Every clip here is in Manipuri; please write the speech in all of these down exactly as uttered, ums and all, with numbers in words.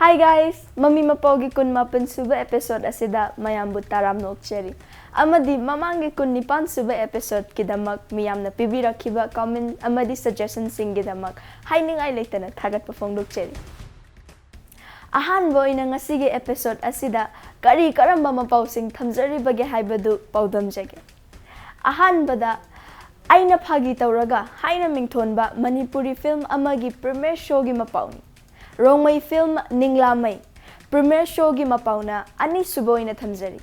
Hi guys! ꯃꯃꯤ ꯃꯄꯥꯎꯒꯤ ꯀꯨꯟꯃꯥꯄꯟ ꯁꯨꯕ episode ꯑꯁꯤꯗ ꯃꯌꯥꯝꯕꯨ ꯇꯔꯥꯝꯅ ꯑꯣꯛꯆꯔꯤ꯫ ꯑꯃꯗꯤ ꯃꯃꯥꯡꯒꯤ ꯀꯨꯟꯅꯤꯄꯥꯟ ꯁꯨꯕ episodeꯀꯤꯗꯃꯛ ꯃꯤꯌꯥꯝꯅ ꯄꯤꯕꯤꯔꯛꯈꯤꯕ comment ꯑꯃꯗꯤ suggestionꯁꯤꯡꯒꯤꯗꯃꯛ ꯍꯥꯏꯅꯤꯡꯉꯥꯏ ꯂꯩꯇꯅ ꯊꯥꯒꯠꯄ ꯐꯣꯡꯗꯣꯛꯆꯔꯤ꯫ ꯑꯍꯥꯟꯕ ꯑꯣꯏꯅ ꯉꯁꯤꯒꯤ episode ꯑꯁꯤꯗ ꯀꯔꯤ ꯀꯔꯝꯕ ꯃꯄꯥꯎꯁꯤꯡ ꯊꯝꯖꯔꯤꯕꯒꯦ ꯍꯥꯏꯕꯗꯨ ꯄꯥꯎꯗꯝꯖꯒꯦ꯫ ꯑꯍꯥꯟꯕꯗ, ꯑꯩꯅ ꯐꯥꯒꯤ ꯇꯧꯔꯒ ꯍꯥꯏꯅ ꯃꯤꯡꯊꯣꯟꯕ ꯃꯅꯤꯄꯨꯔꯤ film ꯑꯃꯒꯤ premiere showꯒꯤ ꯃꯄꯥꯎꯅꯤ꯫ ꯔꯣꯡꯃꯩ film ꯅꯤꯡꯂꯥꯃꯩ premiere showꯒꯤ ꯃꯄꯥꯎꯅ ꯑꯅꯤꯁꯨꯕ ꯑꯣꯏꯅ ꯊꯝꯖꯔꯤ꯫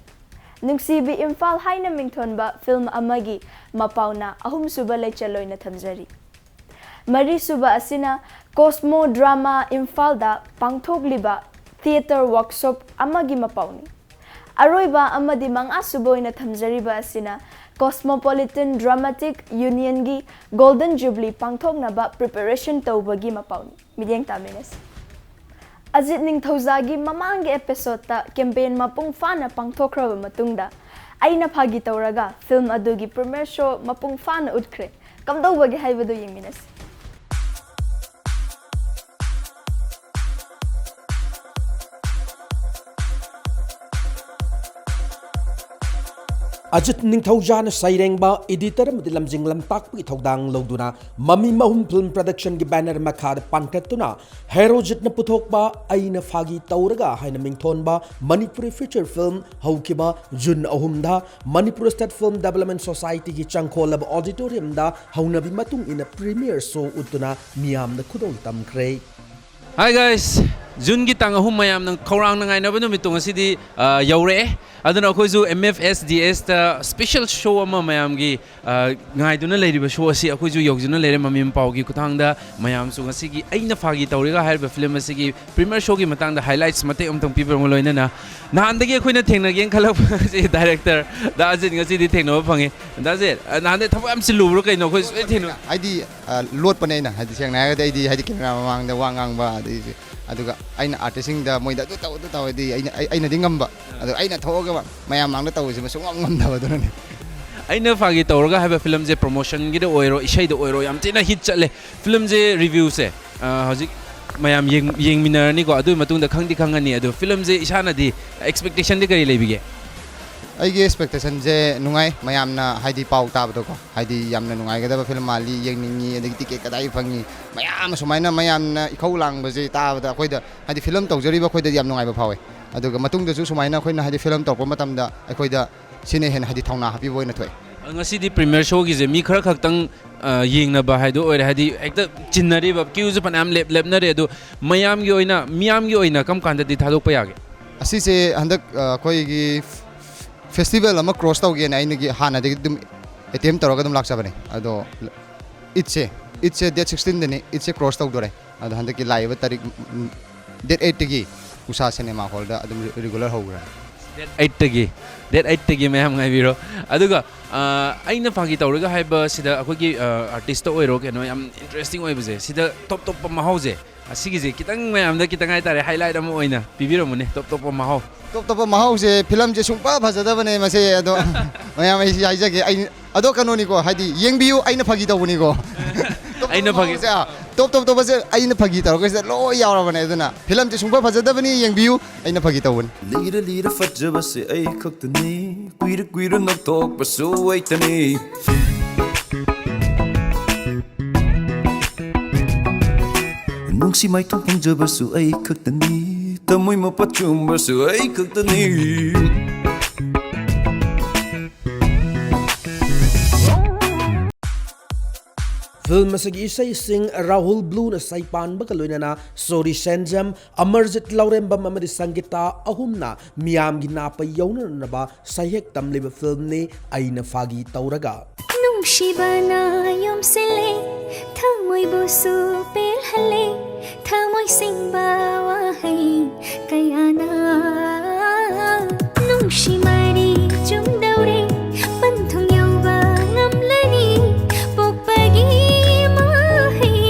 ꯅꯨꯡꯁꯤꯕꯤ ꯏꯝꯐꯥꯜ ꯍꯥꯏꯅ ꯃꯤꯡꯊꯣꯟꯕ film ꯑꯃꯒꯤ ꯃꯄꯥꯎꯅ ꯑꯍꯨꯝꯁꯨꯕ ꯂꯩꯆꯜ ꯑꯣꯏꯅ ꯊꯝꯖꯔꯤ꯫ ꯃꯔꯤꯁꯨꯕ ꯑꯁꯤꯅ Cosmo Drama ꯏꯝꯐꯥꯜꯗ ꯄꯥꯡꯊꯣꯛꯂꯤꯕ theatre workshop ꯑꯃꯒꯤ ꯃꯄꯥꯎꯅꯤ꯫ ꯑꯔꯣꯏꯕ ꯑꯃꯗꯤ ꯃꯉꯥꯁꯨꯕ ꯑꯣꯏꯅ ꯊꯝꯖꯔꯤꯕ ꯑꯁꯤꯅ Cosmopolitan Dramatic Unionꯒꯤ Golden Jubilee ꯄꯥꯡꯊꯣꯛꯅꯕ preparation ꯇꯧꯕꯒꯤ ꯃꯄꯥꯎꯅꯤ꯫ ꯃꯤꯠꯌꯦꯡ ꯇꯥꯃꯤꯟꯅꯁꯤ꯫ ꯑꯖꯤꯠ ꯅꯤꯡꯊꯧꯖꯥꯒꯤ ꯃꯃꯥꯡꯒꯤ episodeꯇ campaign ꯃꯄꯨꯡ ꯐꯥꯅ ꯄꯥꯡꯊꯣꯛꯈ꯭ꯔꯕ ꯃꯇꯨꯡꯗ, ꯑꯩꯅ ꯐꯥꯒꯤ ꯇꯧꯔꯒ film ꯑꯗꯨꯒꯤ premiere show ꯃꯄꯨꯡ ꯐꯥꯅ ꯎꯠꯈ꯭ꯔꯦ꯫ ꯀꯝꯗꯧꯕꯒꯦ ꯍꯥꯏꯕꯗꯨ ꯌꯦꯡꯃꯤꯟꯅꯁꯤ꯫ ꯑꯖꯤꯠ ꯅꯤꯡꯊꯧꯖꯥꯅ ꯁꯩꯔꯦꯡꯕ, editor ꯑꯃꯗꯤ ꯂꯝꯖꯤꯡ ꯂꯝꯇꯥꯛꯄꯒꯤ ꯊꯧꯗꯥꯡ ꯂꯧꯗꯨꯅ ꯃꯃꯤ ꯃꯍꯨꯝ film productionꯒꯤ banner ꯃꯈꯥꯗ ꯄꯥꯡꯈꯠꯇꯨꯅ ꯍꯦꯔꯣꯖꯤꯠꯅ ꯄꯨꯊꯣꯛꯄ ꯑꯩꯅ ꯐꯥꯒꯤ ꯇꯧꯔꯒ ꯍꯥꯏꯅ ꯃꯤꯡꯊꯣꯟꯕ ꯃꯅꯤꯄꯨꯔꯤ feature film ꯍꯧꯈꯤꯕ June ꯑꯍꯨꯝꯗ ꯃꯅꯤꯄꯨꯔ State Film Development Societyꯒꯤ ꯆꯪꯈꯣꯜꯂꯕ auditoriumꯗ ꯍꯧꯅꯕꯤ ꯃꯇꯨꯡ ꯏꯟꯅ premiere show ꯎꯠꯇꯨꯅ ꯃꯤꯌꯥꯝꯗ ꯈꯨꯗꯣꯜ ꯇꯝꯈ꯭ꯔꯦ꯫ Hi guys, Juneꯒꯤ ꯇꯥꯡ ꯑꯍꯨꯝ ꯃꯌꯥꯝꯅ ꯈꯧꯔꯥꯡꯅ ꯉꯥꯏꯅꯕ ꯅꯨꯃꯤꯠꯇꯣ ꯉꯁꯤꯗꯤ, ꯑ, ꯌꯧꯔꯛꯑꯦ꯫ ꯑꯗꯨꯅ ꯑꯩꯈꯣꯏꯁꯨ M F S D Sꯇ special show ꯑꯃ ꯃꯌꯥꯝꯒꯤ, ꯑ, ꯉꯥꯏꯗꯨꯅ ꯂꯩꯔꯤꯕ show ꯑꯁꯤ ꯑꯩꯈꯣꯏꯁꯨ ꯌꯧꯗꯨꯅ ꯂꯩꯔꯦ꯫ ꯃꯃꯤ ꯃꯄꯥꯎꯒꯤ ꯈꯨꯠꯊꯥꯡꯗ ꯃꯌꯥꯝꯁꯨ ꯉꯁꯤꯒꯤ ꯑꯩꯅ ꯐꯥꯒꯤ ꯇꯧꯔꯤꯒ ꯍꯥꯏꯔꯤꯕ film ꯑꯁꯤꯒꯤ premiere showꯒꯤ ꯃꯇꯥꯡꯗ highlights ꯃꯇꯦꯛ ꯑꯃꯇꯪ ꯄꯤꯕꯤꯔꯝꯃ ꯂꯣꯏꯅꯅ ꯅꯍꯥꯟꯗꯒꯤ ꯑꯩꯈꯣꯏꯅ ꯊꯦꯡꯅꯒꯦꯅ ꯈꯜꯂꯛꯄ ꯑꯁꯤ director ꯗꯥ ꯑꯖꯤꯠ ꯉꯁꯤꯗꯤ ꯊꯦꯡꯅꯕ ꯐꯪꯉꯦ꯫ ꯗꯥ ꯑꯖꯤꯠ, ꯑ, ꯅꯍꯥꯟꯗꯩ ꯊꯕꯛ ꯌꯥꯝ ꯆꯤꯜꯂꯨꯕ꯭ꯔꯣ ꯀꯩꯅꯣ? ꯑꯩꯈꯣꯏ ꯁꯨꯡꯊꯦꯡ ꯊꯦꯡꯅ- ꯍꯥꯏꯗꯤ, ꯑ, ꯂꯣꯠꯄꯅꯦ ꯑꯩꯅ, ꯍꯥꯏꯗꯤ ꯁꯦꯡꯅ ꯍꯥꯏꯔꯒꯗꯤ ꯑꯩꯗꯤ, ꯍꯥꯏꯗꯤ, camera ꯃꯃꯥꯡꯗ ꯋꯥ ꯉꯥꯡꯕ, ꯑꯗꯩꯗꯤ, ꯑꯗꯨꯒ ꯑꯩꯅ artistꯁꯤꯡꯗ ꯃꯣꯏꯗ ꯑꯗꯨ ꯇꯧ, ꯑꯗꯨ ꯇꯧ ꯍꯥꯏꯗꯤ ꯑꯩꯅ, ꯑꯩ-, ꯑꯩꯅꯗꯤ ꯉꯝꯕ, ꯑꯗꯣ ꯑꯩꯅ ꯊꯣꯛꯑꯒ ꯃꯌꯥꯝ ꯃꯥꯡꯗ ꯇꯧꯕꯁꯤꯃ ꯁꯨꯡꯉꯝ ꯉꯝꯗꯕꯗꯨꯅꯅꯦ꯫ ꯑꯩꯅ ꯐꯥꯒꯤ ꯇꯧꯔꯒ ꯍꯥꯏꯕ filmꯁꯦ promotionꯒꯤꯗ ꯑꯣꯏꯔꯣ, ꯏꯁꯩꯗ ꯑꯣꯏꯔꯣ, ꯌꯥꯝ ꯊꯤꯅ hit ꯆꯠꯂꯦ꯫ Filmꯁꯦ reviewꯁꯦ, ꯑ, ꯍꯧꯖꯤꯛ ꯃꯌꯥꯝ ꯌꯦꯡ- ꯌꯦꯡꯃꯤꯟꯅꯔꯅꯤꯀꯣ꯫ ꯑꯗꯨꯒꯤ ꯃꯇꯨꯡꯗ ꯈꯪꯗꯤ ꯈꯪꯉꯅꯤ꯫ ꯑꯗꯣ ꯐꯤꯂꯝꯁꯦ ꯏꯁꯥꯅꯗꯤ expectationꯗꯤ ꯀꯔꯤ ꯂꯩꯕꯤꯒꯦ? ꯑꯩꯒꯤ expectationꯁꯦ ꯅꯨꯡꯉꯥꯏ꯫ ꯃꯌꯥꯝꯅ ꯍꯥꯏꯗꯤ ꯄꯥꯎ ꯇꯥꯕꯗꯣꯀꯣ, ꯍꯥꯏꯗꯤ ꯌꯥꯝꯅ ꯅꯨꯡꯉꯥꯏꯒꯗꯕ ꯐꯤꯂꯝ ꯃꯥꯜꯂꯤ, ꯌꯦꯡꯅꯤꯡꯉꯤ, ꯑꯗꯒꯤ ꯇꯤꯀꯦꯠ ꯀꯗꯥꯏ ꯐꯪꯉꯤ, ꯃꯌꯥꯝ ꯑꯁꯨꯃꯥꯏꯅ ꯃꯌꯥꯝꯅ ꯏꯈꯧ ꯂꯥꯡꯕꯁꯦ ꯇꯥꯕꯗ ꯑꯩꯈꯣꯏꯗ ꯍꯥꯏꯗꯤ ꯐꯤꯂꯝ ꯇꯧꯖꯔꯤꯕ ꯑꯩꯈꯣꯏꯗꯗꯤ ꯌꯥꯝ ꯅꯨꯡꯉꯥꯏꯕ ꯐꯥꯎꯋꯦ꯫ ꯑꯗꯨꯒ ꯃꯇꯨꯡꯗꯁꯨ ꯁꯨꯃꯥꯏꯅ ꯑꯩꯈꯣꯏꯅ ꯍꯥꯏꯗꯤ ꯐꯤꯂꯝ ꯇꯧꯔꯛꯄ ꯃꯇꯝꯗ ꯑꯩꯈꯣꯏꯗ ꯁꯤꯅ ꯍꯦꯟꯅ ꯍꯥꯏꯗꯤ ꯊꯧꯅꯥ ꯍꯥꯞꯄꯤꯕ ꯑꯣꯏꯅ ꯊꯣꯛꯑꯦ꯫ ꯉꯁꯤꯗꯤ premiere showꯒꯤꯁꯦ ꯃꯤ ꯈꯔ ꯈꯛꯇꯪ, ꯑ, ꯌꯦꯡꯅꯕ ꯍꯥꯏꯗꯣ ꯑꯣꯏꯔꯦ꯫ ꯍꯥꯏꯗꯤ ꯍꯦꯛꯇ ꯆꯤꯟꯅꯔꯤꯕ, queueꯁꯨ ꯐꯅꯌꯥꯝ ꯂꯦꯞ- ꯂꯦꯞꯅꯔꯦ꯫ ꯑꯗꯣ ꯃꯌꯥꯝꯒꯤ ꯑꯣꯏꯅ, ꯃꯤꯌꯥꯝꯒꯤ ꯑꯣꯏꯅ ꯀꯔꯝ ꯀꯥꯟꯗꯗꯤ ꯊꯥꯗꯣꯛꯄ ꯌꯥꯒꯦ? ꯑꯁꯤꯁꯦ ꯍꯟꯗꯛ, ꯑ, ꯑꯩꯈꯣꯏꯒꯤ festival ꯑꯃ cross ꯇꯧꯒꯦꯅ ꯑꯩꯅꯒꯤ ꯍꯥꯟꯅꯗꯒꯤ ꯑꯗꯨꯝ attempt ꯇꯧꯔꯒ ꯑꯗꯨꯝ ꯂꯥꯛꯆꯕꯅꯦ꯫ ꯑꯗꯣ ꯏꯠꯁꯦ, ꯏꯠꯁꯦ date sixteenꯗꯅꯤ, ꯏꯠꯁꯦ cross ꯇꯧꯗꯣꯔꯦ꯫ ꯑꯗꯣ ꯍꯟꯗꯛꯀꯤ ꯂꯥꯛꯏꯕ ꯇꯥꯔꯤꯛ, ꯎꯝ, date eightꯇꯒꯤ ꯎꯁꯥ cinema hallꯗ ꯑꯗꯨꯝ re- regular ꯍꯧꯈ꯭ꯔꯅꯤ꯫ Date eightꯇꯒꯤ, date eightꯇꯒꯤ ꯃꯌꯥꯝ ꯉꯥꯏꯕꯤꯔꯣ꯫ ꯑꯗꯨꯒ, ꯑ, ꯑꯩꯅ ꯐꯥꯒꯤ ꯇꯧꯔꯒ ꯍꯥꯏꯕ ꯁꯤꯗ ꯑꯩꯈꯣꯏꯒꯤ, ꯑ, artistꯇ ꯑꯣꯏꯔꯣ, ꯀꯩꯅꯣ ꯌꯥꯝ interesting ꯑꯣꯏꯕꯁꯦ, ꯁꯤꯗ top ꯇꯣꯞꯄ ꯃꯍꯥꯎꯁꯦ, ꯑꯁꯤꯒꯤꯁꯦ ꯈꯤꯇꯪ ꯃꯌꯥꯝꯗ ꯈꯤꯇꯪ ꯍꯥꯏꯇꯥꯔꯦ, highlight ꯑꯃ ꯑꯣꯏꯅ ꯄꯤꯕꯤꯔꯝꯃꯨꯅꯦ, top ꯇꯣꯞꯄ ꯃꯍꯥꯎ꯫ ꯇꯣꯞ ꯇꯣꯞꯄ ꯃꯍꯥꯎꯁꯦ, ꯐꯤꯂꯝꯁꯦ ꯁꯨꯡꯐ ꯐꯖꯗꯕꯅꯦ ꯃꯁꯦ꯫ ꯑꯗꯣ ꯃꯌꯥꯝ ꯑꯩꯁꯤ ꯍꯥꯏꯖꯒꯦ, ꯑꯩ ꯑꯗꯣ ꯀꯩꯅꯣꯅꯤꯀꯣ, ꯍꯥꯏꯗꯤ ꯌꯦꯡꯕꯤꯌꯨ, ꯑꯩꯅ ꯐꯥꯒꯤ ꯇꯧꯕꯅꯤꯀꯣ꯫ ꯇꯣꯞ ꯇꯣꯞꯄ ꯑꯩꯅ ꯐꯥꯒꯤ- ꯃꯍꯥꯎꯁꯦ, ꯑꯥ, ꯇꯣꯞ ꯇꯣꯞ ꯇꯣꯞꯄꯁꯦ ꯑꯩꯅ ꯐꯥꯒꯤ ꯇꯧꯔꯒ ꯁꯤꯗ ꯂꯣꯏ ꯌꯥꯎꯔꯕꯅꯦ꯫ ꯑꯗꯨꯅ ꯐꯤꯂꯝꯁꯦ ꯁꯨꯡꯐ ꯐꯖꯗꯕꯅꯤ, ꯌꯦꯡꯕꯤꯌꯨ, ꯑꯩꯅ ꯐꯥꯒꯤ ꯇꯧꯕꯅꯤ꯫ ꯂꯤꯔ ꯂꯤꯔ ꯐꯖꯕꯁꯦ ꯑꯩ ꯈꯛꯇꯅꯤ, ꯀꯨꯏꯔ ꯀꯨꯏꯔ ꯅꯣꯛꯊꯣꯛꯄꯁꯨ ꯑꯩꯇꯅꯤ꯫ ꯅꯨꯡꯁꯤ ꯃꯥꯏꯊꯣꯡ ꯐꯪꯖꯕꯁꯨ ꯑꯩ ꯈꯛꯇꯅꯤ, ꯊꯃꯣꯏ ꯃꯄꯥ ꯆꯨꯝꯕꯁꯨ ꯑꯩ ꯈꯛꯇꯅꯤ꯫ ꯐꯤꯜꯝ ꯑꯁꯤꯒꯤ ꯏꯁꯩꯁꯤꯡ ꯔꯥꯍꯨꯜ ꯕ꯭ꯂꯨꯅ ꯁꯩꯄꯥꯟꯕꯒ ꯂꯣꯏꯅꯅ ꯁꯣꯔꯤ ꯁꯦꯟꯖꯝ, ꯑꯃꯔꯖꯤꯠ ꯂꯧꯔꯦꯝꯕꯝ ꯑꯃꯗꯤ ꯁꯪꯒꯤꯇꯥ ꯑꯍꯨꯝꯅ ꯃꯤꯌꯥꯝꯒꯤ ꯅꯥꯄ ꯌꯧꯅꯅꯕ ꯁꯩꯍꯦꯛ ꯇꯝꯂꯤꯕ ꯐꯤꯜꯝꯅꯤ ꯑꯩꯅ ꯐꯥꯒꯤ ꯇꯧꯔꯒ꯫ ꯅꯨꯡꯁꯤꯕꯅ ꯌꯣꯝꯁꯤꯜꯂꯦ, ꯊꯃꯣꯏꯕꯨꯁꯨ ꯄꯦꯜꯍꯜꯂꯦ, ꯊꯃꯣꯏ ꯁꯤꯡꯕ ꯋꯥꯍꯩ ꯀꯌꯥꯅ ꯅꯨꯡꯁꯤ ꯃꯔꯤ ꯆꯨꯝꯗꯧꯔꯦ, ꯄꯟꯊꯨꯡ ꯌꯧꯕ ꯉꯝꯂꯅꯤ, ꯄꯣꯛꯄꯒꯤ ꯃꯍꯩ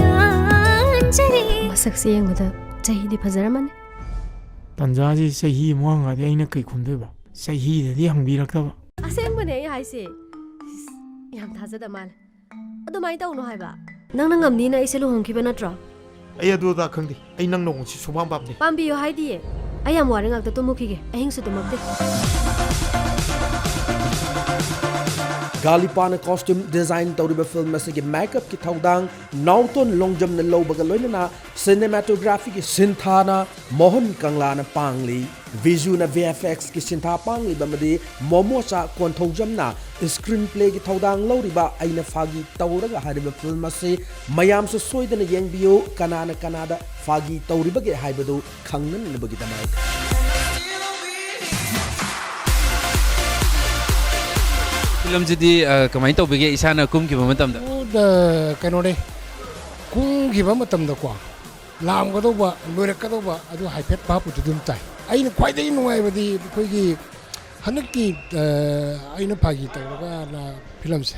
ꯌꯥꯟꯖꯔꯦ꯫ ꯃꯁꯛꯁꯦ ꯌꯦꯡꯕꯗ ꯆꯍꯤꯗꯤ ꯐꯖꯔꯝꯃꯅꯤ꯫ ꯇꯟꯖꯥꯁꯤ ꯆꯍꯤ ꯑꯃꯨꯛ ꯍꯪꯉꯗꯤ ꯑꯩꯅ ꯀꯩ ꯈꯨꯝꯗꯣꯏꯕ? ꯆꯍꯤꯗꯗꯤ ꯍꯪꯕꯤꯔꯛꯇꯕ꯫ ꯑꯁꯦꯡꯕꯅꯦ ꯑꯩ ꯍꯥꯏꯁꯦ꯫ ꯏꯁ, ꯌꯥꯝ ꯊꯥꯖꯗ ꯃꯥꯜꯂꯦ꯫ ꯑꯗꯨꯃꯥꯏꯅ ꯇꯧꯅꯨ ꯍꯥꯏꯕ꯫ ꯅꯪꯅ ꯉꯝꯅꯤꯅ ꯑꯩꯁꯦ ꯂꯨꯍꯣꯡꯈꯤꯕ ꯅꯠꯇ꯭ꯔꯣ? ꯑꯩ ꯑꯗꯨ ꯑꯗꯥ ꯈꯪꯗꯦ꯫ ꯑꯩ ꯅꯪ ꯅꯣꯡꯁꯤ ꯁꯨꯡꯄꯥꯝ ꯄꯥꯝꯗꯦ꯫ ꯄꯥꯝꯕꯤꯌꯨ ꯍꯥꯏꯗꯤꯌꯦ꯫ ꯑꯩ ꯌꯥꯝ ꯋꯥꯔꯦ, ꯉꯥꯛꯇ ꯇꯨꯝꯃꯨꯈꯤꯒꯦ꯫ ꯑꯍꯤꯡꯁꯨ ꯇꯨꯝꯃꯛꯇꯦ꯫ ꯒꯥꯂꯤꯄꯥꯅ costume design ꯇꯧꯔꯤꯕ film ꯑꯁꯤꯒꯤ makeupꯀꯤ ꯊꯧꯗꯥꯡ ꯅꯥꯎꯇꯣꯟ ꯂꯣꯡꯖꯝꯅ ꯂꯧꯕꯒ ꯂꯣꯏꯅꯅ cinematographyꯒꯤ ꯁꯤꯟꯊꯥꯅ ꯃꯣꯍꯟ ꯀꯪꯂꯥꯅ ꯄꯥꯡꯂꯤ꯫ ꯕꯤꯖꯨꯅ VFXꯀꯤ ꯁꯤꯟꯊꯥ ꯄꯥꯡꯂꯤꯕ ꯑꯃꯗꯤ ꯃꯣꯃꯣꯆꯥ ꯀꯣꯟꯊꯧꯖꯝꯅ screenplayꯒꯤ ꯊꯧꯗꯥꯡ ꯂꯧꯔꯤꯕ ꯑꯩꯅ ꯐꯥꯒꯤ ꯇꯧꯔꯒ ꯍꯥꯏꯔꯤꯕ film ꯑꯁꯤ ꯃꯌꯥꯝꯁꯨ ꯁꯣꯏꯗꯅ ꯌꯦꯡꯕꯤꯌꯨ꯫ ꯀꯅꯥꯅ ꯀꯅꯥꯗ ꯐꯥꯒꯤ ꯇꯧꯔꯤꯕꯒꯦ ꯍꯥꯏꯕꯗꯨ ꯈꯪꯅꯅꯕꯒꯤꯗꯃꯛ꯫ ꯐꯤꯂꯝꯁꯤꯗꯤ ꯑ, ꯀꯃꯥꯏꯅ ꯇꯧꯕꯤꯒꯦ ꯏꯁꯥꯅ ꯀꯨꯝꯈꯤꯕ ꯃꯇꯝꯗ? ꯀꯩꯅꯣꯅꯦ, ꯀꯨꯝꯈꯤꯕ ꯃꯇꯝꯗꯀꯣ, ꯂꯥꯝꯒꯗꯧꯕ, ꯂꯣꯏꯔꯛꯀꯗꯧꯕ ꯑꯗꯨ ꯍꯥꯏꯐꯦꯠ ꯚꯥꯞꯄꯨꯗꯤ ꯑꯗꯨꯝ ꯇꯥꯏ꯫ ꯑꯩꯅ ꯈ꯭ꯋꯥꯏꯗꯒꯤ ꯅꯨꯡꯉꯥꯏꯕꯗꯤ ꯑꯩꯈꯣꯏꯒꯤ ꯍꯟꯗꯛꯀꯤ ꯑꯩꯅ ꯐꯥꯒꯤ ꯇꯧꯔꯒꯅ ꯐꯤꯂꯝꯁꯦ,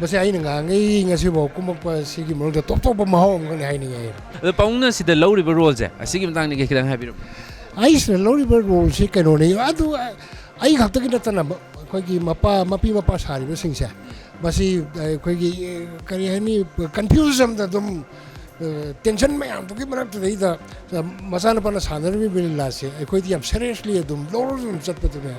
ꯃꯁꯤ ꯑꯩꯅ ꯉꯥꯡꯉꯩ ꯉꯁꯤꯐꯥꯎ ꯀꯨꯝꯃꯛꯄ ꯁꯤꯒꯤ ꯃꯅꯨꯡꯗ ꯇꯣꯞ ꯇꯣꯞꯄ ꯃꯍꯥꯎ ꯑꯃꯈꯛꯅꯤ ꯍꯥꯏꯅꯤꯡꯉꯦ ꯑꯩꯅ꯫ ꯑꯗꯣ ꯄꯥꯎꯅ ꯁꯤꯗ ꯂꯧꯔꯤꯕ ꯔꯣꯜꯁꯦ ꯑꯁꯤꯒꯤ ꯃꯇꯥꯡꯗ ꯈꯤꯇꯪ ꯍꯥꯏꯕꯤꯔꯝꯃꯨ꯫ ꯑꯩꯁꯤꯅ ꯂꯧꯔꯤꯕ ꯔꯣꯜꯁꯤ ꯀꯩꯅꯣꯅꯤ, ꯑꯗꯨ ꯑꯩ ꯈꯛꯇꯒꯤ ꯅꯠꯇꯅ ꯑꯩꯈꯣꯏꯒꯤ ꯃꯄꯥ ꯃꯄꯤ ꯃꯄꯥ ꯁꯥꯔꯤꯕꯁꯤꯡꯁꯦ, ꯃꯁꯤ ꯑꯩꯈꯣꯏꯒꯤ ꯀꯔꯤ ꯍꯥꯏꯅꯤ, ꯀꯟꯐ꯭ꯌꯨꯖ ꯑꯃꯗ ꯑꯗꯨꯝ, ꯇꯦꯟꯁꯟ ꯃꯌꯥꯝꯗꯨꯒꯤ ꯃꯔꯛꯇꯨꯗꯩꯗ ꯃꯆꯥꯅꯨꯄꯥꯅ ꯁꯥꯟꯅꯔꯝꯃꯤꯕ ꯂꯤꯂꯥꯁꯦ ꯑꯩꯈꯣꯏꯗꯤ ꯌꯥꯝ ꯁꯦꯔꯤꯌꯁꯂꯤ ꯑꯗꯨꯝ ꯂꯧꯔꯒ ꯑꯗꯨꯝ ꯆꯠꯄꯗꯨꯅꯦ꯫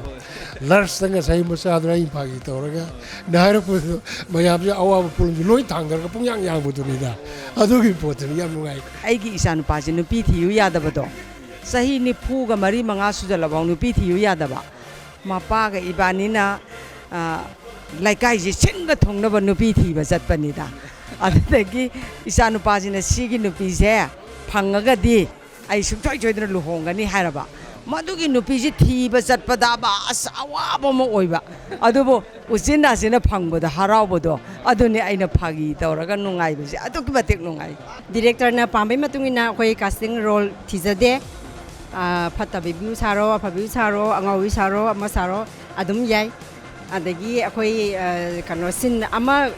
ꯂꯔꯁꯇ ꯉꯁꯥꯏ ꯃꯆꯥꯗꯨꯅ ꯑꯩ ꯐꯥꯒꯤ ꯇꯧꯔꯒ ꯅ ꯍꯥꯏꯔꯛꯄꯗꯨ ꯃꯌꯥꯝꯁꯦ ꯑꯋꯥꯕ ꯄꯨꯝꯅꯃꯛꯁꯦ ꯂꯣꯏ ꯊꯥꯡꯗꯔꯒ ꯄꯨꯡꯌꯥꯡ ꯌꯥꯡꯕꯗꯨꯅꯤꯗ꯫ ꯑꯗꯨꯒꯤ ꯄꯣꯠꯇꯨꯅꯤ ꯌꯥꯝ ꯅꯨꯡꯉꯥꯏ꯫ ꯑꯩꯒꯤ ꯏꯆꯥꯅꯨꯄꯥꯁꯦ ꯅꯨꯄꯤ ꯊꯤꯌꯨ ꯌꯥꯗꯕꯗꯣ, ꯆꯍꯤ ꯅꯤꯐꯨꯒ ꯃꯔꯤ ꯃꯉꯥ ꯁꯨꯖꯜꯂꯐꯥꯎ ꯅꯨꯄꯤ ꯊꯤꯌꯨ ꯌꯥꯗꯕ꯫ ꯃꯄꯥꯒ ꯏꯕꯥꯅꯤꯅ, ꯑ, ꯂꯩꯀꯥꯏꯁꯦ ꯁꯤꯟꯕ ꯊꯨꯡꯅꯕ ꯅꯨꯄꯤ ꯊꯤꯕ ꯆꯠꯄꯅꯤꯗ꯫ ꯑꯗꯨꯗꯒꯤ ꯏꯆꯥꯅꯨꯄꯥꯁꯤꯅ ꯁꯤꯒꯤ ꯅꯨꯄꯤꯁꯦ ꯐꯪꯉꯒꯗꯤ ꯑꯩ ꯁꯨꯡꯁꯣꯏ ꯁꯣꯏꯗꯅ ꯂꯨꯍꯣꯡꯒꯅꯤ ꯍꯥꯏꯔꯕ꯫ ꯃꯗꯨꯒꯤ ꯅꯨꯄꯤꯁꯤ ꯊꯤꯕ ꯆꯠꯄꯗꯕ ꯑꯁ ꯑꯋꯥꯕ ꯑꯃ ꯑꯣꯏꯕ꯫ ꯑꯗꯨꯕꯨ ꯎꯆꯤꯟ ꯅꯥꯆꯤꯟꯅ ꯐꯪꯕꯗ ꯍꯔꯥꯎꯕꯗꯣ, ꯑꯗꯨꯅꯤ ꯑꯩꯅ ꯐꯥꯒꯤ ꯇꯧꯔꯒ ꯅꯨꯡꯉꯥꯏꯕꯁꯦ꯫ ꯑꯗꯨꯛꯀꯤ ꯃꯇꯤꯛ ꯅꯨꯡꯉꯥꯏ꯫ ꯗꯤꯔꯦꯛꯇꯔꯅ ꯄꯥꯝꯕꯩ ꯃꯇꯨꯡ ꯏꯟꯅ ꯑꯩꯈꯣꯏ ꯀꯥꯁꯇꯤꯡ ꯔꯣꯜ ꯊꯤꯖꯗꯦ꯫ ꯑ, ꯐꯠꯇꯕꯤꯕꯨ ꯁꯥꯔꯣ, ꯑꯐꯕꯤꯕꯨ ꯁꯥꯔꯣ, ꯑꯉꯥꯎꯕꯤ ꯁꯥꯔꯣ, ꯑꯃ ꯁꯥꯔꯣ, ꯑꯗꯨꯝ ꯌꯥꯏ꯫ ꯑꯗꯒꯤ ꯑꯩꯈꯣꯏ, ꯑ, ꯀꯩꯅꯣ, ꯁꯤꯟ ꯑꯃ,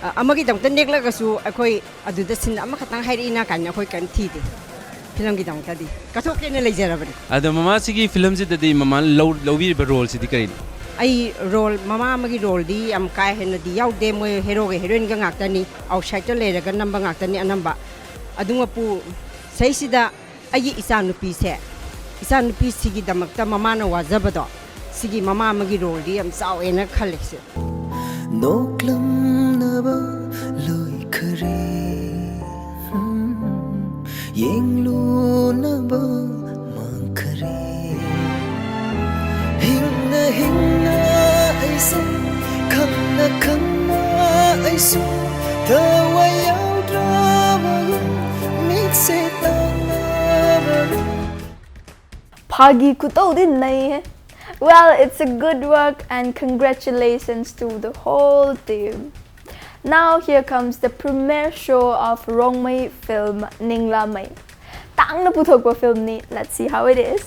ꯑ, ꯑꯃꯒꯤꯗꯃꯛꯇ ꯅꯦꯛꯂꯒꯁꯨ ꯑꯩꯈꯣꯏ ꯑꯗꯨꯗ ꯁꯤꯟ ꯑꯃꯈꯛꯇꯪ ꯍꯥꯏꯔꯛꯏꯅ ꯀꯥꯏꯅ ꯑꯩꯈꯣꯏ ꯀꯔꯤꯝ ꯊꯤꯗꯦ꯫ ꯐꯤꯂꯝꯒꯤꯗꯃꯛꯇꯗꯤ ꯀꯠꯊꯣꯛꯀꯦꯅ ꯂꯩꯖꯔꯕꯅꯤ꯫ ꯑꯗꯣ ꯃꯃꯥꯁꯤꯒꯤ ꯐꯤꯂꯝꯁꯤꯗꯗꯤ ꯃꯃꯥꯅ ꯂꯧ-, ꯂꯧꯕꯤꯔꯤꯕ ꯔꯣꯜꯁꯤꯗꯤ ꯀꯔꯤꯅꯣ? ꯑꯩ ꯔꯣꯜ, ꯃꯃꯥ ꯑꯃꯒꯤ ꯔꯣꯜꯗꯤ ꯌꯥꯝ ꯀꯥ ꯍꯦꯟꯅꯗꯤ ꯌꯥꯎꯗꯦ꯫ ꯃꯣꯏ ꯍꯦꯔꯣꯒ ꯍꯦꯔꯣꯏꯟꯒ ꯉꯥꯛꯇꯅꯤ, ꯑꯥꯎꯠꯁꯥꯏꯗꯇ ꯂꯩꯔꯒ ꯅꯝꯕ ꯉꯥꯛꯇꯅꯤ ꯑꯅꯝꯕ꯫ ꯑꯗꯨ ꯃꯄꯨ ꯁꯩꯁꯤꯗ ꯑꯩꯒꯤ ꯏꯆꯥꯅꯨꯄꯤꯁꯦ, ꯏꯆꯥꯅꯨꯄꯤꯁꯤꯒꯤꯗꯃꯛꯇ ꯃꯃꯥꯅ ꯋꯥꯖꯕꯗꯣ, ꯁꯤꯒꯤ ꯃꯃꯥ ꯑꯃꯒꯤ ꯔꯣꯜꯗꯤ ꯌꯥꯝ ꯆꯥꯎꯋꯦꯅ ꯈꯜꯂꯦ꯫ ꯁꯤ ꯅꯣꯛꯂꯝꯅꯕ ꯂꯣꯏꯈꯔꯦ, ꯎꯝ, ꯌꯦꯡꯂꯨꯅꯕ ꯃꯥꯡꯈꯔꯦ꯫ ꯍꯤꯡꯅ ꯍꯤꯡꯅ ꯑꯩꯁꯦ, ꯈꯪꯅ ꯈꯪꯅ ꯑꯩꯁꯨ ꯊꯋꯥꯏ ꯌꯥꯎꯗ꯭ꯔꯕꯒꯨꯝ, ꯃꯤꯠꯁꯦ ꯇꯥꯡꯂꯕꯒꯨꯝ꯫ ꯐꯥꯒꯤ ꯈꯨꯇꯧꯗꯤ ꯅꯩꯍꯦ꯫ Well, it's a good work and congratulations to the whole team. Now here comes the premiere show of Rongmei film ꯅꯤꯡꯂꯥꯃꯩ꯫ ꯇꯥꯡꯅ ꯄꯨꯊꯣꯛꯄ filmꯅꯤ꯫ Let's see how it is.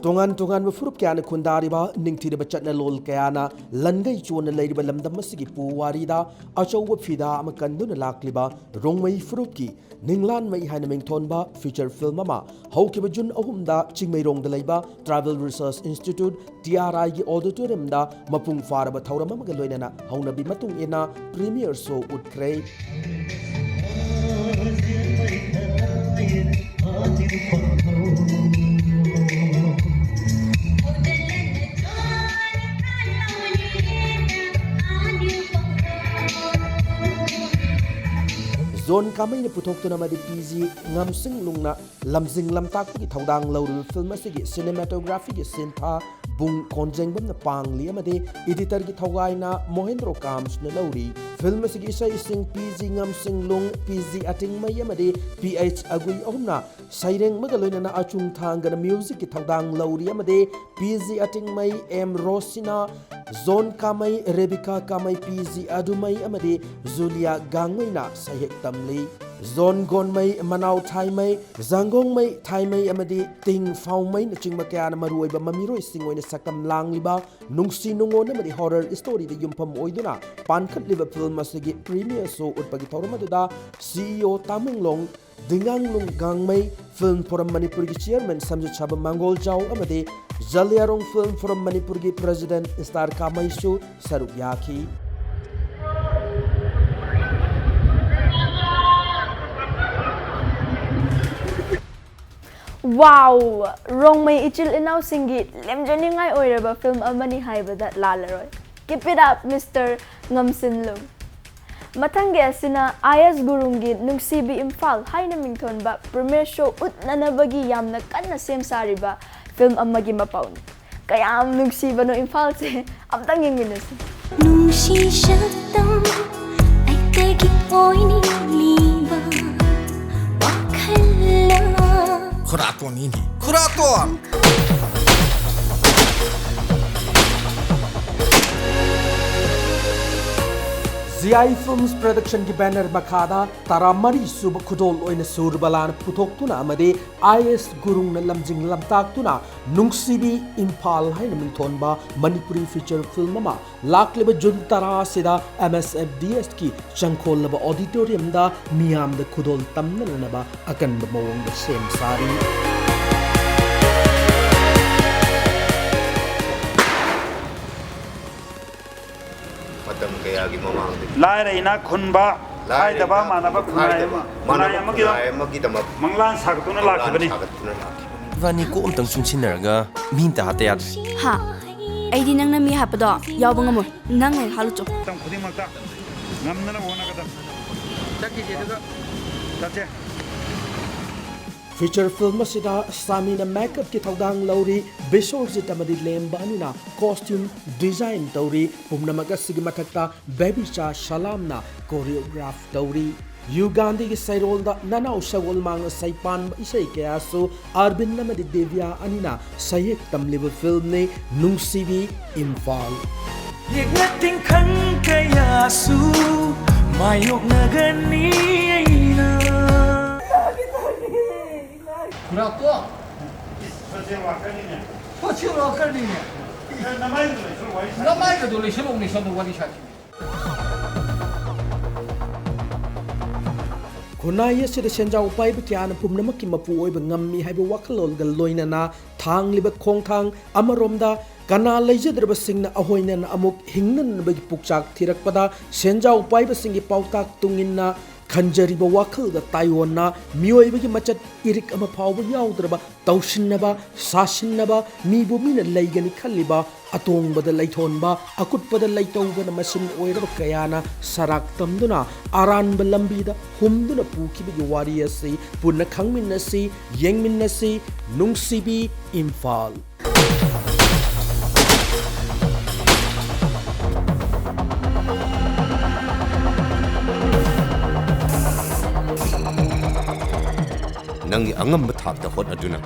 ꯇꯣꯉꯥꯟ ꯇꯣꯉꯥꯟꯕ ꯐꯨꯔꯨꯞ ꯀꯌꯥꯅ ꯈꯨꯟꯗꯥꯔꯤꯕ, ꯅꯤꯡꯊꯤꯔꯕ ꯆꯠꯅꯂꯣꯟ ꯀꯌꯥꯅ ꯂꯟꯒꯩ ꯆꯣꯟꯅ ꯂꯩꯔꯤꯕ ꯂꯝꯗꯝ ꯑꯁꯤꯒꯤ ꯄꯨꯋꯥꯔꯤꯗ ꯑꯆꯧꯕ ꯐꯤꯗꯥ ꯑꯃ ꯀꯟꯗꯨꯅ ꯂꯥꯛꯂꯤꯕ ꯔꯣꯡꯃꯩ ꯐꯨꯔꯨꯞꯀꯤ ꯅꯤꯡꯂꯥꯟꯃꯩ ꯍꯥꯏꯅ ꯃꯤꯡꯊꯣꯟꯕ feature film ꯑꯃ ꯍꯧꯈꯤꯕ June ꯑꯍꯨꯝꯗ ꯆꯤꯡꯃꯩꯔꯣꯡꯗ ꯂꯩꯕ Tribal Research Institute, T R I ꯒꯤ auditoriumꯗ ꯃꯄꯨꯡ ꯐꯥꯔꯕ ꯊꯧꯔꯝ ꯑꯃꯒ ꯂꯣꯏꯅꯅ ꯍꯧꯅꯕꯤ ꯃꯇꯨꯡ ꯏꯟꯅ premiere show ꯎꯠꯈ꯭ꯔꯦ꯫ ꯖꯣꯟ ꯀꯥꯃꯩꯅ ꯄꯨꯊꯣꯛꯇꯨꯅ ꯑꯃꯗꯤ ꯄꯤ ꯖꯤ ꯉꯝꯁꯤꯡꯂꯨꯡꯅ ꯂꯝꯖꯤꯡ ꯂꯝꯇꯥꯛꯄꯒꯤ ꯊꯧꯗꯥꯡ ꯂꯧꯔꯤꯕ film ꯑꯁꯤꯒꯤ cinematographyꯒꯤ ꯁꯤꯟꯊꯥ ꯕꯨꯡ ꯀꯣꯟꯖꯦꯡꯕꯝꯅ ꯄꯥꯡꯂꯤ ꯑꯃꯗꯤ editorꯒꯤ ꯊꯧꯒꯥꯏꯅ ꯃꯣꯍꯦꯟꯗ꯭ꯔꯣ ꯀꯥꯝꯁꯅ ꯂꯧꯔꯤ꯫ Film ꯑꯁꯤꯒꯤ ꯏꯁꯩꯁꯤꯡ ꯄꯤ ꯖꯤ ꯉꯝꯁꯤꯡꯂꯨꯡ, ꯄꯤ ꯖꯤ ꯑꯇꯤꯡꯃꯩ ꯑꯃꯗꯤ ꯄꯤ ꯑꯩꯆ ꯑꯒꯨꯏ ꯑꯍꯨꯝꯅ ꯁꯩꯔꯦꯡ ꯑꯃꯒ ꯂꯣꯏꯅꯅ ꯑꯆꯨꯡ ꯊꯥꯡꯒꯅ musicꯀꯤ ꯊꯧꯗꯥꯡ ꯂꯧꯔꯤ ꯑꯃꯗꯤ ꯄꯤ ꯖꯤ ꯑꯇꯤꯡꯃꯩ, ꯑꯦꯝ ꯔꯣꯁꯤꯅꯥ, ꯖꯣꯟ ꯀꯥꯃꯩ, ꯔꯦꯕꯤꯀꯥ ꯀꯥꯃꯩ, ꯄꯤ ꯖꯤ ꯑꯗꯨꯃꯩ ꯑꯃꯗꯤ ꯖꯨꯂꯤꯌꯥ ꯒꯥꯡꯃꯩꯅ ꯁꯩꯍꯦꯛ ꯇꯝꯂꯤ꯫ ꯖꯣꯟ ꯒꯣꯟꯃꯩ, ꯃꯅꯥꯎ ꯊꯥꯏꯃꯩ, ꯖꯥꯡꯒꯣꯡꯃꯩ ꯊꯥꯏꯃꯩ ꯑꯃꯗꯤ ꯇꯤꯡ ꯐꯥꯎꯃꯩꯅꯆꯤꯡꯕ ꯀꯌꯥꯅ ꯃꯔꯨꯑꯣꯏꯕ ꯃꯃꯤꯔꯣꯏꯁꯤꯡ ꯑꯣꯏꯅ ꯁꯛꯇꯝ ꯂꯥꯡꯂꯤꯕ ꯅꯨꯡꯁꯤ ꯅꯨꯡꯉꯣꯟ ꯑꯃꯗꯤ horror storyꯗ ꯌꯨꯝꯐꯝ ꯑꯣꯏꯗꯨꯅ ꯄꯥꯟꯈꯠꯂꯤꯕ film ꯑꯁꯤꯒꯤ premiere show ꯎꯠꯄꯒꯤ ꯊꯧꯔꯝ ꯑꯗꯨꯗ C E O ꯇꯥꯃꯨꯡꯂꯣꯡ ꯗꯤꯡꯉꯥꯡꯂꯨꯡ ꯒꯥꯡꯃꯩ, Film Forum ꯃꯅꯤꯄꯨꯔꯒꯤ chairman ꯁꯝꯖꯤꯠ ꯁꯥꯕ ꯃꯥꯡꯒꯣꯜꯖꯥꯎ ꯑꯃꯗꯤ ꯖꯂꯤꯌꯥꯔꯣꯡ Film Forum ꯃꯅꯤꯄꯨꯔꯒꯤ president ꯏꯁꯇꯥꯔ ꯀꯥꯃꯩꯁꯨ ꯁꯔꯨꯛ ꯌꯥꯈꯤ꯫ Wow! ꯔꯣꯡꯃꯩ ꯏꯆꯤꯜ ꯏꯅꯥꯎꯁꯤꯡꯒꯤ ꯂꯦꯝꯖꯅꯤꯡꯉꯥꯏ ꯑꯣꯏꯔꯕ ꯐꯤꯜꯝ ꯑꯃꯅꯤ ꯍꯥꯏꯕꯗ ꯂꯥꯜꯂꯔꯣꯏ꯫ Keep it up, Mister ꯉꯝꯁꯤꯟꯂꯨ꯫ ꯃꯊꯪꯒꯤ ꯑꯁꯤꯅ ꯑꯥꯏ ꯑꯦꯁ ꯒꯨꯔꯨꯡꯒꯤ ꯅꯨꯡꯁꯤꯕꯤ ꯏꯝꯐꯥꯜ ꯍꯥꯏꯅ ꯃꯤꯡꯊꯣꯟꯕ ꯄ꯭ꯔꯤꯃꯤꯌꯔ ꯁꯣ ꯎꯠꯅꯅꯕꯒꯤ ꯌꯥꯝꯅ ꯀꯟꯅ ꯁꯦꯝ ꯁꯥꯔꯤꯕ ꯐꯤꯜꯝ ꯑꯃꯒꯤ ꯃꯄꯥꯎꯅꯤ꯫ ꯀꯌꯥꯝ ꯅꯨꯡꯁꯤꯕꯅꯣ ꯏꯝꯐꯥꯜꯁꯦ, ꯑꯝꯇꯪ ꯌꯦꯡꯃꯤꯟꯅꯁꯤ꯫ ꯅꯨꯡꯁꯤ ꯁꯛꯇꯝ ꯑꯩꯇꯒꯤ ꯑꯣꯏꯅꯤꯡꯂꯤꯕ ꯋꯥꯈꯜꯂꯣꯟ꯫ ꯈꯨꯔꯥꯇꯣꯟ ꯏꯅꯤ, ꯈꯨꯔꯥꯇꯣꯟ! ꯖꯤ ꯑꯥꯏ ꯐꯤꯜꯝꯁ ꯄ꯭ꯔꯗꯛꯁꯟꯒꯤ ꯕꯦꯅꯔ ꯃꯈꯥꯗ ꯇꯔꯥꯃꯔꯤ ꯁꯨꯕ ꯈꯨꯗꯣꯜ ꯑꯣꯏꯅ ꯁꯨꯔꯕꯂꯥꯅ ꯄꯨꯊꯣꯛꯇꯨꯅ ꯑꯃꯗꯤ ꯑꯥꯏ ꯑꯦꯁ ꯒꯨꯔꯨꯡꯅ ꯂꯝꯖꯤꯡ ꯂꯝꯇꯥꯛꯇꯨꯅ ꯅꯨꯡꯁꯤꯕꯤ ꯏꯝꯐꯥꯜ ꯍꯥꯏꯅ ꯃꯤꯡꯊꯣꯟꯕ ꯃꯅꯤꯄꯨꯔꯤ ꯐꯤꯆꯔ ꯐꯤꯜꯝ ꯑꯃ ꯂꯥꯛꯂꯤꯕ ꯖꯨꯟ ꯇꯔꯥ ꯑꯁꯤꯗ ꯑꯦꯝ ꯑꯦꯁ ꯑꯦꯐ ꯗꯤ ꯑꯦꯁꯀꯤ ꯆꯪꯈꯣꯜꯂꯕ ꯑꯣꯗꯤꯇꯣꯔꯤꯌꯝꯗ ꯃꯤꯌꯥꯝꯗ ꯈꯨꯗꯣꯜ ꯇꯝꯅꯅꯕ ꯑꯀꯟꯕ ꯃꯑꯣꯡꯗ ꯁꯦꯝ ꯁꯥꯔꯤ꯫ ꯃꯇꯝ ꯀꯌꯥꯒꯤ ꯃꯃꯥꯡꯗꯒꯤ ꯂꯥꯏꯔ ꯏꯅꯥꯛ ꯈꯨꯟꯕ ꯂꯥꯏꯔ ꯈꯥꯏꯗꯕ ꯏꯅꯥꯛ ꯃꯥꯟꯅꯕ ꯈꯨꯟꯕ ꯈꯨꯟꯅꯥꯏ ꯈꯥꯏꯗꯕ ꯑꯃ, ꯃꯥꯟꯅꯕ ꯈꯨꯟꯅꯥꯏ ꯑꯃꯒꯤꯗꯃꯛ ꯈꯨꯟꯅꯥꯏ ꯑꯃꯒꯤꯗꯃꯛ ꯃꯪꯂꯥꯟ ꯁꯥꯒꯠꯇꯨꯅ ꯃꯪꯂꯥꯟ ꯂꯥꯛꯈꯤꯕꯅꯤ꯫ ꯁꯥꯒꯠꯇꯨꯅ ꯂꯥꯛꯈꯤꯕꯅꯤ꯫ ꯏꯕꯥꯅꯤ ꯀꯣꯛ ꯑꯝꯇꯪ ꯆꯨꯡꯁꯤꯟꯅꯔꯒ ꯃꯤ ꯑꯝꯇ ꯍꯥꯠꯇ ꯌꯥꯗ꯭ꯔꯦ꯫ ꯍꯥ? ꯑꯩꯗꯤ ꯅꯪꯅ ꯃꯤ ꯍꯥꯠꯄꯗꯣ ꯌꯥꯎꯕ ꯉꯝꯃꯣꯏ꯫ ꯅꯪ ꯍꯦꯛ ꯍꯥꯠꯂꯨꯆꯣ꯫ ꯃꯇꯝ ꯈꯨꯗꯤꯡꯃꯛꯇ ꯉꯝꯅꯅꯕ ꯍꯣꯠꯅꯒꯗꯕꯅꯤ꯫ ꯆꯠꯈꯤꯁꯦ ꯑꯗꯨꯒ꯫ ꯆꯠꯁꯦ꯫ ꯐꯤꯆꯔ ꯐꯤꯜꯝ ꯑꯁꯤꯗ ꯁꯥꯃꯤꯅ ꯃꯦꯀꯞꯀꯤ ꯊꯧꯗꯥꯡ ꯂꯧꯔꯤ, ꯕꯤꯁꯣꯔꯖꯤꯠ ꯑꯃꯗꯤ ꯂꯦꯝꯕ ꯑꯅꯤꯅ ꯀꯣꯁꯇ꯭ꯌꯨꯝ ꯗꯤꯖꯥꯏꯟ ꯇꯧꯔꯤ꯫ ꯄꯨꯝꯅꯃꯛ ꯑꯁꯤꯒꯤ ꯃꯊꯛꯇ ꯕꯦꯕꯤꯆꯥ ꯁꯂꯥꯝꯅ ꯀꯣꯔꯤꯌꯣꯒ꯭ꯔꯥꯐ ꯇꯧꯔꯤ꯫ ꯌꯨꯒꯥꯟꯙꯤꯒꯤ ꯁꯩꯔꯣꯜꯗ ꯅꯅꯥꯎ ꯁꯒꯣꯜꯃꯥꯡꯅ ꯁꯩꯄꯥꯟꯕ ꯏꯁꯩ ꯀꯌꯥꯁꯨ ꯑꯔꯕꯤꯟ ꯑꯃꯗꯤ ꯗꯤꯕ꯭ꯌꯥ ꯑꯅꯤꯅ ꯁꯩꯍꯦꯛ ꯇꯝꯂꯤꯕ ꯐꯤꯜꯝꯅꯤ ꯅꯨꯡꯁꯤꯕꯤ ꯏꯝꯐꯥꯜ꯫ ꯌꯦꯛꯅ ꯇꯤꯡꯈꯪ ꯀꯌꯥꯁꯨ ꯃꯥꯌꯣꯛꯅꯒꯅꯤ ꯑꯩꯅ꯫ ꯈꯨꯔꯥꯛꯇꯣ꯫ ꯁꯣꯁꯤꯌꯦꯜ ꯋꯥꯔꯀꯔꯅꯤꯅꯦ꯫ ꯁꯣꯁꯤꯌꯦꯜ ꯋꯥꯔꯀꯔꯅꯤꯅꯦ꯫ ꯅꯃꯥꯏꯗꯨ ꯂꯩꯁꯜꯂꯣ, ꯋꯥꯔꯤ ꯁꯥꯁꯤ꯫ ꯅꯃꯥꯏꯒꯗꯣ ꯂꯩꯁꯜꯂꯣ, ꯂꯩꯁꯜꯂꯣ, ꯋꯥꯔꯤ ꯁꯥꯁꯤ꯫ ꯈꯨꯟꯅꯥꯏ ꯑꯁꯤꯗ ꯁꯦꯟꯖꯥꯎ ꯄꯥꯏꯕ ꯀꯌꯥꯅ ꯄꯨꯝꯅꯃꯛꯀꯤ ꯃꯄꯨ ꯑꯣꯏꯕ ꯉꯝꯃꯤ ꯍꯥꯏꯕ ꯋꯥꯈꯜꯂꯣꯟꯒ ꯂꯣꯏꯅꯅ ꯊꯥꯡꯂꯤꯕ ꯈꯣꯡꯊꯥꯡ ꯑꯃꯔꯣꯝꯗ ꯀꯅꯥ ꯂꯩꯖꯗ꯭ꯔꯕꯁꯤꯡꯅ ꯑꯍꯣꯏꯅꯅ ꯑꯃꯨꯛ ꯍꯤꯡꯅꯅꯕꯒꯤ ꯄꯨꯛꯆꯥꯛ ꯊꯤꯔꯛꯄꯗ ꯁꯦꯟꯖꯥꯎ ꯄꯥꯏꯕꯁꯤꯡꯒꯤ ꯄꯥꯎꯇꯥꯛ ꯇꯨꯡꯏꯟꯅ ꯈꯟꯖꯔꯤꯕ ꯋꯥꯈꯜꯒ ꯇꯥꯏꯑꯣꯟꯅ, ꯃꯤꯑꯣꯏꯕꯒꯤ ꯃꯆꯠ ꯏꯔꯤꯛ ꯑꯃ ꯐꯥꯎꯕ ꯌꯥꯎꯗ꯭ꯔꯕ, ꯇꯧꯁꯤꯟꯅꯕ, ꯁꯥꯁꯤꯟꯅꯕ, ꯃꯤꯕꯨ ꯃꯤꯅ ꯂꯩꯒꯅꯤ ꯈꯜꯂꯤꯕ, ꯑꯇꯣꯡꯕꯗ ꯂꯩꯊꯣꯟꯕ, ꯑꯀꯨꯠꯄꯗ ꯂꯩꯇꯧꯕꯅ ꯃꯁꯤꯟ ꯑꯣꯏꯔꯕ ꯀꯌꯥꯅ ꯁꯔꯥꯛ ꯇꯝꯗꯨꯅ ꯑꯔꯥꯟꯕ ꯂꯝꯕꯤꯗ ꯍꯨꯝꯗꯨꯅ ꯄꯨꯈꯤꯕꯒꯤ ꯋꯥꯔꯤ ꯑꯁꯤ ꯄꯨꯟꯅ ꯈꯪꯃꯤꯟꯅꯁꯤ, ꯌꯦꯡꯃꯤꯟꯅꯁꯤ, ꯅꯨꯡꯁꯤꯕꯤ ꯏꯝꯐꯥꯜ꯫ ꯅꯪꯒꯤ ꯑꯉꯝꯕ ꯊꯥꯛꯇ ꯍꯣꯠꯅꯗꯨꯅ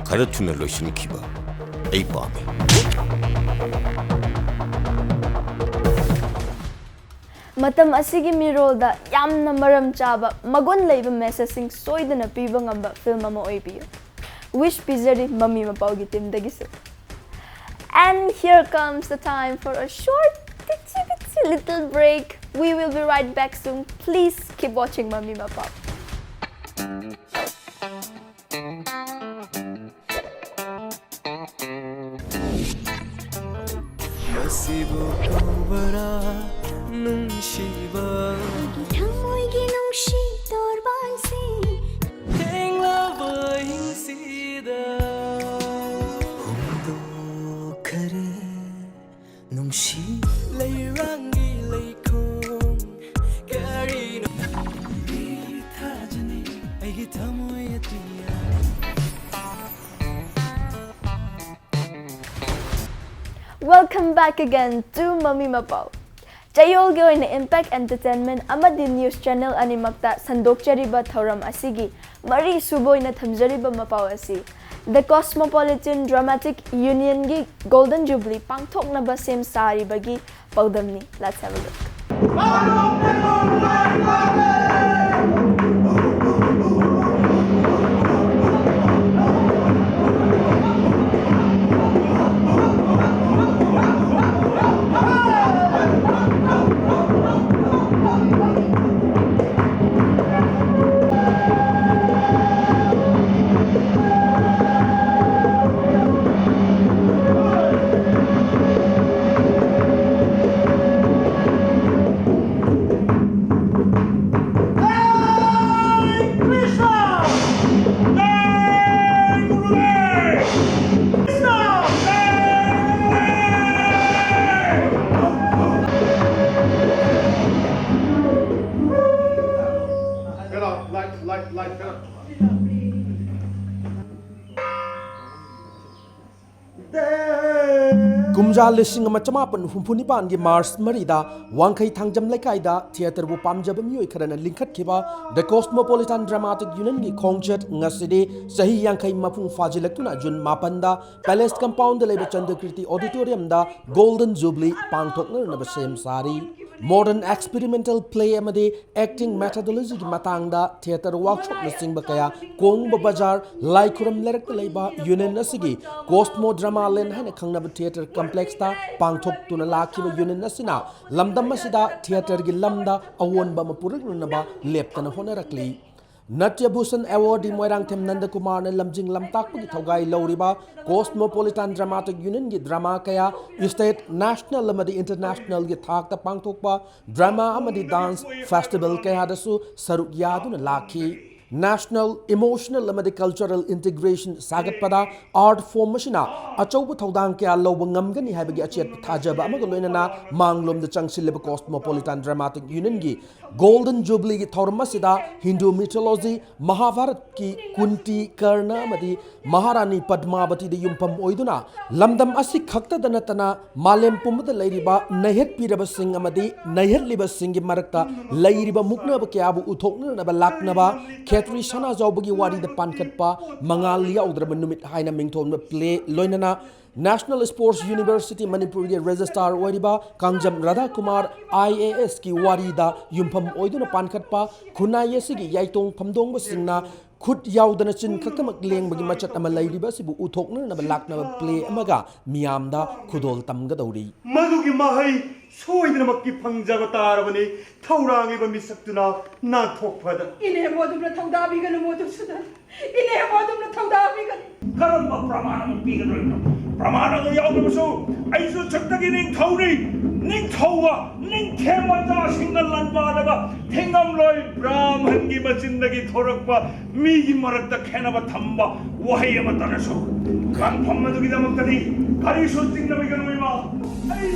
ꯈꯔ ꯊꯨꯅ ꯂꯣꯏꯁꯤꯟꯈꯤꯕ ꯑꯩ ꯄꯥꯝꯃꯤ꯫ ꯃꯇꯝ ꯑꯁꯤꯒꯤ ꯃꯤꯔꯣꯜꯗ ꯌꯥꯝꯅ ꯃꯔꯝ ꯆꯥꯕ, ꯃꯒꯨꯟ ꯂꯩꯕ messageꯁꯤꯡ ꯁꯣꯏꯗꯅ ꯄꯤꯕ ꯉꯝꯕ film ꯑꯃ ꯑꯣꯏꯕꯤꯌꯨ꯫ Wish ꯄꯤꯖꯔꯤ ꯃꯃꯤ ꯃꯄꯥꯎꯒꯤ teamꯗꯒꯤꯁꯨ꯫ And here comes the time for a short, itsy bitsy little break. We will be right back soon. Please keep watching ꯃꯃꯤ ꯃꯄꯥꯎ꯫ ꯃꯁꯤꯕꯨ ꯀꯧꯕꯔꯥ ꯅꯨꯡꯁꯤꯕ? ꯑꯩꯒꯤ ꯊꯃꯣꯏꯒꯤ ꯅꯨꯡꯁꯤ ꯇꯣꯔꯕꯥꯟꯁꯤ꯫ ꯊꯦꯡꯂꯕ ꯑꯍꯤꯡꯁꯤꯗ ꯍꯨꯝꯗꯣꯛꯈꯔꯦ ꯅꯨꯡꯁꯤ꯫ ꯂꯩꯔꯥꯡꯒꯤ ꯂꯩꯈꯣꯡ ꯀꯔꯤꯅꯣ? ꯊꯥꯖꯅꯤ ꯑꯩꯒꯤ ꯊꯃꯣꯏ ꯑꯇꯤꯌꯥ꯫ Welcome back again to ꯃꯃꯤ ꯃꯄꯥꯎ꯫ ꯆꯌꯣꯜꯒꯤ ꯑꯣꯏꯅ Impact Entertainment ꯑꯃꯗꯤ news channel ꯑꯅꯤꯃꯛꯇ ꯁꯟꯗꯣꯛꯆꯔꯤꯕ ꯊꯧꯔꯝ ꯑꯁꯤꯒꯤ ꯃꯔꯤ ꯁꯨꯕ ꯑꯣꯏꯅ ꯊꯝꯖꯔꯤꯕ ꯃꯄꯥꯎ ꯑꯁꯤ The Cosmopolitan Dramatic Unionꯒꯤ Golden Jubilee ꯄꯥꯡꯊꯣꯛꯅꯕ ꯁꯦꯝ ꯁꯥꯔꯤꯕꯒꯤ ꯄꯥꯎꯗꯝꯅꯤ꯫ Let's have a look. ꯀꯨꯝꯖꯥ ꯂꯤꯁꯤꯡ ꯑꯃ ꯆꯃꯥꯄꯟ ꯍꯨꯝꯐꯨ ꯅꯤꯄꯥꯟꯒꯤ ꯃꯥꯔꯆ ꯃꯔꯤꯗ ꯋꯥꯡꯈꯩ ꯊꯥꯡꯖꯝ ꯂꯩꯀꯥꯏꯗ ꯊꯤꯌꯦꯇꯔꯕꯨ ꯄꯥꯝꯖꯕ ꯃꯤꯑꯣꯏ ꯈꯔꯅ ꯂꯤꯡꯈꯠꯈꯤꯕ The Cosmopolitan Dramatic Unionꯒꯤ ꯈꯣꯡꯆꯠ ꯉꯁꯤꯗꯤ ꯆꯍꯤ ꯌꯥꯡꯈꯩ ꯃꯄꯨꯡ ꯐꯥꯖꯤꯜꯂꯛꯇꯨꯅ ꯖꯨꯟ ꯃꯥꯄꯟꯗ Palace Compoundꯗ ꯂꯩꯕ ꯆꯟꯗ꯭ꯔꯀꯤꯔꯇꯤ Auditoriumꯗ Golden Jubilee ꯄꯥꯡꯊꯣꯛꯅꯅꯕ ꯁꯦꯝ ꯁꯥꯔꯤ꯫ Modern experimental play ꯑꯃꯗꯤ acting methodologyꯒꯤ ꯃꯇꯥꯡꯗ theatre workshopꯅꯆꯤꯡꯕ ꯀꯌꯥ ꯀꯣꯡꯕ ꯕꯖꯥꯔ ꯂꯥꯏ ꯈꯨꯔꯝ ꯂꯩꯔꯛꯇ ꯂꯩꯕ union ꯑꯁꯤꯒꯤ Cosmo Drama Land ꯍꯥꯏꯅ ꯈꯪꯅꯕ theatre complexꯇ ꯄꯥꯡꯊꯣꯛꯇꯨꯅ ꯂꯥꯛꯈꯤꯕ union ꯑꯁꯤꯅ ꯂꯝꯗꯝ ꯑꯁꯤꯗ theatreꯒꯤ ꯂꯝꯗ ꯑꯑꯣꯟꯕ ꯑꯃ ꯄꯨꯔꯛꯅꯅꯕ ꯂꯦꯞꯇꯅ ꯍꯣꯠꯅꯔꯛꯂꯤ꯫ ꯅꯇ꯭ꯌ ꯚꯨꯁꯟ awardee ꯃꯣꯏꯔꯥꯡꯊꯦꯝ ꯅꯟꯗꯀꯨꯃꯥꯔꯅ ꯂꯝꯖꯤꯡ ꯂꯝꯇꯥꯛꯄꯒꯤ ꯊꯧꯒꯥꯏ ꯂꯧꯔꯤꯕ Cosmopolitan Dramatic Unionꯒꯤ drama ꯀꯌꯥ state, national ꯑꯃꯗꯤ internationalꯒꯤ ꯊꯥꯛꯇ ꯄꯥꯡꯊꯣꯛꯄ drama ꯑꯃꯗꯤ dance festival ꯀꯌꯥꯗꯁꯨ ꯁꯔꯨꯛ ꯌꯥꯗꯨꯅ ꯂꯥꯛꯈꯤ꯫ National emotional ꯑꯃꯗꯤ cultural integration ꯁꯥꯒꯠꯄꯗ art form ꯑꯁꯤꯅ ꯑꯆꯧꯕ ꯊꯧꯗꯥꯡ ꯀꯌꯥ ꯂꯧꯕ ꯉꯝꯒꯅꯤ ꯍꯥꯏꯕꯒꯤ ꯑꯆꯦꯠꯄ ꯊꯥꯖꯕ ꯑꯃꯒ ꯂꯣꯏꯅꯅ ꯃꯥꯡꯂꯣꯝꯗ ꯆꯪꯁꯤꯜꯂꯤꯕ Cosmopolitan Dramatic Unionꯒꯤ Golden Jubileeꯒꯤ ꯊꯧꯔꯝ ꯑꯁꯤꯗ Hindu mythology, ꯃꯍꯥꯚꯥꯔꯠꯀꯤ ꯀꯨꯟꯇꯤ, ꯀꯔꯅ ꯑꯃꯗꯤ ꯃꯍꯥꯔꯥꯅꯤ ꯄꯗꯃꯥꯕꯇꯤꯗ ꯌꯨꯝꯐꯝ ꯑꯣꯏꯗꯨꯅ ꯂꯝꯗꯝ ꯑꯁꯤ ꯈꯛꯇꯗ ꯅꯠꯇꯅ ꯃꯥꯂꯦꯝ ꯄꯨꯝꯕꯗ ꯂꯩꯔꯤꯕ ꯅꯩꯍꯠꯄꯤꯔꯕꯁꯤꯡ ꯑꯃꯗꯤ ꯅꯩꯍꯠꯂꯤꯕꯁꯤꯡꯒꯤ ꯃꯔꯛꯇ ꯂꯩꯔꯤꯕ ꯃꯨꯛꯅꯕ ꯀꯌꯥꯕꯨ ꯎꯊꯣꯛꯅꯅꯕ ꯂꯥꯛꯅꯕ ꯈꯦꯇ꯭ꯔꯤ ꯁꯅꯥꯖꯥꯎꯕꯒꯤ ꯋꯥꯔꯤꯗ ꯄꯥꯟꯈꯠꯄ ꯃꯉꯥꯜ ꯌꯥꯎꯗ꯭ꯔꯕ ꯅꯨꯃꯤꯠ ꯍꯥꯏꯅ ꯃꯤꯡꯊꯣꯟꯕ play ꯂꯣꯏꯅꯅ National Sports University ꯃꯅꯤꯄꯨꯔꯒꯤ registrar ꯑꯣꯏꯔꯤꯕ ꯀꯥꯡꯖꯝ ꯔꯥꯙꯥꯀꯨꯃꯥꯔ IASꯀꯤ ꯋꯥꯔꯤꯗ ꯌꯨꯝꯐꯝ ꯑꯣꯏꯗꯨꯅ ꯄꯥꯟꯈꯠꯄ ꯈꯨꯟꯅꯥꯏ ꯑꯁꯤꯒꯤ ꯌꯥꯏꯇꯣꯡ ꯐꯝꯗꯣꯡꯕꯁꯤꯡꯅ ꯈꯨꯠ ꯌꯥꯎꯗꯅ ꯆꯤꯟ ꯈꯛꯇꯃꯛ ꯂꯦꯡꯕꯒꯤ ꯃꯆꯠ ꯑꯃ ꯂꯩꯔꯤꯕ ꯑꯁꯤꯕꯨ ꯎꯊꯣꯛꯅꯅꯕ ꯂꯥꯛꯅꯕ play ꯑꯃꯒ ꯃꯤꯌꯥꯝꯗ ꯈꯨꯗꯣꯜ ꯇꯝꯒꯗꯧꯔꯤ꯫ ꯃꯗꯨꯒꯤ ꯃꯍꯩ ꯁꯣꯏꯗꯅꯃꯛꯀꯤ ꯐꯪꯖꯕ ꯇꯥꯔꯕꯅꯤ, ꯊꯧꯔꯥꯡꯂꯤꯕ ꯃꯤꯁꯛꯇꯨꯅ ꯅꯥꯟꯊꯣꯛꯄꯗ꯫ ꯏꯅꯦꯕꯨ ꯑꯗꯨꯝꯅ ꯊꯧꯗꯥꯕꯤꯒꯅꯨ, ꯃꯣꯗꯨꯁꯨꯗꯟ꯫ ꯏꯅꯦꯕꯨ ꯑꯗꯨꯝꯅ ꯊꯧꯗꯥꯕꯤꯒꯅꯨ꯫ ꯀꯔꯝꯕ ꯄ꯭ꯔꯃꯥꯟ ꯑꯃ ꯄꯤꯒꯗꯧꯔꯤꯕꯅꯣ? ꯄ꯭ꯔꯃꯥꯟ ꯑꯗꯨ ꯌꯥꯎꯗꯕꯁꯨ ꯑꯩꯁꯨ ꯁꯛꯇꯒꯤ ꯅꯤꯡꯊꯧꯅꯤ꯫ ꯅꯤꯡꯊꯧꯕ ꯅꯤꯡꯊꯦꯝ ꯃꯆꯥꯁꯤꯡꯅ ꯂꯥꯟꯕꯥꯗꯕ ꯊꯤꯉꯝꯂꯣꯏ ꯕ꯭ꯔꯥꯍꯃꯟꯒꯤ ꯃꯆꯤꯟꯗꯒꯤ ꯊꯣꯔꯛꯄ ꯃꯤꯒꯤ ꯃꯔꯛꯇ ꯈꯦꯟꯅꯕ ꯊꯝꯕ ꯋꯥꯍꯩ ꯑꯃꯠꯇꯅꯁꯨ ꯀꯟꯐꯝ ꯑꯗꯨꯒꯤꯗꯃꯛꯇꯗꯤ ꯀꯔꯤꯁꯨ ꯆꯤꯡꯅꯕꯤꯒꯅꯨ, ꯏꯃꯥ꯫ ꯑꯩ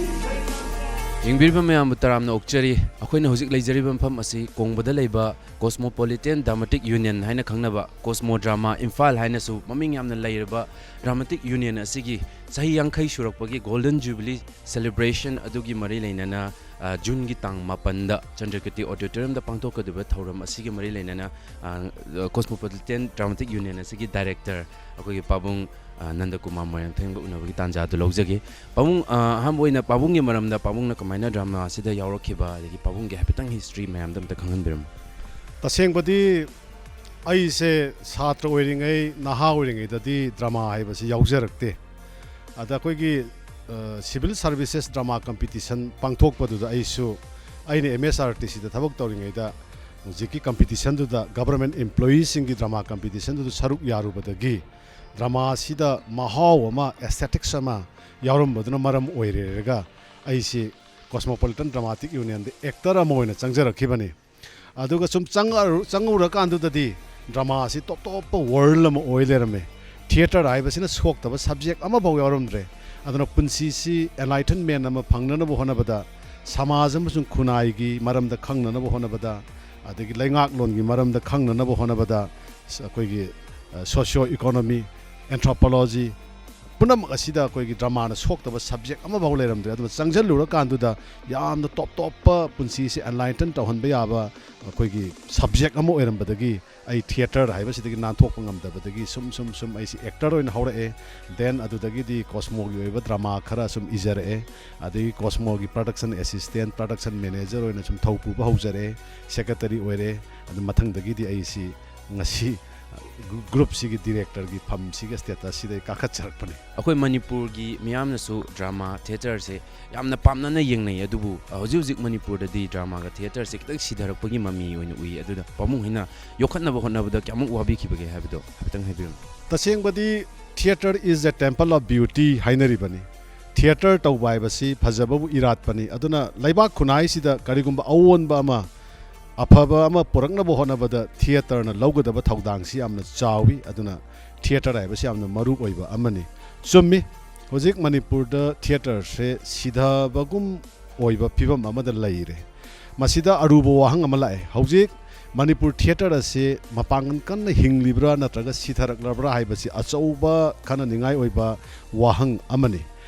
ꯌꯦꯡꯕꯤꯔꯤꯕ ꯃꯌꯥꯝꯕꯨ ꯇꯔꯥꯝꯅ ꯑꯣꯛꯆꯔꯤ꯫ ꯑꯩꯈꯣꯏꯅ ꯍꯧꯖꯤꯛ ꯂꯩꯖꯔꯤꯕ ꯃꯐꯝ ꯑꯁꯤ ꯀꯣꯡꯕꯗ ꯂꯩꯕ Cosmopolitan Dramatic Union ꯍꯥꯏꯅ ꯈꯪꯅꯕ ꯀꯣꯁꯃꯣ ꯗ꯭ꯔꯃꯥ ꯏꯝꯐꯥꯜ ꯍꯥꯏꯅꯁꯨ ꯃꯃꯤꯡ ꯌꯥꯝꯅ ꯂꯩꯔꯕ ꯗ꯭ꯔꯃꯥꯇꯤꯛ ꯌꯨꯅꯤꯌꯟ ꯑꯁꯤꯒꯤ ꯆꯍꯤ ꯌꯥꯡꯈꯩ ꯁꯨꯔꯛꯄꯒꯤ ꯒꯣꯜꯗꯟ ꯖꯨꯕꯤꯂꯤ ꯁꯦꯂꯦꯕ꯭ꯔꯦꯁꯟ ꯑꯗꯨꯒꯤ ꯃꯔꯤ ꯂꯩꯅꯅ, ꯑ, ꯖꯨꯟꯒꯤ ꯇꯥꯡ ꯃꯥꯄꯟꯗ ꯆꯟꯗ꯭ꯔꯀꯤꯔꯇꯤ ꯑꯣꯗꯤꯇꯣꯔꯤꯌꯝꯗ ꯄꯥꯡꯊꯣꯛꯀꯗꯧꯔꯤꯕ ꯊꯧꯔꯝ ꯑꯁꯤꯒꯤ ꯃꯔꯤ ꯂꯩꯅꯅ, ꯑ, ꯀꯣꯁꯃꯣꯄꯣꯂꯤꯇꯦꯟ ꯗ꯭ꯔꯃꯥꯇꯤꯛ ꯌꯨꯅꯤꯌꯟ ꯑꯁꯤꯒꯤ ꯗꯥꯏꯔꯦꯛꯇꯔ ꯑꯩꯈꯣꯏꯒꯤ ꯄꯥꯕꯨꯡ, ꯑ, ꯅꯟꯗꯀꯨꯃꯥꯔ ꯃꯣꯏꯔꯥꯡꯊꯦꯝꯒ ꯎꯅꯕꯒꯤ ꯇꯥꯟꯖꯥ ꯑꯗꯨ ꯂꯧꯖꯒꯦ꯫ ꯄꯥꯕꯨꯡ, ꯑ, ꯑꯍꯥꯟꯕ ꯑꯣꯏꯅ ꯄꯥꯕꯨꯡꯒꯤ ꯃꯔꯝꯗ ꯄꯥꯕꯨꯡꯅ ꯀꯃꯥꯏꯅ ꯗ꯭ꯔꯃꯥ ꯑꯁꯤꯗ ꯌꯥꯎꯔꯛꯈꯤꯕ, ꯑꯗꯒꯤ ꯄꯥꯕꯨꯡꯒꯤ ꯍꯥꯏꯐꯦꯠꯇꯪ ꯍꯤꯁꯇ꯭ꯔꯤ ꯃꯌꯥꯝꯗ ꯑꯝꯇ ꯈꯪꯍꯟꯕꯤꯔꯝꯃꯨ꯫ ꯇꯁꯦꯡꯕꯗꯤ ꯑꯩꯁꯦ ꯁꯥꯇ꯭ꯔ ꯑꯣꯏꯔꯤꯉꯩ, ꯅꯍꯥ ꯑꯣꯏꯔꯤꯉꯩꯗꯗꯤ ꯗ꯭ꯔꯃꯥ ꯍꯥꯏꯕꯁꯤ ꯌꯥꯎꯖꯔꯛꯇꯦ꯫ ꯑꯗ ꯑꯩꯈꯣꯏꯒꯤ, ꯑ, ꯁꯤꯚꯤꯜ ꯁꯥꯔꯚꯤꯁꯦꯁ ꯗ꯭ꯔꯃꯥ ꯀꯝꯄꯤꯇꯤꯁꯟ ꯄꯥꯡꯊꯣꯛꯄꯗꯨꯗ ꯑꯩꯁꯨ, ꯑꯩꯅ ꯑꯦꯝ ꯑꯦꯁ ꯑꯥꯔ ꯇꯤ ꯁꯤꯗ ꯊꯕꯛ ꯇꯧꯔꯤꯉꯩꯗ ꯍꯧꯖꯤꯛꯀꯤ ꯀꯝꯄꯤꯇꯤꯁꯟꯗꯨꯗ ꯒꯚꯔꯟꯃꯦꯟꯠ ꯏꯝꯄ꯭ꯂꯣꯌꯤꯁꯤꯡꯒꯤ ꯗ꯭ꯔꯃꯥ ꯀꯝꯄꯤꯇꯤꯁꯟꯗꯨꯗ ꯁꯔꯨꯛ ꯌꯥꯔꯨꯕꯗꯒꯤ ꯗ꯭ꯔꯃꯥ ꯑꯁꯤꯗ ꯃꯍꯥꯎ ꯑꯃ, ꯑꯦꯁꯊꯦꯇꯤꯛꯁ ꯑꯃ ꯌꯥꯎꯔꯝꯕꯗꯨꯅ ꯃꯔꯝ ꯑꯣꯏꯔꯦꯔꯒ ꯑꯩꯁꯤ ꯀꯣꯁꯃꯣꯄꯣꯂꯤꯇꯟ ꯗ꯭ꯔꯃꯥꯇꯤꯛ ꯌꯨꯅꯤꯌꯟꯗ ꯑꯦꯛꯇꯔ ꯑꯃ ꯑꯣꯏꯅ ꯆꯪꯖꯔꯛꯈꯤꯕꯅꯤ꯫ ꯑꯗꯨꯒ ꯁꯨꯝ ꯆꯪꯉ-, ꯆꯪꯉꯨꯔꯀꯥꯟꯗꯨꯗꯗꯤ ꯗ꯭ꯔꯃꯥ ꯑꯁꯤ ꯇꯣꯞ ꯇꯣꯞꯄ ꯋꯥꯔꯜ ꯑꯃ ꯑꯣꯏ ꯂꯩꯔꯝꯃꯦ꯫ ꯊꯤꯌꯦꯇꯔ ꯍꯥꯏꯕꯁꯤꯅ ꯁꯣꯛꯇꯕ ꯁꯕꯖꯦꯛ ꯑꯃꯐꯥꯎ ꯌꯥꯎꯔꯝꯗ꯭ꯔꯦ꯫ ꯑꯗꯨꯅ ꯄꯨꯟꯁꯤꯁꯤ ꯑꯦꯟꯂꯥꯏꯇꯟꯃꯦꯟ ꯑꯃ ꯐꯪꯅꯅꯕ ꯍꯣꯠꯅꯕꯗ, ꯁꯃꯥꯖ ꯑꯃꯁꯨꯡ ꯈꯨꯟꯅꯥꯏꯒꯤ ꯃꯔꯝꯗ ꯈꯪꯅꯅꯕ ꯍꯣꯠꯅꯕꯗ, ꯑꯗꯒꯤ ꯂꯩꯉꯥꯛꯂꯣꯟꯒꯤ ꯃꯔꯝꯗ ꯈꯪꯅꯅꯕ ꯍꯣꯠꯅꯕꯗ, ꯁ-, ꯑꯩꯈꯣꯏꯒꯤ, ꯑ, ꯁꯣꯁꯤꯌꯣ ꯏꯀꯣꯅꯣꯃꯤ, ꯑꯦꯟꯊ꯭ꯔꯣꯄꯣꯂꯣꯖꯤ, ꯄꯨꯝꯅꯃꯛ ꯑꯁꯤꯗ ꯑꯩꯈꯣꯏꯒꯤ ꯗ꯭ꯔꯃꯥꯅ ꯁꯣꯛꯇꯕ ꯁꯕꯖꯦꯛ ꯑꯃꯐꯥꯎ ꯂꯩꯔꯝꯗ꯭ꯔꯦ꯫ ꯑꯗꯨꯅ ꯆꯪꯁꯤꯜꯂꯨꯔꯀꯥꯟꯗꯨꯗ ꯌꯥꯝꯅ ꯇꯣꯞ ꯇꯣꯞꯄ ꯄꯨꯟꯁꯤꯁꯦ ꯑꯦꯟꯂꯥꯏꯇꯟ ꯇꯧꯍꯟꯕ ꯌꯥꯕ ꯑꯩꯈꯣꯏꯒꯤ ꯁꯕꯖꯦꯛ ꯑꯃ ꯑꯣꯏꯔꯝꯕꯗꯒꯤ ꯑꯩ ꯊꯤꯌꯦꯇꯔ ꯍꯥꯏꯕꯁꯤꯗꯒꯤ ꯅꯥꯟꯊꯣꯛꯄ ꯉꯝꯗꯕꯗꯒꯤ ꯁꯨꯝ ꯁꯨꯝ ꯁꯨꯝ ꯑꯩꯁꯦ ꯑꯦꯛꯇꯔ ꯑꯣꯏꯅ ꯍꯧꯔꯛꯑꯦ꯫ ꯗꯦꯟ ꯑꯗꯨꯗꯒꯤꯗꯤ ꯀꯣꯁꯃꯣꯒꯤ ꯑꯣꯏꯕ ꯗ꯭ꯔꯃꯥ ꯈꯔ ꯁꯨꯝ ꯏꯖꯔꯛꯑꯦ꯫ ꯑꯗꯒꯤ ꯀꯣꯁꯃꯣꯒꯤ ꯄ꯭ꯔꯗꯛꯁꯟ ꯑꯦꯁꯤꯁꯇꯦꯟ, ꯄ꯭ꯔꯗꯛꯁꯟ ꯃꯦꯅꯦꯖꯔ ꯑꯣꯏꯅ ꯁꯨꯝ ꯊꯧ ꯄꯨꯕ ꯍꯧꯖꯔꯛꯑꯦ, ꯁꯦꯀ꯭ꯔꯦꯇꯔꯤ ꯑꯣꯏꯔꯦ꯫ ꯑꯗꯨ ꯃꯊꯪꯗꯒꯤꯗꯤ ꯑꯩꯁꯤ ꯉꯁꯤ ꯒ꯭ꯔꯨꯞꯁꯤꯒꯤ ꯗꯤꯔꯦꯛꯇꯔꯒꯤ ꯐꯝꯁꯤꯒꯤ ꯁ꯭ꯇꯦꯇꯁꯁꯤꯗ ꯑꯩ ꯀꯥꯈꯠꯆꯔꯛꯄꯅꯤ꯫ ꯑꯩꯈꯣꯏ ꯃꯅꯤꯄꯨꯔꯒꯤ ꯃꯤꯌꯥꯝꯅꯁꯨ ꯗ꯭ꯔꯃꯥ ꯊꯤꯌꯦꯇꯔꯁꯦ ꯌꯥꯝꯅ ꯄꯥꯝꯅꯅ ꯌꯦꯡꯅꯩ, ꯑꯗꯨꯕꯨ ꯍꯧꯖꯤꯛ ꯍꯧꯖꯤꯛ ꯃꯅꯤꯄꯨꯔꯗꯗꯤ ꯗ꯭ꯔꯃꯥꯒ ꯊꯤꯌꯦꯇꯔꯁꯦ ꯈꯤꯇꯪ ꯁꯤꯊꯔꯛꯄꯒꯤ ꯃꯃꯤ ꯑꯣꯏꯅ ꯎꯏ꯫ ꯑꯗꯨꯅ ꯄꯥꯕꯨꯡ ꯍꯣꯏꯅ ꯌꯣꯛꯈꯠꯅꯕ ꯍꯣꯠꯅꯕꯗ ꯀꯌꯥꯃꯨꯛ ꯋꯥꯕꯤꯈꯤꯕꯒꯦ ꯍꯥꯏꯕꯗꯣ ꯍꯥꯏꯐꯦꯠꯇꯪ ꯍꯥꯏꯕꯤꯔꯝꯃꯨ꯫ ꯇꯁꯦꯡꯕꯗꯤ theatre is a temple of beauty ꯍꯥꯏꯅꯔꯤꯕꯅꯤ꯫ ꯊꯤꯌꯦꯇꯔ ꯇꯧꯕ ꯍꯥꯏꯕꯁꯤ ꯐꯖꯕꯕꯨ ꯏꯔꯥꯠꯄꯅꯤ꯫ ꯑꯗꯨꯅ ꯂꯩꯕꯥꯛ ꯈꯨꯟꯅꯥꯏꯁꯤꯗ ꯀꯔꯤꯒꯨꯝꯕ ꯑꯑꯣꯟꯕ ꯑꯃ, ꯑꯐꯕ ꯑꯃ ꯄꯨꯔꯛꯅꯕ ꯍꯣꯠꯅꯕꯗ ꯊꯤꯌꯦꯇꯔꯅ ꯂꯧꯒꯗꯕ ꯊꯧꯗꯥꯡꯁꯤ ꯌꯥꯝꯅ ꯆꯥꯎꯏ꯫ ꯑꯗꯨꯅ ꯊꯤꯌꯦꯇꯔ ꯍꯥꯏꯕꯁꯤ ꯌꯥꯝꯅ ꯃꯔꯨ ꯑꯣꯏꯕ ꯑꯃꯅꯤ꯫ ꯆꯨꯝꯃꯤ, ꯍꯧꯖꯤꯛ ꯃꯅꯤꯄꯨꯔꯗ ꯊꯤꯌꯦꯇꯔꯁꯦ ꯁꯤꯊꯕꯒꯨꯝ ꯑꯣꯏꯕ ꯐꯤꯕꯝ ꯑꯃꯗ ꯂꯩꯔꯦ꯫ ꯃꯁꯤꯗ ꯑꯔꯨꯕ ꯋꯥꯍꯪ ꯑꯃ ꯂꯥꯛꯑꯦ꯫ ꯍꯧꯖꯤꯛ ꯃꯅꯤꯄꯨꯔ ꯊꯤꯌꯦꯇꯔ ꯑꯁꯤ ꯃꯄꯥꯡꯒꯜ ꯀꯟꯅ ꯍꯤꯡꯂꯤꯕ꯭ꯔꯥ ꯅꯠꯇ꯭ꯔꯒ ꯁꯤꯊꯔꯛꯂꯕ꯭ꯔꯥ ꯍꯥꯏꯕꯁꯤ ꯑꯆꯧꯕ ꯈꯟꯅꯅꯤꯡꯉꯥꯏ ꯑꯣꯏꯕ ꯋꯥꯍꯪ ꯑꯃꯅꯤ꯫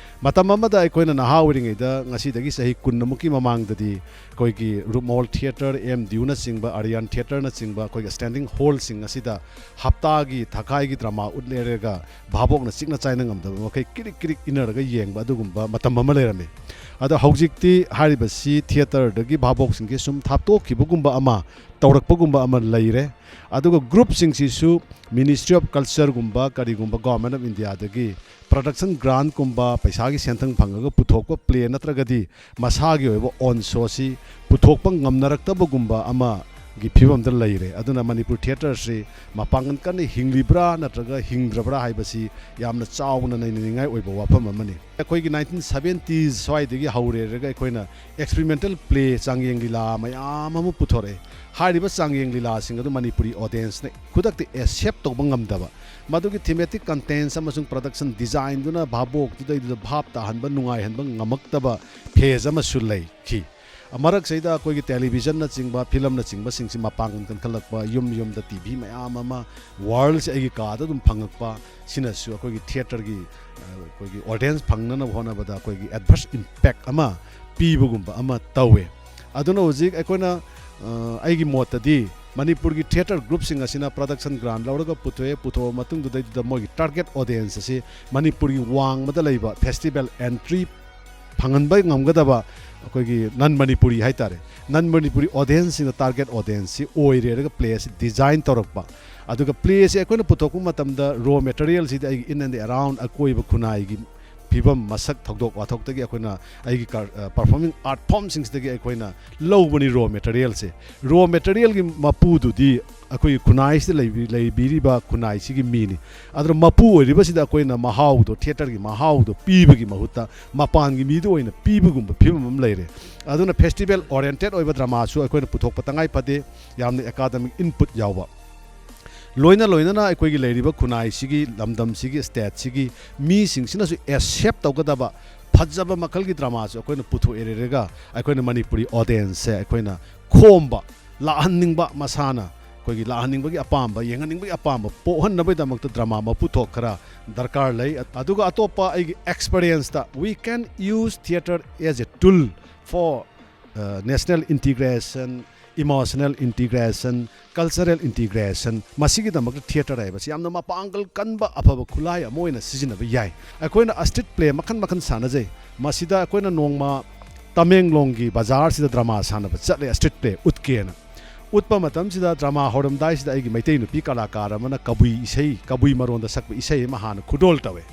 ꯃꯇꯝ ꯑꯃꯗ ꯑꯩꯈꯣꯏꯅ ꯅꯍꯥ ꯑꯣꯏꯔꯤꯉꯩꯗ, ꯉꯁꯤꯗꯒꯤ ꯆꯍꯤ ꯀꯨꯟꯃꯨꯛꯀꯤ ꯃꯃꯥꯡꯗꯗꯤ, ꯑꯩꯈꯣꯏꯒꯤ ꯔꯨꯞꯃꯍꯣꯜ ꯊꯤꯌꯦꯇꯔ, ꯑꯦꯝ ꯗꯤꯌꯨꯅꯆꯤꯡꯕ, ꯑꯔꯤꯌꯥꯟ ꯊꯤꯌꯦꯇꯔꯅꯆꯤꯡꯕ ꯑꯩꯈꯣꯏꯒꯤ ꯁ꯭ꯇꯦꯟꯗꯤꯡ ꯍꯣꯜꯁꯤꯡ ꯑꯁꯤꯗ ꯍꯞꯇꯥꯒꯤ ꯊꯥꯈꯥꯏꯒꯤ ꯗ꯭ꯔꯃꯥ ꯎꯠꯂꯦꯔꯒ ꯚꯥꯕꯣꯛꯅ ꯆꯤꯛꯅ ꯆꯥꯏꯅ ꯉꯝꯗꯕ ꯃꯈꯩ ꯀꯤꯔꯤꯛ ꯀꯤꯔꯤꯛ ꯏꯟꯅꯔꯒ ꯌꯦꯡꯕ ꯑꯗꯨꯒꯨꯝꯕ ꯃꯇꯝ ꯑꯃ ꯂꯩꯔꯝꯃꯤ꯫ ꯑꯗꯣ ꯍꯧꯖꯤꯛꯇꯤ ꯍꯥꯏꯔꯤꯕꯁꯤ ꯊꯤꯌꯦꯇꯔꯗꯒꯤ ꯚꯥꯕꯣꯛꯁꯤꯡꯁꯦ ꯁꯨꯝ ꯊꯥꯞꯇꯣꯛꯈꯤꯕꯒꯨꯝꯕ ꯑꯃ, ꯇꯧꯔꯛꯄꯒꯨꯝꯕ ꯑꯃ ꯂꯩꯔꯦ꯫ ꯑꯗꯨꯒ ꯒ꯭ꯔꯨꯞꯁꯤꯡꯁꯤꯁꯨ Ministry of Cultureꯒꯨꯝꯕ, ꯀꯔꯤꯒꯨꯝꯕ, Government of Indiaꯗꯒꯤ production grantꯀꯨꯝꯕ, ꯄꯩꯁꯥꯒꯤ ꯁꯦꯟꯊꯪ ꯐꯪꯉꯒ ꯄꯨꯊꯣꯛꯄ ꯄ꯭ꯂꯦ ꯅꯠꯇ꯭ꯔꯒꯗꯤ ꯃꯁꯥꯒꯤ ꯑꯣꯏꯕ own showꯁꯤ ꯄꯨꯊꯣꯛꯄ ꯉꯝꯅꯔꯛꯇꯕꯒꯨꯝꯕ ꯑꯃꯒꯤ ꯐꯤꯕꯝꯗ ꯂꯩꯔꯦ꯫ ꯑꯗꯨꯅ ꯃꯅꯤꯄꯨꯔ ꯊꯤꯌꯦꯇꯔꯁꯤ ꯃꯄꯥꯡꯒꯜ ꯀꯟꯅ ꯍꯤꯡꯂꯤꯕ꯭ꯔꯥ ꯅꯠꯇ꯭ꯔꯒ ꯍꯤꯡꯗ꯭ꯔꯕ꯭ꯔꯥ ꯍꯥꯏꯕꯁꯤ ꯌꯥꯝꯅ ꯆꯥꯎꯅ ꯅꯩꯅꯅꯤꯡꯉꯥꯏ ꯑꯣꯏꯕ ꯋꯥꯐꯝ ꯑꯃꯅꯤ꯫ ꯑꯩꯈꯣꯏꯒꯤ nineteen seventies ꯁ꯭ꯋꯥꯏꯗꯒꯤ ꯍꯧꯔꯦꯔꯒ ꯑꯩꯈꯣꯏꯅ experimental play, ꯆꯥꯡꯌꯦꯡ ꯂꯤꯂꯥ ꯃꯌꯥꯝ ꯑꯃ ꯄꯨꯊꯣꯔꯛꯑꯦ꯫ ꯍꯥꯏꯔꯤꯕ ꯆꯥꯡꯌꯦꯡ ꯂꯤꯂꯥꯁꯤꯡ ꯑꯗꯨ ꯃꯅꯤꯄꯨꯔꯤ audienceꯅ ꯈꯨꯗꯛꯇ accept ꯇꯧꯕ ꯉꯝꯗꯕ, ꯃꯗꯨꯒꯤ thematic contents ꯑꯃꯁꯨꯡ production designꯗꯨꯅ ꯚꯥꯕꯣꯛꯇꯨꯗꯩꯗꯨꯗ ꯚꯥꯞ ꯇꯥꯍꯟꯕ, ꯅꯨꯡꯉꯥꯏꯍꯟꯕ ꯉꯝꯃꯛꯇꯕ phase ꯑꯃꯁꯨ ꯂꯩꯈꯤ꯫ ꯃꯔꯛꯁꯤꯗ ꯑꯩꯈꯣꯏꯒꯤ televisionꯅꯆꯤꯡꯕ, filmꯅꯆꯤꯡꯕꯁꯤꯡꯁꯤ ꯃꯄꯥꯡꯒꯜ ꯀꯟꯈꯠꯂꯛꯄ, ꯌꯨꯝ ꯌꯨꯝꯗ TV ꯃꯌꯥꯝ ꯑꯃ, worldꯁꯦ ꯑꯩꯒꯤ ꯀꯥꯗ ꯑꯗꯨꯝ ꯐꯪꯉꯛꯄ, ꯁꯤꯅꯁꯨ ꯑꯩꯈꯣꯏꯒꯤ theatreꯒꯤ, ꯑ, ꯑꯩꯈꯣꯏꯒꯤ audience ꯐꯪꯅꯅꯕ ꯍꯣꯠꯅꯕꯗ ꯑꯩꯈꯣꯏꯒꯤ adverse impact ꯑꯃ ꯄꯤꯕꯒꯨꯝꯕ ꯑꯃ ꯇꯧꯋꯦ꯫ ꯑꯗꯨꯅ ꯍꯧꯖꯤꯛ ꯑꯩꯈꯣꯏꯅ, ꯑ, ꯑꯩꯒꯤ ꯃꯣꯠꯇꯗꯤ ꯃꯅꯤꯄꯨꯔꯒꯤ theatre groupꯁꯤꯡ ꯑꯁꯤꯅ production grant ꯂꯧꯔꯒ ꯄꯨꯊꯣꯛꯑꯦ, ꯄꯨꯊꯣꯛꯑ ꯃꯇꯨꯡꯗꯨꯗꯩꯗꯨꯗ ꯃꯣꯏꯒꯤ target audience ꯑꯁꯤ ꯃꯅꯤꯄꯨꯔꯒꯤ ꯋꯥꯡꯃꯗ ꯂꯩꯕ festival entry ꯐꯪꯍꯟꯕ ꯉꯝꯒꯗꯕ ꯑꯩꯈꯣꯏꯒꯤ non Manipuri ꯍꯥꯏꯇꯥꯔꯦ, non Manipuri audienceꯁꯤꯡꯗ target audienceꯁꯤ ꯑꯣꯏꯔꯦꯔꯒ play ꯑꯁꯤ design ꯇꯧꯔꯛꯄ꯫ ꯑꯗꯨꯒ play ꯑꯁꯤ ꯑꯩꯈꯣꯏꯅ ꯄꯨꯊꯣꯛꯄ ꯃꯇꯝꯗ raw materialꯁꯤꯗꯤ ꯑꯩꯒꯤ in and around ꯑꯀꯣꯏꯕ ꯈꯨꯟꯅꯥꯏꯒꯤ ꯐꯤꯕꯝ, ꯃꯁꯛ, ꯊꯧꯗꯣꯛ ꯋꯥꯊꯣꯛꯇꯒꯤ ꯑꯩꯈꯣꯏꯅ ꯑꯩꯒꯤ ꯀꯔ-, ꯑ, performing art formꯁꯤꯡꯁꯤꯗꯒꯤ ꯑꯩꯈꯣꯏꯅ ꯂꯧꯕꯅꯤ raw materialꯁꯦ꯫ Raw materialꯒꯤ ꯃꯄꯨꯗꯨꯗꯤ ꯑꯩꯈꯣꯏꯒꯤ ꯈꯨꯟꯅꯥꯏꯁꯤꯗ ꯂꯩꯕꯤ-, ꯂꯩꯕꯤꯔꯤꯕ ꯈꯨꯟꯅꯥꯏꯁꯤꯒꯤ ꯃꯤꯅꯤ꯫ ꯑꯗꯨꯅ ꯃꯄꯨ ꯑꯣꯏꯔꯤꯕꯁꯤꯗ ꯑꯩꯈꯣꯏꯅ ꯃꯍꯥꯎꯗꯣ, theatreꯒꯤ ꯃꯍꯥꯎꯗꯣ ꯄꯤꯕꯒꯤ ꯃꯍꯨꯠꯇ ꯃꯄꯥꯟꯒꯤ ꯃꯤꯗ ꯑꯣꯏꯅ ꯄꯤꯕꯒꯨꯝꯕ ꯐꯤꯕꯝ ꯑꯃ ꯂꯩꯔꯦ꯫ ꯑꯗꯨꯅ festival oriented ꯑꯣꯏꯕ dramaꯁꯨ ꯑꯩꯈꯣꯏꯅ ꯄꯨꯊꯣꯛꯄ ꯇꯉꯥꯏ ꯐꯗꯦ, ꯌꯥꯝꯅ academic input ꯌꯥꯎꯕ꯫ ꯂꯣꯏꯅ ꯂꯣꯏꯅꯅ ꯑꯩꯈꯣꯏꯒꯤ ꯂꯩꯔꯤꯕ ꯈꯨꯟꯅꯥꯏꯁꯤꯒꯤ, ꯂꯝꯗꯝꯁꯤꯒꯤ, stateꯁꯤꯒꯤ ꯃꯤꯁꯤꯡꯁꯤꯅꯁꯨ accept ꯇꯧꯒꯗꯕ ꯐꯖꯕ ꯃꯈꯜꯒꯤ dramaꯁꯨ ꯑꯩꯈꯣꯏꯅ ꯄꯨꯊꯣꯛꯑꯦꯔꯒ ꯑꯩꯈꯣꯏꯅ ꯃꯅꯤꯄꯨꯔꯤ audienceꯁꯦ ꯑꯩꯈꯣꯏꯅ ꯈꯣꯝꯕ, ꯂꯥꯛꯍꯟꯅꯤꯡꯕ, ꯃꯁꯥꯅ ꯑꯩꯈꯣꯏꯒꯤ ꯂꯥꯛꯍꯟꯅꯤꯡꯕꯒꯤ ꯑꯄꯥꯝꯕ, ꯌꯦꯡꯍꯟꯅꯤꯡꯕꯒꯤ ꯑꯄꯥꯝꯕ ꯄꯣꯛꯍꯟꯅꯕꯒꯤꯗꯃꯛꯇ drama ꯑꯃ ꯄꯨꯊꯣꯛ ꯈꯔ ꯗꯔꯀꯥꯔ ꯂꯩ꯫ ꯑꯗꯨꯒ ꯑꯇꯣꯞꯄ ꯑꯩꯒꯤ experienceꯇ, we can use theatre as a tool for national integration, emotional integration, cultural integration, ꯃꯁꯤꯒꯤꯗꯃꯛꯇ theatre ꯍꯥꯏꯕꯁꯤ ꯌꯥꯝꯅ ꯃꯄꯥꯡꯒꯜ ꯀꯟꯕ ꯑꯐꯕ ꯈꯨꯠꯂꯥꯏ ꯑꯃ ꯑꯣꯏꯅ ꯁꯤꯖꯤꯟꯅꯕ ꯌꯥꯏ꯫ ꯑꯩꯈꯣꯏꯅ street play ꯃꯈꯟ ꯃꯈꯟ ꯁꯥꯟꯅꯖꯩ꯫ ꯃꯁꯤꯗ ꯑꯩꯈꯣꯏꯅ ꯅꯣꯡꯃ ꯇꯃꯦꯡꯂꯣꯡꯒꯤ ꯕꯖꯥꯔꯁꯤꯗ drama ꯁꯥꯟꯅꯕ ꯆꯠꯂꯦ, street play ꯎꯠꯀꯦꯅ꯫ ꯎꯠꯄ ꯃꯇꯝꯁꯤꯗ drama ꯍꯧꯔꯝꯗꯥꯏꯁꯤꯗ ꯑꯩꯒꯤ ꯃꯩꯇꯩ ꯅꯨꯄꯤ ꯀꯂꯥꯀꯥꯔ ꯑꯃꯅ ꯀꯕꯨꯏ ꯏꯁꯩ, ꯀꯕꯨꯏ ꯃꯔꯣꯟꯗ ꯁꯛꯄ ꯏꯁꯩ ꯑꯃ ꯍꯥꯟꯅ ꯈꯨꯗꯣꯜ ꯇꯧꯋꯦ꯫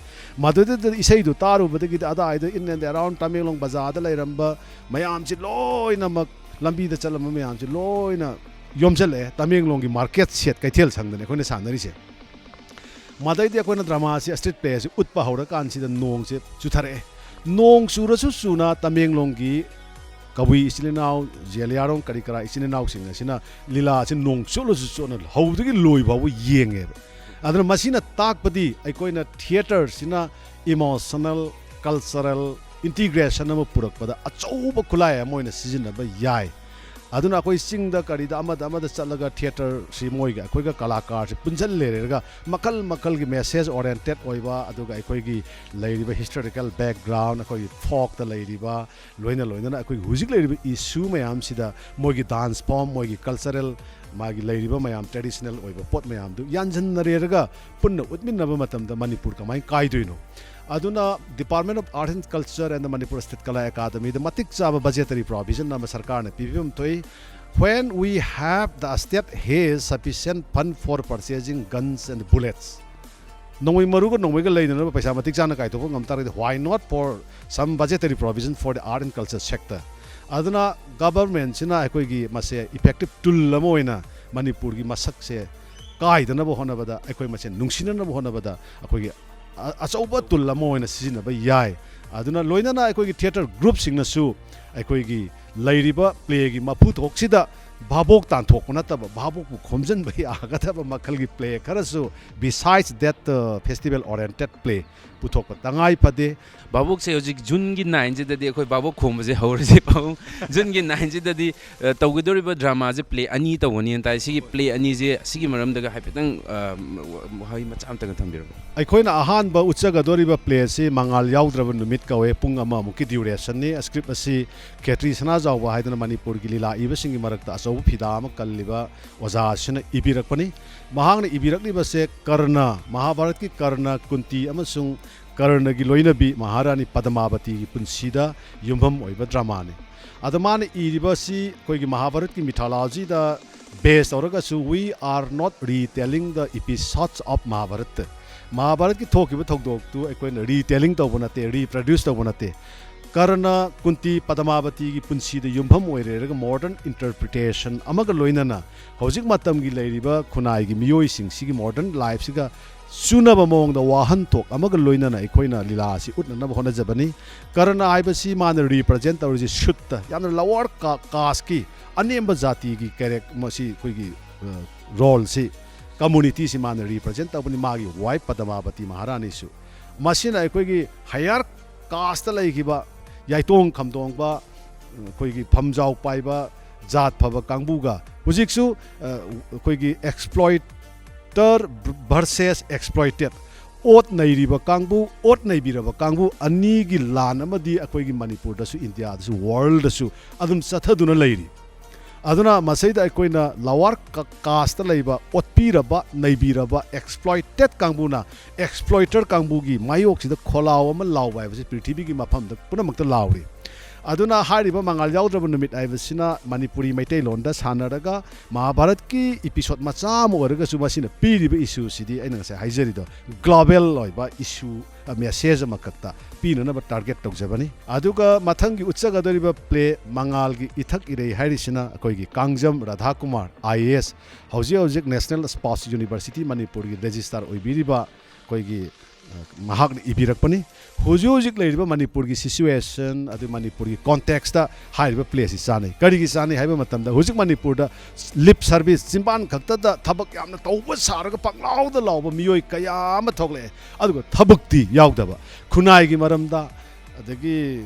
ꯃꯗꯨꯗ ꯏꯁꯩꯗꯨ ꯇꯥꯔꯨꯕꯗꯒꯤꯗꯤ ꯑꯗꯥꯏꯗ in and around ꯇꯃꯦꯡꯂꯣꯡ ꯕꯖꯥꯔꯗ ꯂꯩꯔꯝꯕ ꯃꯌꯥꯝꯁꯤ ꯂꯣꯏꯅꯃꯛ, ꯂꯝꯕꯤꯗ ꯆꯠꯂꯝꯕ ꯃꯌꯥꯝꯁꯤ ꯂꯣꯏꯅ ꯌꯣꯝꯁꯤꯜꯂꯛꯑꯦ꯫ ꯇꯃꯦꯡꯂꯣꯡꯒꯤ market shed, ꯀꯩꯊꯦꯜ ꯁꯪꯗꯅꯤ ꯑꯩꯈꯣꯏꯅ ꯁꯥꯟꯅꯔꯤꯁꯦ꯫ ꯃꯗꯩꯗꯤ ꯑꯩꯈꯣꯏꯅ dramaꯁꯤ, street playꯁꯤ ꯎꯠꯄ ꯍꯧꯔꯀꯥꯟꯁꯤꯗ ꯅꯣꯡꯁꯦ ꯆꯨꯊꯔꯛꯑꯦ꯫ ꯅꯣꯡ ꯆꯨꯔꯁꯨ ꯆꯨꯅ ꯇꯃꯦꯡꯂꯣꯡꯒꯤ ꯀꯕꯨꯏ ꯏꯆꯤꯜ ꯏꯅꯥꯎ, ꯖꯦꯂꯤꯌꯥꯡꯔꯣꯡ ꯀꯔꯤ ꯀꯔꯥ ꯏꯆꯤꯜ ꯏꯅꯥꯎꯁꯤꯡ ꯑꯁꯤꯅ ꯂꯤꯂꯥꯁꯤ ꯅꯣꯡ ꯆꯣꯠꯂꯁꯨ ꯆꯣꯠꯅ ꯍꯧꯕꯗꯒꯤ ꯂꯣꯏ ꯐꯥꯎꯕ ꯌꯦꯡꯉꯦꯕ꯫ ꯑꯗꯨꯅ ꯃꯁꯤꯅ ꯇꯥꯛꯄꯗꯤ ꯑꯩꯈꯣꯏꯅ theatreꯁꯤꯅ emotional, cultural integration ꯑꯃ ꯄꯨꯔꯛꯄꯗ ꯑꯆꯧꯕ ꯈꯨꯠꯂꯥꯏ ꯑꯃ ꯑꯣꯏꯅ ꯁꯤꯖꯤꯟꯅꯕ ꯌꯥꯏ꯫ ꯑꯗꯨꯅ ꯑꯩꯈꯣꯏ ꯆꯤꯡꯗ ꯀꯔꯤꯗ ꯑꯃꯗ ꯑꯃꯗ ꯆꯠꯂꯒ theatreꯁꯤ ꯃꯣꯏꯒ ꯑꯩꯈꯣꯏꯒ ꯀꯂꯥꯀꯥꯔꯁꯤ ꯄꯨꯟꯁꯤꯜꯂꯦꯔꯒ ꯃꯈꯜ ꯃꯈꯜꯒꯤ message oriented ꯑꯣꯏꯕ, ꯑꯗꯨꯒ ꯑꯩꯈꯣꯏꯒꯤ ꯂꯩꯔꯤꯕ historical background, ꯑꯩꯈꯣꯏꯒꯤ folkꯇ ꯂꯩꯔꯤꯕ, ꯂꯣꯏꯅ ꯂꯣꯏꯅꯅ ꯑꯩꯈꯣꯏꯒꯤ ꯍꯧꯖꯤꯛ ꯂꯩꯔꯤꯕ issue ꯃꯌꯥꯝꯁꯤꯗ ꯃꯣꯏꯒꯤ dance form, ꯃꯣꯏꯒꯤ cultural, ꯃꯥꯒꯤ ꯂꯩꯔꯤꯕ ꯃꯌꯥꯝ traditional ꯑꯣꯏꯕ ꯄꯣꯠ ꯃꯌꯥꯝꯗꯨ ꯌꯥꯟꯁꯤꯟꯅꯔꯦꯔꯒ ꯄꯨꯟꯅ ꯎꯠꯃꯤꯟꯅꯕ ꯃꯇꯝꯗ ꯃꯅꯤꯄꯨꯔ ꯀꯃꯥꯏꯅ ꯀꯥꯏꯗꯣꯏꯅꯣ? ꯑꯗꯨꯅ Department of Art and Culture and the Manipur State Kala Academyꯗ ꯃꯇꯤꯛ ꯆꯥꯕ budgetary provision ꯑꯃ ꯁꯔꯀꯥꯔꯅ ꯄꯤꯕꯤꯐꯝ ꯊꯣꯛꯏ꯫ When we have the state has sufficient fund for purchasing guns and bullets, ꯅꯣꯡꯃꯩ ꯃꯔꯨꯒ ꯅꯣꯡꯃꯩꯒ ꯂꯩꯅꯅꯕ ꯄꯩꯁꯥ ꯃꯇꯤꯛ ꯆꯥꯅ ꯀꯥꯏꯊꯣꯛꯄ ꯉꯝ ꯇꯥꯔꯒꯗꯤ, why not for some budgetary provision for the art and culture sector? ꯑꯗꯨꯅ governmentꯁꯤꯅ ꯑꯩꯈꯣꯏꯒꯤ ꯃꯁꯦ effective tool ꯑꯃ ꯑꯣꯏꯅ ꯃꯅꯤꯄꯨꯔꯒꯤ ꯃꯁꯛꯁꯦ ꯀꯥꯏꯗꯅꯕ ꯍꯣꯠꯅꯕꯗ ꯑꯩꯈꯣꯏ ꯃꯁꯦꯟ ꯅꯨꯡꯁꯤꯅꯅꯕ ꯍꯣꯠꯅꯕꯗ ꯑꯩꯈꯣꯏꯒꯤ ꯑ-, ꯑꯆꯧꯕ tool ꯑꯃ ꯑꯣꯏꯅ ꯁꯤꯖꯤꯟꯅꯕ ꯌꯥꯏ꯫ ꯑꯗꯨꯅ ꯂꯣꯏꯅꯅ ꯑꯩꯈꯣꯏꯒꯤ theatre groupꯁꯤꯡꯅꯁꯨ ꯑꯩꯈꯣꯏꯒꯤ ꯂꯩꯔꯤꯕ ꯄ꯭ꯂꯦꯒꯤ ꯃꯐꯨ ꯊꯣꯛꯁꯤꯗ ꯚꯥꯕꯣꯛ ꯇꯥꯟꯊꯣꯛꯄ ꯅꯠꯇꯕ, ꯚꯥꯕꯣꯛꯄꯨ ꯈꯣꯝꯖꯤꯟꯕ ꯌꯥꯒꯗꯕ ꯃꯈꯜꯒꯤ ꯄ꯭ꯂꯦ ꯈꯔꯁꯨ, besides that, uh, festival oriented play ꯄꯨꯊꯣꯛꯄ ꯇꯉꯥꯏ ꯐꯗꯦ꯫ ꯚꯥꯕꯣꯛꯁꯦ ꯍꯧꯖꯤꯛ ꯖꯨꯟꯒꯤ ꯅꯥꯏꯟꯁꯤꯗꯗꯤ ꯑꯩꯈꯣꯏ ꯚꯥꯕꯣꯛ ꯈꯣꯝꯕꯁꯦ ꯍꯧꯔꯁꯤ꯫ ꯚꯥꯕꯣꯛ, ꯖꯨꯟꯒꯤ ꯅꯥꯏꯟꯁꯤꯗꯗꯤ, ꯑ, ꯇꯧꯒꯗꯧꯔꯤꯕ ꯗ꯭ꯔꯃꯥꯁꯦ ꯄ꯭ꯂꯦ ꯑꯅꯤ ꯇꯧꯒꯅꯤꯅ ꯇꯥꯏ꯫ ꯁꯤꯒꯤ ꯄ꯭ꯂꯦ ꯑꯅꯤꯁꯦ, ꯁꯤꯒꯤ ꯃꯔꯝꯗꯒ ꯍꯥꯏꯐꯦꯠꯇꯪ, ꯑ, ꯋꯥꯍꯩ ꯃꯆꯥ ꯑꯝꯇꯒ ꯊꯝꯕꯤꯔꯝꯃꯨ꯫ ꯑꯩꯈꯣꯏꯅ ꯑꯍꯥꯟꯕ ꯎꯠꯆꯒꯗꯧꯔꯤꯕ ꯄ꯭ꯂꯦ ꯑꯁꯤ ꯃꯉꯥꯜ ꯌꯥꯎꯗ꯭ꯔꯕ ꯅꯨꯃꯤꯠ ꯀꯧꯋꯦ꯫ ꯄꯨꯡ ꯑꯃꯃꯨꯛꯀꯤ ꯗ꯭ꯌꯨꯔꯦꯁꯟꯅꯤ꯫ ꯁ꯭ꯀ꯭ꯔꯤꯞ ꯑꯁꯤ ꯈꯦꯇ꯭ꯔꯤ ꯁꯅꯥꯖꯥꯎꯕ ꯍꯥꯏꯗꯅ ꯃꯅꯤꯄꯨꯔꯒꯤ ꯂꯤꯂꯥ ꯏꯕꯁꯤꯡꯒꯤ ꯃꯔꯛꯇ ꯑꯆꯧꯕ ꯐꯤꯗꯥ ꯑꯃ ꯀꯜꯂꯤꯕ ꯑꯣꯖꯥ ꯑꯁꯤꯅ ꯏꯕꯤꯔꯛꯄꯅꯤ꯫ ꯃꯍꯥꯛꯅ ꯏꯕꯤꯔꯛꯂꯤꯕꯁꯦ ꯀꯔꯅ, ꯃꯍꯥꯚꯥꯔꯠꯀꯤ ꯀꯔꯅ, ꯀꯨꯟꯇꯤ ꯑꯃꯁꯨꯡ ꯀꯔꯅꯒꯤ ꯂꯣꯏꯅꯕꯤ ꯃꯍꯥꯔꯥꯅꯤ ꯄꯗꯃꯥꯕꯇꯤꯒꯤ ꯄꯨꯟꯁꯤꯗ ꯌꯨꯝꯐꯝ ꯑꯣꯏꯕ ꯗ꯭ꯔꯃꯥꯅꯤ꯫ ꯑꯗꯣ ꯃꯥꯅ ꯏꯔꯤꯕꯁꯤ ꯑꯩꯈꯣꯏꯒꯤ ꯃꯍꯥꯚꯥꯔꯠꯀꯤ ꯃꯤꯊꯣꯂꯣꯖꯤꯗ ꯕꯦꯁ ꯇꯧꯔꯒꯁꯨ, we are not retelling the episodes of Mahabharata. ꯃꯍꯥꯚꯥꯔꯠꯀꯤ ꯊꯣꯛꯈꯤꯕ ꯊꯧꯗꯣꯛꯇꯨ ꯑꯩꯈꯣꯏꯅ ꯔꯤꯇꯦꯂꯤꯡ ꯇꯧꯕ ꯅꯠꯇꯦ, ꯔꯤꯄ꯭ꯔꯗ꯭ꯌꯨꯁ ꯇꯧꯕ ꯅꯠꯇꯦ꯫ ꯀꯔꯅ, ꯀꯨꯟꯇꯤ, ꯄꯗꯃꯥꯕꯇꯤꯒꯤ ꯄꯨꯟꯁꯤꯗ ꯌꯨꯝꯐꯝ ꯑꯣꯏꯔꯦꯔꯒ ꯃꯣꯗꯔꯟ ꯏꯟꯇꯔꯄ꯭ꯔꯤꯇꯦꯁꯟ ꯑꯃꯒ ꯂꯣꯏꯅꯅ ꯍꯧꯖꯤꯛ ꯃꯇꯝꯒꯤ ꯂꯩꯔꯤꯕ ꯈꯨꯟꯅꯥꯏꯒꯤ ꯃꯤꯑꯣꯏꯁꯤꯡꯁꯤꯒꯤ ꯃꯣꯗꯔꯟ ꯂꯥꯏꯐꯁꯤꯒ ꯆꯨꯅꯕ ꯃꯑꯣꯡꯗ ꯋꯥꯍꯟꯊꯣꯛ ꯑꯃꯒ ꯂꯣꯏꯅꯅ ꯑꯩꯈꯣꯏꯅ ꯂꯤꯂꯥ ꯑꯁꯤ ꯎꯠꯅꯅꯕ ꯍꯣꯠꯅꯖꯕꯅꯤ꯫ ꯀꯔꯅ ꯍꯥꯏꯕꯁꯤ ꯃꯥꯅ ꯔꯤꯄ꯭ꯔꯖꯦꯟ ꯇꯧꯔꯤꯁꯤ ꯁꯨꯠꯇ, ꯌꯥꯝꯅ ꯂꯋꯔ ꯀꯥꯁꯀꯤ, ꯑꯅꯦꯝꯕ ꯖꯥꯇꯤꯒꯤ ꯀꯦꯔꯦꯛ-, ꯃꯁꯤ ꯑꯩꯈꯣꯏꯒꯤ, ꯑ, ꯔꯣꯜꯁꯤ, ꯀꯝꯃꯨꯅꯤꯇꯤꯁꯤ ꯃꯥꯅ ꯔꯤꯄ꯭ꯔꯖꯦꯟ ꯇꯧꯕꯅꯤ, ꯃꯥꯒꯤ ꯋꯥꯏꯐ ꯄꯗꯃꯥꯕꯇꯤ ꯃꯍꯥꯔꯥꯅꯤꯁꯨ꯫ ꯃꯁꯤꯅ ꯑꯩꯈꯣꯏꯒꯤ ꯍꯥꯌꯔ ꯀꯥꯁꯇ ꯂꯩꯈꯤꯕ, ꯌꯥꯏꯇꯣꯡ ꯈꯝꯗꯣꯡꯕ, ꯑꯩꯈꯣꯏꯒꯤ ꯐꯝꯖꯥꯎ ꯄꯥꯏꯕ, ꯖꯥꯠ ꯐꯕ ꯀꯥꯡꯕꯨꯒ ꯍꯧꯖꯤꯛꯁꯨ, ꯑ, ꯑꯩꯈꯣꯏꯒꯤ ꯑꯦꯛꯁꯄ꯭ꯂꯣꯏꯇꯔ ꯚꯔꯁꯦꯁ ꯑꯦꯛꯁꯄ꯭ꯂꯣꯏꯇꯦꯠ, ꯑꯣꯠ ꯅꯩꯔꯤꯕ ꯀꯥꯡꯕꯨ, ꯑꯣꯠ ꯅꯩꯕꯤꯔꯕ ꯀꯥꯡꯕꯨ ꯑꯅꯤꯒꯤ ꯂꯥꯟ ꯑꯃꯗꯤ ꯑꯩꯈꯣꯏꯒꯤ ꯃꯅꯤꯄꯨꯔꯗꯁꯨ, ꯏꯟꯗꯤꯌꯥꯗꯁꯨ, ꯋꯥꯔꯜꯗꯁꯨ ꯑꯗꯨꯝ ꯆꯠꯊꯗꯨꯅ ꯂꯩꯔꯤ꯫ ꯑꯗꯨꯅ ꯃꯁꯤꯗ ꯑꯩꯈꯣꯏꯅ ꯂꯋꯥꯔ ꯀ-, ꯀꯥꯁꯇ ꯂꯩꯕ, ꯑꯣꯠꯄꯤꯔꯕ, ꯅꯩꯕꯤꯔꯕ, ꯑꯦꯛꯁꯄ꯭ꯂꯣꯏꯇꯦꯠ ꯀꯥꯡꯕꯨꯅ ꯑꯦꯛꯁꯄ꯭ꯂꯣꯏꯇꯔ ꯀꯥꯡꯕꯨꯒꯤ ꯃꯥꯌꯣꯛꯁꯤꯗ ꯈꯣꯜꯂꯥꯎ ꯑꯃ ꯂꯥꯎꯕ ꯍꯥꯏꯕꯁꯤ ꯄ꯭ꯔꯤꯊꯤꯕꯤꯒꯤ ꯃꯐꯝꯗ ꯄꯨꯝꯅꯃꯛꯇ ꯂꯥꯎꯔꯤ꯫ ꯑꯗꯨꯅ ꯍꯥꯏꯔꯤꯕ ꯃꯉꯥꯜ ꯌꯥꯎꯗ꯭ꯔꯕ ꯅꯨꯃꯤꯠ ꯍꯥꯏꯕꯁꯤꯅ ꯃꯅꯤꯄꯨꯔꯤ ꯃꯩꯇꯩꯂꯣꯟꯗ ꯁꯥꯟꯅꯔꯒ ꯃꯍꯥꯚꯥꯔꯠꯀꯤ ꯏꯄꯤꯁꯣꯠ ꯃꯆꯥ ꯑꯃ ꯑꯣꯏꯔꯒꯁꯨ ꯃꯁꯤꯅ ꯄꯤꯔꯤꯕ ꯏꯁꯨꯁꯤꯗꯤ ꯑꯩꯅ ꯉꯁꯥꯏ ꯍꯥꯏꯖꯔꯤꯗꯣ ꯒ꯭ꯂꯣꯕꯦꯜ ꯑꯣꯏꯕ ꯏꯁꯨ, ꯑ, ꯃꯦꯁꯦꯖ ꯑꯃꯈꯛꯇ ꯄꯤꯅꯅꯕ ꯇꯥꯔꯒꯦꯠ ꯇꯧꯖꯕꯅꯤ꯫ ꯑꯗꯨꯒ ꯃꯊꯪꯒꯤ ꯎꯠꯆꯒꯗꯧꯔꯤꯕ ꯄ꯭ꯂꯦ ꯃꯉꯥꯜꯒꯤ ꯏꯊꯛ ꯏꯔꯩ ꯍꯥꯏꯔꯤꯁꯤꯅ ꯑꯩꯈꯣꯏꯒꯤ ꯀꯥꯡꯖꯝ ꯔꯥꯙꯥꯀꯨꯃꯥꯔ, ꯑꯥꯏ ꯑꯦ ꯑꯦꯁ, ꯍꯧꯖꯤꯛ ꯍꯧꯖꯤꯛ ꯅꯦꯁꯅꯦꯜ ꯁ꯭ꯄꯣꯔꯠꯁ ꯌꯨꯅꯤꯚꯔꯁꯤꯇꯤ ꯃꯅꯤꯄꯨꯔꯒꯤ ꯔꯦꯖꯤꯁꯇꯥꯔ ꯑꯣꯏꯕꯤꯔꯤꯕ ꯑꯩꯈꯣꯏꯒꯤ ꯃꯍꯥꯛꯅ ꯏꯕꯤꯔꯛꯄꯅꯤ꯫ ꯍꯧꯖꯤꯛ ꯍꯧꯖꯤꯛ ꯂꯩꯔꯤꯕ ꯃꯅꯤꯄꯨꯔꯒꯤ ꯁꯤꯆꯨꯋꯦꯁꯟ, ꯑꯗꯨ ꯃꯅꯤꯄꯨꯔꯒꯤ ꯀꯣꯟꯇꯦꯛꯁꯇ ꯍꯥꯏꯔꯤꯕ ꯄ꯭ꯂꯦ ꯑꯁꯤ ꯆꯥꯅꯩ꯫ ꯀꯔꯤꯒꯤ ꯆꯥꯅꯩ ꯍꯥꯏꯕ ꯃꯇꯝꯗ, ꯍꯧꯖꯤꯛ ꯃꯅꯤꯄꯨꯔꯗ ꯂꯤꯞ ꯁꯔꯚꯤꯁ, ꯆꯤꯟꯕꯥꯟ ꯈꯛꯇꯗ ꯊꯕꯛ ꯌꯥꯝꯅ ꯇꯧꯕ ꯁꯥꯔꯒ ꯄꯪꯂꯥꯎꯗ ꯂꯥꯎꯕ ꯃꯤꯑꯣꯏ ꯀꯌꯥ ꯑꯃ ꯊꯣꯛꯂꯛꯑꯦ, ꯑꯗꯨꯒ ꯊꯕꯛꯇꯤ ꯌꯥꯎꯗꯕ꯫ ꯈꯨꯟꯅꯥꯏꯒꯤ ꯃꯔꯝꯗ, ꯑꯗꯒꯤ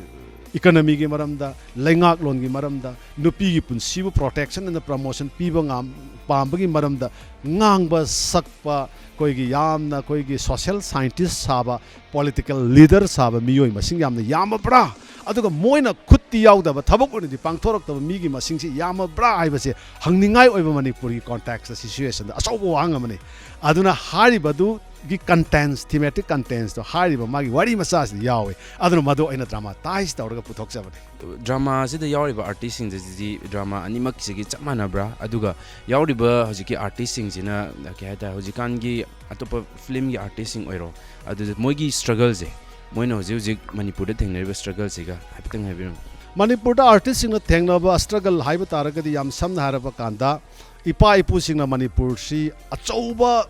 ꯏꯀꯅꯃꯤꯒꯤ ꯃꯔꯝꯗ, ꯂꯩꯉꯥꯛꯂꯣꯟꯒꯤ ꯃꯔꯝꯗ, ꯅꯨꯄꯤꯒꯤ ꯄꯨꯟꯁꯤꯕꯨ ꯄ꯭ꯔꯣꯇꯦꯛꯁꯟ ꯑꯃꯗꯤ ꯄ꯭ꯔꯃꯣꯁꯟ ꯄꯤꯕ ꯉꯝ-, ꯄꯥꯝꯕꯒꯤ ꯃꯔꯝꯗ ꯉꯥꯡꯕ ꯁꯛꯄ, ꯑꯩꯈꯣꯏꯒꯤ ꯌꯥꯝꯅ ꯑꯩꯈꯣꯏꯒꯤ ꯁꯣꯁꯤꯌꯦꯜ ꯁꯥꯏꯟꯇꯤꯁ ꯁꯥꯕ, ꯄꯣꯂꯤꯇꯤꯀꯦꯜ ꯂꯤꯗꯔ ꯁꯥꯕ ꯃꯤꯑꯣꯏ ꯃꯁꯤꯡ ꯌꯥꯝꯅ ꯌꯥꯝꯃꯕ꯭ꯔꯥ? ꯑꯗꯨꯒ ꯃꯣꯏꯅ ꯈꯨꯠꯇꯤ ꯌꯥꯎꯗꯕ, ꯊꯕꯛ ꯑꯣꯏꯅꯗꯤ ꯄꯥꯡꯊꯣꯔꯛꯇꯕ ꯃꯤꯒꯤ ꯃꯁꯤꯡꯁꯤ ꯌꯥꯝꯃꯕ꯭ꯔꯥ ꯍꯥꯏꯕꯁꯦ ꯍꯪꯅꯤꯡꯉꯥꯏ ꯑꯣꯏꯕ ꯃꯅꯤꯄꯨꯔꯒꯤ ꯀꯣꯟꯇꯦꯛꯁꯇ, ꯁꯤꯆꯨꯋꯦꯁꯟꯗ ꯑꯆꯧꯕ ꯋꯥꯍꯪ ꯑꯃꯅꯤ꯫ ꯑꯗꯨꯅ ꯍꯥꯏꯔꯤꯕꯗꯨꯒꯤ ꯀꯟꯇꯦꯟꯁ, ꯊꯤꯃꯦꯇꯤꯛ ꯀꯟꯇꯦꯟꯁꯇꯣ ꯍꯥꯏꯔꯤꯕ ꯃꯥꯒꯤ ꯋꯥꯔꯤ ꯃꯆꯥꯁꯤꯗ ꯌꯥꯎꯋꯦ꯫ ꯑꯗꯨꯅ ꯃꯗꯨ ꯑꯩꯅ ꯗ꯭ꯔꯃꯥꯇꯥꯏꯁ ꯇꯧꯔꯒ ꯄꯨꯊꯣꯛꯆꯕꯅꯤ꯫ ꯗ꯭ꯔꯃꯥꯁꯤꯗ ꯌꯥꯎꯔꯤꯕ ꯑꯥꯔꯇꯤꯁꯁꯤꯡꯁꯤꯗꯤ ꯗ꯭ꯔꯃꯥ ꯑꯅꯤꯃꯛꯁꯤꯒꯤ ꯆꯞ ꯃꯥꯟꯅꯕ꯭ꯔꯥ? ꯑꯗꯨꯒ ꯌꯥꯎꯔꯤꯕ ꯍꯧꯖꯤꯛꯀꯤ ꯑꯥꯔꯇꯤꯁꯁꯤꯡꯁꯤꯅ, ꯀꯩ ꯍꯥꯏꯇꯥꯔꯦ, ꯍꯧꯖꯤꯛꯀꯥꯟꯒꯤ ꯑꯇꯣꯞꯄ ꯐꯤꯂꯝꯒꯤ ꯑꯥꯔꯇꯤꯁꯁꯤꯡ ꯑꯣꯏꯔꯣ, ꯑꯗꯨꯗ ꯃꯣꯏꯒꯤ ꯁ꯭ꯇ꯭ꯔꯒꯜꯁꯦ, ꯃꯣꯏꯅ ꯍꯧꯖꯤꯛ ꯍꯧꯖꯤꯛ ꯃꯅꯤꯄꯨꯔꯗ ꯊꯦꯡꯅꯔꯤꯕ ꯁ꯭ꯇ꯭ꯔꯒꯜꯁꯤꯒ ꯍꯥꯏꯐꯦꯠꯇꯪ ꯍꯥꯏꯕꯤꯔꯝꯃꯨ꯫ ꯃꯅꯤꯄꯨꯔꯗ ꯑꯥꯔꯇꯤꯁꯁꯤꯡꯅ ꯊꯦꯡꯅꯕ ꯁ꯭ꯇ꯭ꯔꯒꯜ ꯍꯥꯏꯕ ꯇꯥꯔꯒꯗꯤ, ꯌꯥꯝ ꯁꯝꯅ ꯍꯥꯏꯔꯕ ꯀꯥꯟꯗ, ꯏꯄꯥ ꯏꯄꯨꯁꯤꯡꯅ ꯃꯅꯤꯄꯨꯔꯁꯤ ꯑꯆꯧꯕ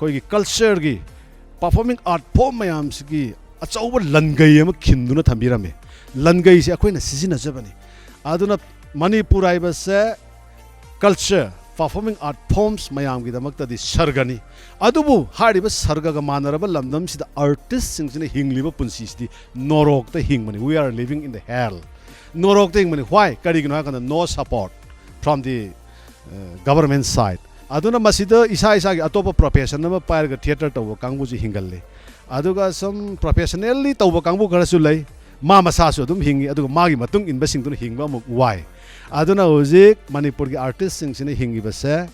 ꯑꯩꯈꯣꯏꯒꯤ ꯀꯜꯆꯔꯒꯤ, ꯄꯔꯐꯣꯔꯃꯤꯡ ꯑꯥꯔꯠ ꯐꯣꯝ ꯃꯌꯥꯝꯁꯤꯒꯤ ꯑꯆꯧꯕ ꯂꯟꯒꯩ ꯑꯃ ꯈꯤꯟꯗꯨꯅ ꯊꯝꯕꯤꯔꯝꯃꯤ꯫ ꯂꯟꯒꯩꯁꯦ ꯑꯩꯈꯣꯏꯅ ꯁꯤꯖꯤꯟꯅꯖꯕꯅꯤ꯫ ꯑꯗꯨꯅ ꯃꯅꯤꯄꯨꯔ ꯍꯥꯏꯕꯁꯦ ꯀꯜꯆꯔ, ꯄꯔꯐꯣꯔꯃꯤꯡ ꯑꯥꯔꯠ ꯐꯣꯝꯁ ꯃꯌꯥꯝꯒꯤꯗꯃꯛꯇꯗꯤ ꯁꯔꯒꯅꯤ꯫ ꯑꯗꯨꯕꯨ ꯍꯥꯏꯔꯤꯕ ꯁꯔꯒꯒ ꯃꯥꯟꯅꯔꯕ ꯂꯝꯗꯝꯁꯤꯗ ꯑꯥꯔꯇꯤꯁꯁꯤꯡꯁꯤꯅ ꯍꯤꯡꯂꯤꯕ ꯄꯨꯟꯁꯤꯁꯤꯗꯤ ꯅꯣꯔꯣꯛꯇ ꯍꯤꯡꯕꯅꯤ꯫ We are living in the hell. ꯅꯣꯔꯣꯛꯇ ꯍꯤꯡꯕꯅꯤ꯫ Why? ꯀꯔꯤꯒꯤꯅꯣ ꯍꯥꯏ ꯀꯥꯟꯗ, no support from the, uh, government side. ꯑꯗꯨꯅ ꯃꯁꯤꯗ ꯏꯁꯥ ꯏꯁꯥꯒꯤ ꯑꯇꯣꯞꯄ ꯄ꯭ꯔꯣꯐꯦꯁꯟ ꯑꯃ ꯄꯥꯏꯔꯒ ꯊꯤꯌꯦꯇꯔ ꯇꯧꯕ ꯀꯥꯡꯕꯨꯁꯤ ꯍꯤꯡꯒꯜꯂꯤ꯫ ꯑꯗꯨꯒ ꯁꯨꯝ ꯄ꯭ꯔꯣꯐꯦꯁꯅꯦꯜꯂꯤ ꯇꯧꯕ ꯀꯥꯡꯕꯨ ꯈꯔꯁꯨ ꯂꯩ꯫ ꯃꯥ ꯃꯁꯥꯁꯨ ꯑꯗꯨꯝ ꯍꯤꯡꯉꯤ, ꯑꯗꯨꯒ ꯃꯥꯒꯤ ꯃꯇꯨꯡ ꯏꯟꯕꯁꯤꯡꯗꯨꯅ ꯍꯤꯡꯕ ꯑꯃꯨꯛ ꯋꯥꯏ꯫ ꯑꯗꯨꯅ ꯍꯧꯖꯤꯛ ꯃꯅꯤꯄꯨꯔꯒꯤ ꯑꯥꯔꯇꯤꯁꯁꯤꯡꯁꯤꯅ ꯍꯤꯡꯉꯤꯕꯁꯦ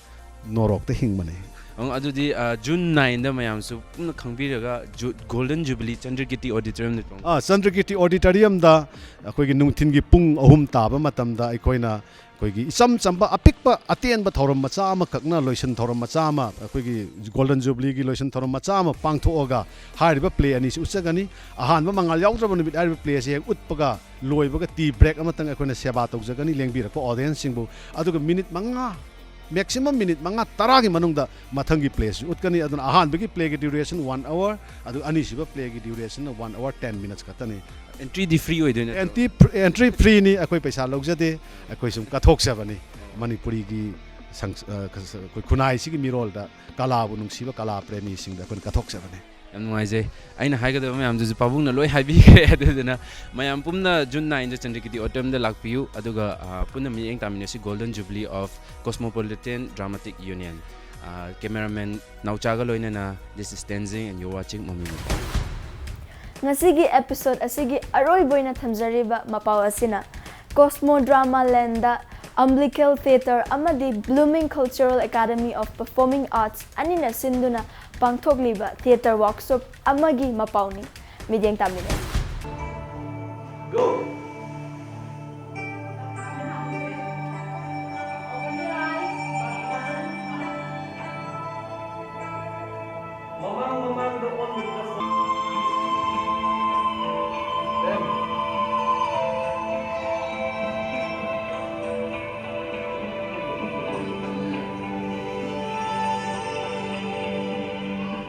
ꯅꯣꯔꯣꯛꯇ ꯍꯤꯡꯕꯅꯤ꯫ ꯑꯪ, ꯑꯗꯨꯗꯤ, ꯑ, ꯖꯨꯟ ꯅꯥꯏꯟꯗ ꯃꯌꯥꯝꯁꯨ ꯄꯨꯟꯅ ꯈꯪꯕꯤꯔꯒ ꯖꯨ-, ꯒꯣꯜꯗꯟ ꯖꯨꯕꯤꯂꯤ ꯆꯟꯗ꯭ꯔꯀꯤꯔꯇꯤ ꯑꯣꯗꯤꯇꯣꯔꯤꯌꯝꯗ ꯄꯥꯡꯊꯣꯛ- ꯑꯥ, ꯆꯟꯗ꯭ꯔꯀꯤꯔꯇꯤ ꯑꯣꯗꯤꯇꯣꯔꯤꯌꯝꯗ ꯑꯩꯈꯣꯏꯒꯤ ꯅꯨꯡꯊꯤꯟꯒꯤ ꯄꯨꯡ ꯑꯍꯨꯝ ꯇꯥꯕ ꯃꯇꯝꯗ ꯑꯩꯈꯣꯏꯅ ꯑꯩꯈꯣꯏꯒꯤ ꯏꯆꯝ ꯆꯝꯕ ꯑꯄꯤꯛꯄ ꯑꯇꯦꯟꯕ ꯊꯧꯔꯝ ꯃꯆꯥ ꯑꯃꯈꯛꯅ, ꯂꯣꯏꯁꯤꯟ ꯊꯧꯔꯝ ꯃꯆꯥ ꯑꯃ, ꯑꯩꯈꯣꯏꯒꯤ ꯒꯣꯜꯗꯟ ꯖꯨꯕꯤꯂꯤꯒꯤ ꯂꯣꯏꯁꯤꯟ ꯊꯧꯔꯝ ꯃꯆꯥ ꯑꯃ ꯄꯥꯡꯊꯣꯛꯑꯒ ꯍꯥꯏꯔꯤꯕ ꯄ꯭ꯂꯦ ꯑꯅꯤꯁꯤ ꯎꯠꯆꯒꯅꯤ꯫ ꯑꯍꯥꯟꯕ ꯃꯉꯥꯜ ꯌꯥꯎꯗ꯭ꯔꯕ ꯅꯨꯃꯤꯠ ꯍꯥꯏꯔꯤꯕ ꯄ꯭ꯂꯦ ꯑꯁꯤ ꯍꯦꯛ ꯎꯠꯄꯒ ꯂꯣꯏꯕꯒ ꯇꯤ ꯕ꯭ꯔꯦꯛ ꯑꯃꯇꯪ ꯑꯩꯈꯣꯏꯅ ꯁꯦꯕꯥ ꯇꯧꯖꯒꯅꯤ ꯂꯦꯡꯕꯤꯔꯛꯄ ꯑꯣꯗꯤꯌꯦꯟꯁꯁꯤꯡꯕꯨ꯫ ꯑꯗꯨꯒ ꯃꯤꯅꯤꯠ ꯃꯉꯥ Maximum minute ꯃꯉꯥ ꯇꯔꯥꯒꯤ ꯃꯅꯨꯡꯗ ꯃꯊꯪꯒꯤ play ꯁꯤ ꯎꯠꯀꯅꯤ꯫ ꯑꯗꯨꯅ ꯑꯍꯥꯟꯕꯒꯤ play ꯒꯤ duration one hour, ꯑꯗꯨꯒ ꯑꯅꯤꯁꯨꯕ play ꯒꯤ duration ꯅ one hour ten minutes ꯈꯛꯇꯅꯤ꯫ Entry ꯗꯤ free ꯑꯣꯏꯗꯣꯏ ꯅꯠꯇ꯭ꯔꯣ? Entry, entry free ꯅꯤ, ꯑꯩꯈꯣꯏ ꯄꯩꯁꯥ ꯂꯧꯖꯗꯦ, ꯑꯩꯈꯣꯏ ꯁꯨꯝ ꯀꯠꯊꯣꯛꯆꯕꯅꯤ꯫ ꯃꯅꯤꯄꯨꯔꯤꯒꯤ ꯁꯪꯁ-, ꯑ, ꯀꯁ-, ꯑꯩꯈꯣꯏ ꯈꯨꯟꯅꯥꯏꯁꯤꯒꯤ ꯃꯤꯔꯣꯜꯗ ꯀꯂꯥꯕꯨ ꯅꯨꯡꯁꯤꯕ ꯀꯂꯥ ꯄ꯭ꯔꯦꯃꯤꯁꯤꯡꯗ ꯑꯩꯈꯣꯏꯅ ꯀꯠꯊꯣꯛꯆꯕꯅꯤ꯫ ꯌꯥꯝ ꯅꯨꯡꯉꯥꯏꯖꯩ꯫ ꯑꯩꯅ ꯍꯥꯏꯒꯗꯕ ꯃꯌꯥꯝꯗꯨꯁꯨ ꯄꯥꯕꯨꯡꯅ ꯂꯣꯏ ꯍꯥꯏꯕꯤꯈ꯭ꯔꯦ꯫ ꯑꯗꯨꯗꯨꯅ ꯃꯌꯥꯝ ꯄꯨꯟꯅ June nine ꯗ ꯆꯟꯗ꯭ꯔꯀꯤꯇꯤ auditorium ꯗ ꯂꯥꯛꯄꯤꯌꯨ, ꯑꯗꯨꯒ, ꯑ, ꯄꯨꯟꯅ ꯃꯤꯠꯌꯦꯡ ꯇꯥꯃꯤꯟꯅꯁꯤ Golden Jubilee of Cosmopolitan Dramatic Union꯫ ꯑ, cameraman ꯅꯥꯎꯆꯥꯒ ꯂꯣꯏꯅꯅ, this is Tenzing and you're watching Mami Mukbang꯫ ꯉꯁꯤꯒꯤ episode ꯑꯁꯤꯒꯤ ꯑꯔꯣꯏꯕ ꯑꯣꯏꯅ ꯊꯝꯖꯔꯤꯕ ꯃꯄꯥꯎ ꯑꯁꯤꯅ Cosmo Drama Land ꯗ Umbilical Theatre ꯑꯃꯗꯤ Blooming Cultural Academy of Performing Arts ꯑꯅꯤꯅ ꯁꯤꯟꯗꯨꯅ ꯄꯥꯡꯊꯣꯛꯂꯤꯕ theatre workshop ꯑꯃꯒꯤ ꯃꯄꯥꯎꯅꯤ꯫ ꯃꯤꯠꯌꯦꯡ ꯇꯥꯃꯤꯟꯅꯁꯤ꯫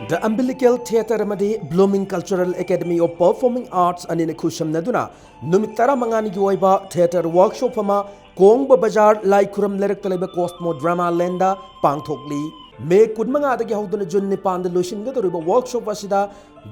The Umbilical Theatre ꯑꯃꯗꯤ Blooming Cultural Academy of Performing Arts ꯑꯅꯤꯅ ꯈꯨꯠꯁꯝꯅꯗꯨꯅ ꯅꯨꯃꯤꯠ ꯇꯔꯥꯃꯉꯥꯅꯤꯒꯤ ꯑꯣꯏꯕ theatre workshop ꯑꯃ ꯀꯣꯡꯕ ꯕꯖꯥꯔ ꯂꯥꯏ ꯈꯨꯔꯝ ꯂꯩꯔꯛꯇ ꯂꯩꯕ Cosmo Drama Land ꯗ ꯄꯥꯡꯊꯣꯛꯂꯤ꯫ ꯃꯦ ꯀꯨꯟꯃꯉꯥꯗꯒꯤ ꯍꯧꯗꯨꯅ ꯖꯨꯟ ꯅꯤꯄꯥꯟꯗ ꯂꯣꯏꯁꯤꯟꯒꯗꯧꯔꯤꯕ workshop ꯑꯁꯤꯗ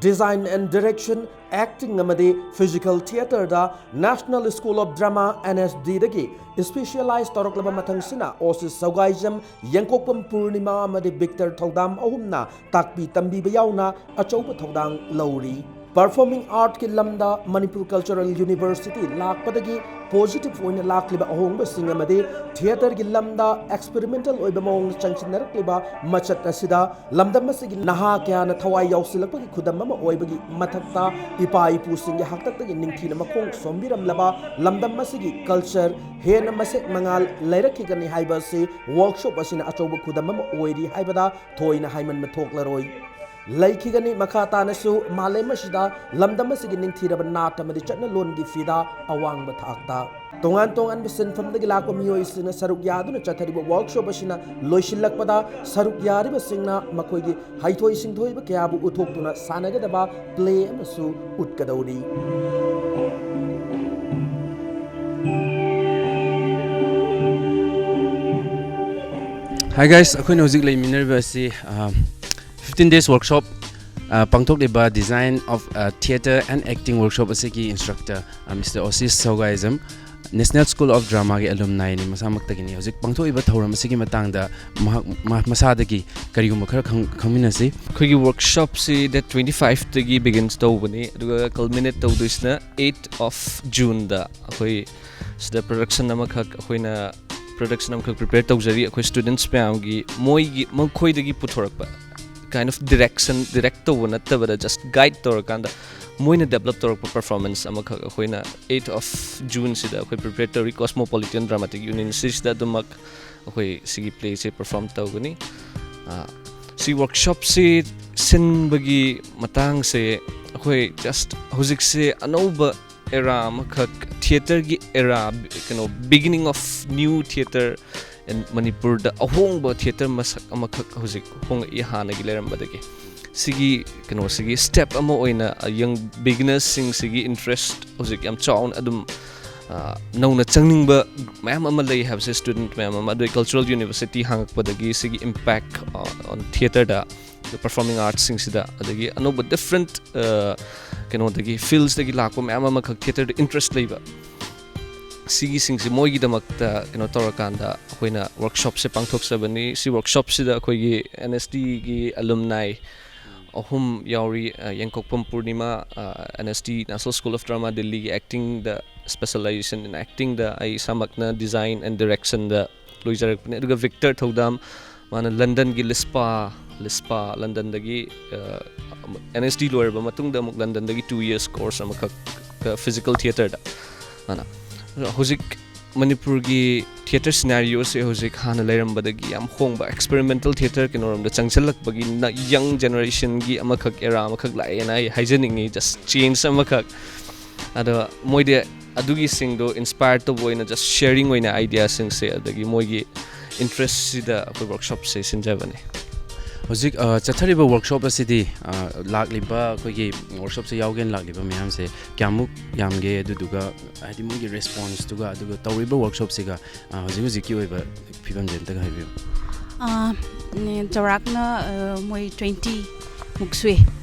design and direction, acting ꯑꯃꯗꯤ physical theatre the National School of Drama, N S D ꯗꯒꯤ specialize ꯇꯧꯔꯛꯂꯕ ꯃꯊꯪꯁꯤꯅ ꯑꯣꯁꯤꯁ ꯁꯧꯒꯥꯏꯖꯝ, ꯌꯦꯡꯀꯣꯛꯄꯝ ꯄꯨꯔꯅꯤꯃꯥ ꯑꯃꯗꯤ ꯕꯤꯛꯇꯔ ꯊꯧꯗꯥꯝ ꯑꯍꯨꯝꯅ ꯇꯥꯛꯄꯤ ꯇꯝꯕꯤꯕ ꯌꯥꯎꯅ ꯑꯆꯧꯕ ꯊꯧꯗꯥꯡ ꯂꯧꯔꯤ꯫ Performing art ꯀꯤ ꯂꯝꯗ ꯃꯅꯤꯄꯨꯔ Cultural University ꯂꯥꯛꯄꯗꯒꯤ positive ꯑꯣꯏꯅ ꯂꯥꯛꯂꯤꯕ ꯑꯍꯣꯡꯕꯁꯤꯡ ꯑꯃꯗꯤ theatre ꯒꯤ ꯂꯝꯗ experimental ꯑꯣꯏꯕ ꯃꯑꯣꯡꯗ ꯆꯪꯁꯤꯟꯅꯔꯛꯂꯤꯕ ꯃꯆꯠ ꯑꯁꯤꯗ ꯂꯝꯗꯝ ꯑꯁꯤꯒꯤ ꯅꯍꯥ ꯀꯌꯥꯅ ꯊꯋꯥꯏ ꯌꯥꯎꯁꯤꯜꯂꯛꯄꯒꯤ ꯈꯨꯗꯝ ꯑꯃ ꯑꯣꯏꯕꯒꯤ ꯃꯊꯛꯇ, ꯏꯄꯥ ꯏꯄꯨꯁꯤꯡꯒꯤ ꯍꯥꯛꯇꯛꯇꯒꯤ ꯅꯤꯡꯊꯤꯅ ꯃꯈꯣꯡ ꯁꯣꯝꯕꯤꯔꯝꯂꯕ ꯂꯝꯗꯝ ꯑꯁꯤꯒꯤ culture ꯍꯦꯟꯅ ꯃꯁꯦꯛ ꯃꯉꯥꯜ ꯂꯩꯔꯛꯈꯤꯒꯅꯤ ꯍꯥꯏꯕ ꯑꯁꯤ workshop ꯑꯁꯤꯅ ꯑꯆꯧꯕ ꯈꯨꯗꯝ ꯑꯃ ꯑꯣꯏꯔꯤ ꯍꯥꯏꯕꯗ ꯊꯣꯏꯅ ꯍꯥꯏꯃꯟꯕ ꯊꯣꯛꯂꯔꯣꯏ꯫ ꯂꯩꯈꯤꯒꯅꯤ꯫ ꯃꯈꯥ ꯇꯥꯅꯁꯨ ꯃꯥꯂꯦꯝ ꯑꯁꯤꯗ ꯂꯝꯗꯝ ꯑꯁꯤꯒꯤ ꯅꯤꯡꯊꯤꯔꯕ ꯅꯥꯠ ꯑꯃꯗꯤ ꯆꯠꯅꯂꯣꯟꯒꯤ ꯐꯤꯗꯥ ꯑꯋꯥꯡꯕ ꯊꯥꯛꯇ ꯇꯣꯉꯥꯟ ꯇꯣꯉꯥꯟꯕ ꯁꯤꯟꯐꯝꯗꯒꯤ ꯂꯥꯛꯄ ꯃꯤꯑꯣꯏꯁꯤꯡꯅ ꯁꯔꯨꯛ ꯌꯥꯗꯨꯅ ꯆꯠꯊꯔꯤꯕ ꯋꯥꯔꯛꯁꯣꯞ ꯑꯁꯤꯅ ꯂꯣꯏꯁꯤꯜꯂꯛꯄꯗ, ꯁꯔꯨꯛ ꯌꯥꯔꯤꯕꯁꯤꯡꯅ ꯃꯈꯣꯏꯒꯤ ꯍꯩꯊꯣꯏ ꯁꯤꯡꯊꯣꯏꯕ ꯀꯌꯥꯕꯨ ꯎꯠꯊꯣꯛꯇꯨꯅ ꯁꯥꯟꯅꯒꯗꯕ ꯄ꯭ꯂꯦ ꯑꯃꯁꯨ ꯎꯠꯀꯗꯧꯔꯤ꯫ Hi guys, ꯑꯩꯈꯣꯏꯅ ꯍꯧꯖꯤꯛ ꯂꯩꯃꯤꯟꯅꯔꯤꯕ ꯑꯁꯤ, ꯑ, fifteen days workshop, ꯑ, ꯄꯥꯡꯊꯣꯛꯂꯤꯕ Design of, ꯑ, Theatre and Acting Workshop ꯑꯁꯤꯒꯤ instructor, ꯑ, Mister Osis Sogaism, National School of Dramaꯒꯤ alumniꯅꯤ, ꯃꯁꯥꯃꯛꯇꯒꯤꯅꯤ꯫ ꯍꯧꯖꯤꯛ ꯄꯥꯡꯊꯣꯛꯏꯕ ꯊꯧꯔꯝ ꯑꯁꯤꯒꯤ ꯃꯇꯥꯡꯗ ꯃꯍꯥꯛ, ꯃꯥ, ꯃꯁꯥꯗꯒꯤ ꯀꯔꯤꯒꯨꯝꯕ ꯈꯔ ꯈꯪ-, ꯈꯪꯃꯤꯟꯅꯁꯤ꯫ ꯑꯩꯈꯣꯏꯒꯤ ꯋꯥꯔꯛꯁꯣꯞꯁꯤ date twenty fiveꯇꯒꯤ begin ꯇꯧꯕꯅꯤ, ꯑꯗꯨꯒ culminate ꯇꯧꯗꯣꯏꯁꯤꯅ eight of Juneꯗ꯫ ꯑꯩꯈꯣꯏ ꯁꯤꯗ production ꯑꯃꯈꯛ, ꯑꯩꯈꯣꯏꯅ production ꯑꯃꯈꯛ prepare ꯇꯧꯖꯔꯤ꯫ ꯑꯩꯈꯣꯏ students ꯃꯌꯥꯝꯒꯤ, ꯃꯣꯏꯒꯤ, ꯃꯈꯣꯏꯗꯒꯤ ꯄꯨꯊꯣꯔꯛꯄ kind of direction, direct ꯇꯧꯕ ꯅꯠꯇꯕꯗ just guide ꯇꯧꯔꯀꯥꯟꯗ ꯃꯣꯏꯅ develop ꯇꯧꯔꯛꯄ performance ꯑꯃꯈꯛ ꯑꯩꯈꯣꯏꯅ eight of Juneꯁꯤꯗ ꯑꯩꯈꯣꯏ prepare ꯇꯧꯔꯤ꯫ Cosmopolitan Dramatic Union ꯁꯤꯁꯤꯗ ꯑꯗꯨꯃꯛ ꯑꯩꯈꯣꯏ ꯁꯤꯒꯤ playꯁꯦ perform ꯇꯧꯒꯅꯤ꯫ ꯑ, ꯁꯤ workshopꯁꯤ ꯁꯤꯟꯕꯒꯤ ꯃꯇꯥꯡꯁꯦ ꯑꯩꯈꯣꯏ just ꯍꯧꯖꯤꯛꯁꯦ ꯑꯅꯧꯕ era ꯑꯃꯈꯛ, theatreꯒꯤ era, ꯀꯩꯅꯣ, beginning of new theatre in ꯃꯅꯤꯄꯨꯔꯗ ꯑꯍꯣꯡꯕ theatre ꯃꯁꯛ ꯑꯃꯈꯛ ꯍꯧꯖꯤꯛ ꯍꯣꯡꯉꯛꯏ ꯍꯥꯟꯅꯒꯤ ꯂꯩꯔꯝꯕꯗꯒꯤ꯫ ꯁꯤꯒꯤ ꯀꯩꯅꯣꯁꯤꯒꯤ step ꯑꯃ ꯑꯣꯏꯅ, ꯑ, young beginnersꯁꯤꯡꯁꯤꯒꯤ interest ꯍꯧꯖꯤꯛ ꯌꯥꯝ ꯆꯥꯎꯅ ꯑꯗꯨꯝ, ꯑ, ꯅꯧꯅ ꯆꯪꯅꯤꯡꯕ ꯃꯌꯥꯝ ꯑꯃ ꯂꯩ ꯍꯥꯏꯕꯁꯦ, student ꯃꯌꯥꯝ ꯑꯃ, ꯑꯗꯨꯒ cultural university ꯍꯥꯡꯉꯛꯄꯗꯒꯤ ꯁꯤꯒꯤ impact, ꯑ, on theatreꯗ, performing artsꯁꯤꯡꯁꯤꯗ, ꯑꯗꯒꯤ ꯑꯅꯧꯕ different, ꯑ, ꯀꯩꯅꯣꯗꯒꯤ, fieldsꯇꯒꯤ ꯂꯥꯛꯄ ꯃꯌꯥꯝ ꯑꯃꯈꯛ theatreꯗ interest ꯂꯩꯕ, ꯁꯤꯒꯤꯁꯤꯡꯁꯤ ꯃꯣꯏꯒꯤꯗꯃꯛꯇ ꯀꯩꯅꯣ ꯇꯧꯔꯀꯥꯟꯗ ꯑꯩꯈꯣꯏꯅ workshopꯁꯦ ꯄꯥꯡꯊꯣꯛꯆꯕꯅꯤ꯫ ꯁꯤ workshopꯁꯤꯗ ꯑꯩꯈꯣꯏꯒꯤ NSDꯒꯤ alumni ꯑꯍꯨꯝ ꯌꯥꯎꯔꯤ, ꯑ, ꯌꯦꯡꯀꯣꯛꯄꯝ ꯄꯨꯔꯅꯤꯃꯥ, ꯑ, NSD, National School of Drama, ꯗꯤꯜꯂꯤꯒꯤ actingꯗ, specialization in actingꯗ, ꯑꯩ ꯏꯁꯥꯃꯛꯅ design and directionꯗ ꯂꯣꯏꯖꯔꯛꯄꯅꯦ꯫ ꯑꯗꯨꯒ ꯕꯤꯛꯇꯔ ꯊꯧꯗꯥꯝ, ꯃꯥꯅ ꯂꯟꯗꯟꯒꯤ ꯂꯤꯁꯄꯥ, ꯂꯤꯁꯄꯥ ꯂꯟꯗꯟꯗꯒꯤ, ꯑ, NSD ꯂꯣꯏꯔꯕ ꯃꯇꯨꯡꯗ ꯑꯃꯨꯛ ꯂꯟꯗꯟꯗꯒꯤ two years course ꯑꯃꯈꯛ, ꯑ, physical theatreꯗ꯫ ꯃꯥꯅ ꯍꯧꯖꯤꯛ ꯃꯅꯤꯄꯨꯔꯒꯤ ꯊꯤꯌꯦꯇꯔ ꯁꯤꯅꯥꯔꯤꯑꯣꯁꯦ ꯍꯧꯖꯤꯛ ꯍꯥꯟꯅ ꯂꯩꯔꯝꯕꯗꯒꯤ ꯌꯥꯝ ꯍꯣꯡꯕ, ꯑꯦꯛꯁꯄꯦꯔꯤꯃꯦꯟꯇꯦꯜ ꯊꯤꯌꯦꯇꯔ ꯀꯩꯅꯣꯔꯣꯝꯗ ꯆꯪꯁꯤꯜꯂꯛꯄꯒꯤ ꯅ-, ꯌꯪ ꯖꯦꯅꯦꯔꯦꯁꯟꯒꯤ ꯑꯃꯈꯛ, ꯑꯦꯔꯥ ꯑꯃꯈꯛ ꯂꯥꯛꯑꯦꯅ ꯑꯩ ꯍꯥꯏꯖꯅꯤꯡꯉꯤ, ꯖꯁ ꯆꯦꯟꯖ ꯑꯃꯈꯛ꯫ ꯑꯗꯣ ꯃꯣꯏꯗꯤ ꯑꯗꯨꯒꯤꯁꯤꯡꯗꯣ ꯏꯟꯁꯄꯥꯌꯔ ꯇꯧꯕ ꯑꯣꯏꯅ ꯖꯁ ꯁꯤꯌꯔꯤꯡ ꯑꯣꯏꯅ ꯑꯥꯏꯗꯤꯌꯥꯁꯤꯡꯁꯦ, ꯑꯗꯒꯤ ꯃꯣꯏꯒꯤ ꯏꯟꯇꯔꯦꯁꯁꯤꯗ ꯑꯩꯈꯣꯏ ꯋꯥꯔꯛꯁꯣꯞꯁꯦ ꯁꯤꯟꯖꯕꯅꯦ꯫ ꯍꯧꯖꯤꯛ, ꯑ, ꯆꯠꯊꯔꯤꯕ ꯋꯥꯔꯛꯁꯣꯞ ꯑꯁꯤꯗꯤ, ꯑ, ꯂꯥꯛꯂꯤꯕ ꯑꯩꯈꯣꯏꯒꯤ ꯋꯥꯔꯛꯁꯣꯞꯁꯦ ꯌꯥꯎꯒꯦꯅ ꯂꯥꯛꯂꯤꯕ ꯃꯌꯥꯝꯁꯦ ꯀꯌꯥꯃꯨꯛ ꯌꯥꯝꯒꯦ? ꯑꯗꯨꯗꯨꯒ ꯍꯥꯏꯗꯤ ꯃꯣꯏꯒꯤ ꯔꯦꯁꯄꯣꯟꯁꯇꯨꯒ, ꯑꯗꯨꯒ ꯇꯧꯔꯤꯕ ꯋꯥꯔꯛꯁꯣꯞꯁꯤꯒ, ꯑ, ꯍꯧꯖꯤꯛ ꯍꯧꯖꯤꯛꯀꯤ ꯑꯣꯏꯕ ꯐꯤꯕꯝꯁꯦ ꯑꯝꯇꯒ ꯍꯥꯏꯕꯤꯌꯨ꯫ ꯑꯥ, ꯎꯝ, ꯆꯥꯎꯔꯥꯛꯅ, ꯑ, ꯃꯣꯏ ꯇ꯭ꯋꯦꯟꯇꯤ ꯃꯨꯛ ꯁꯨꯏ꯫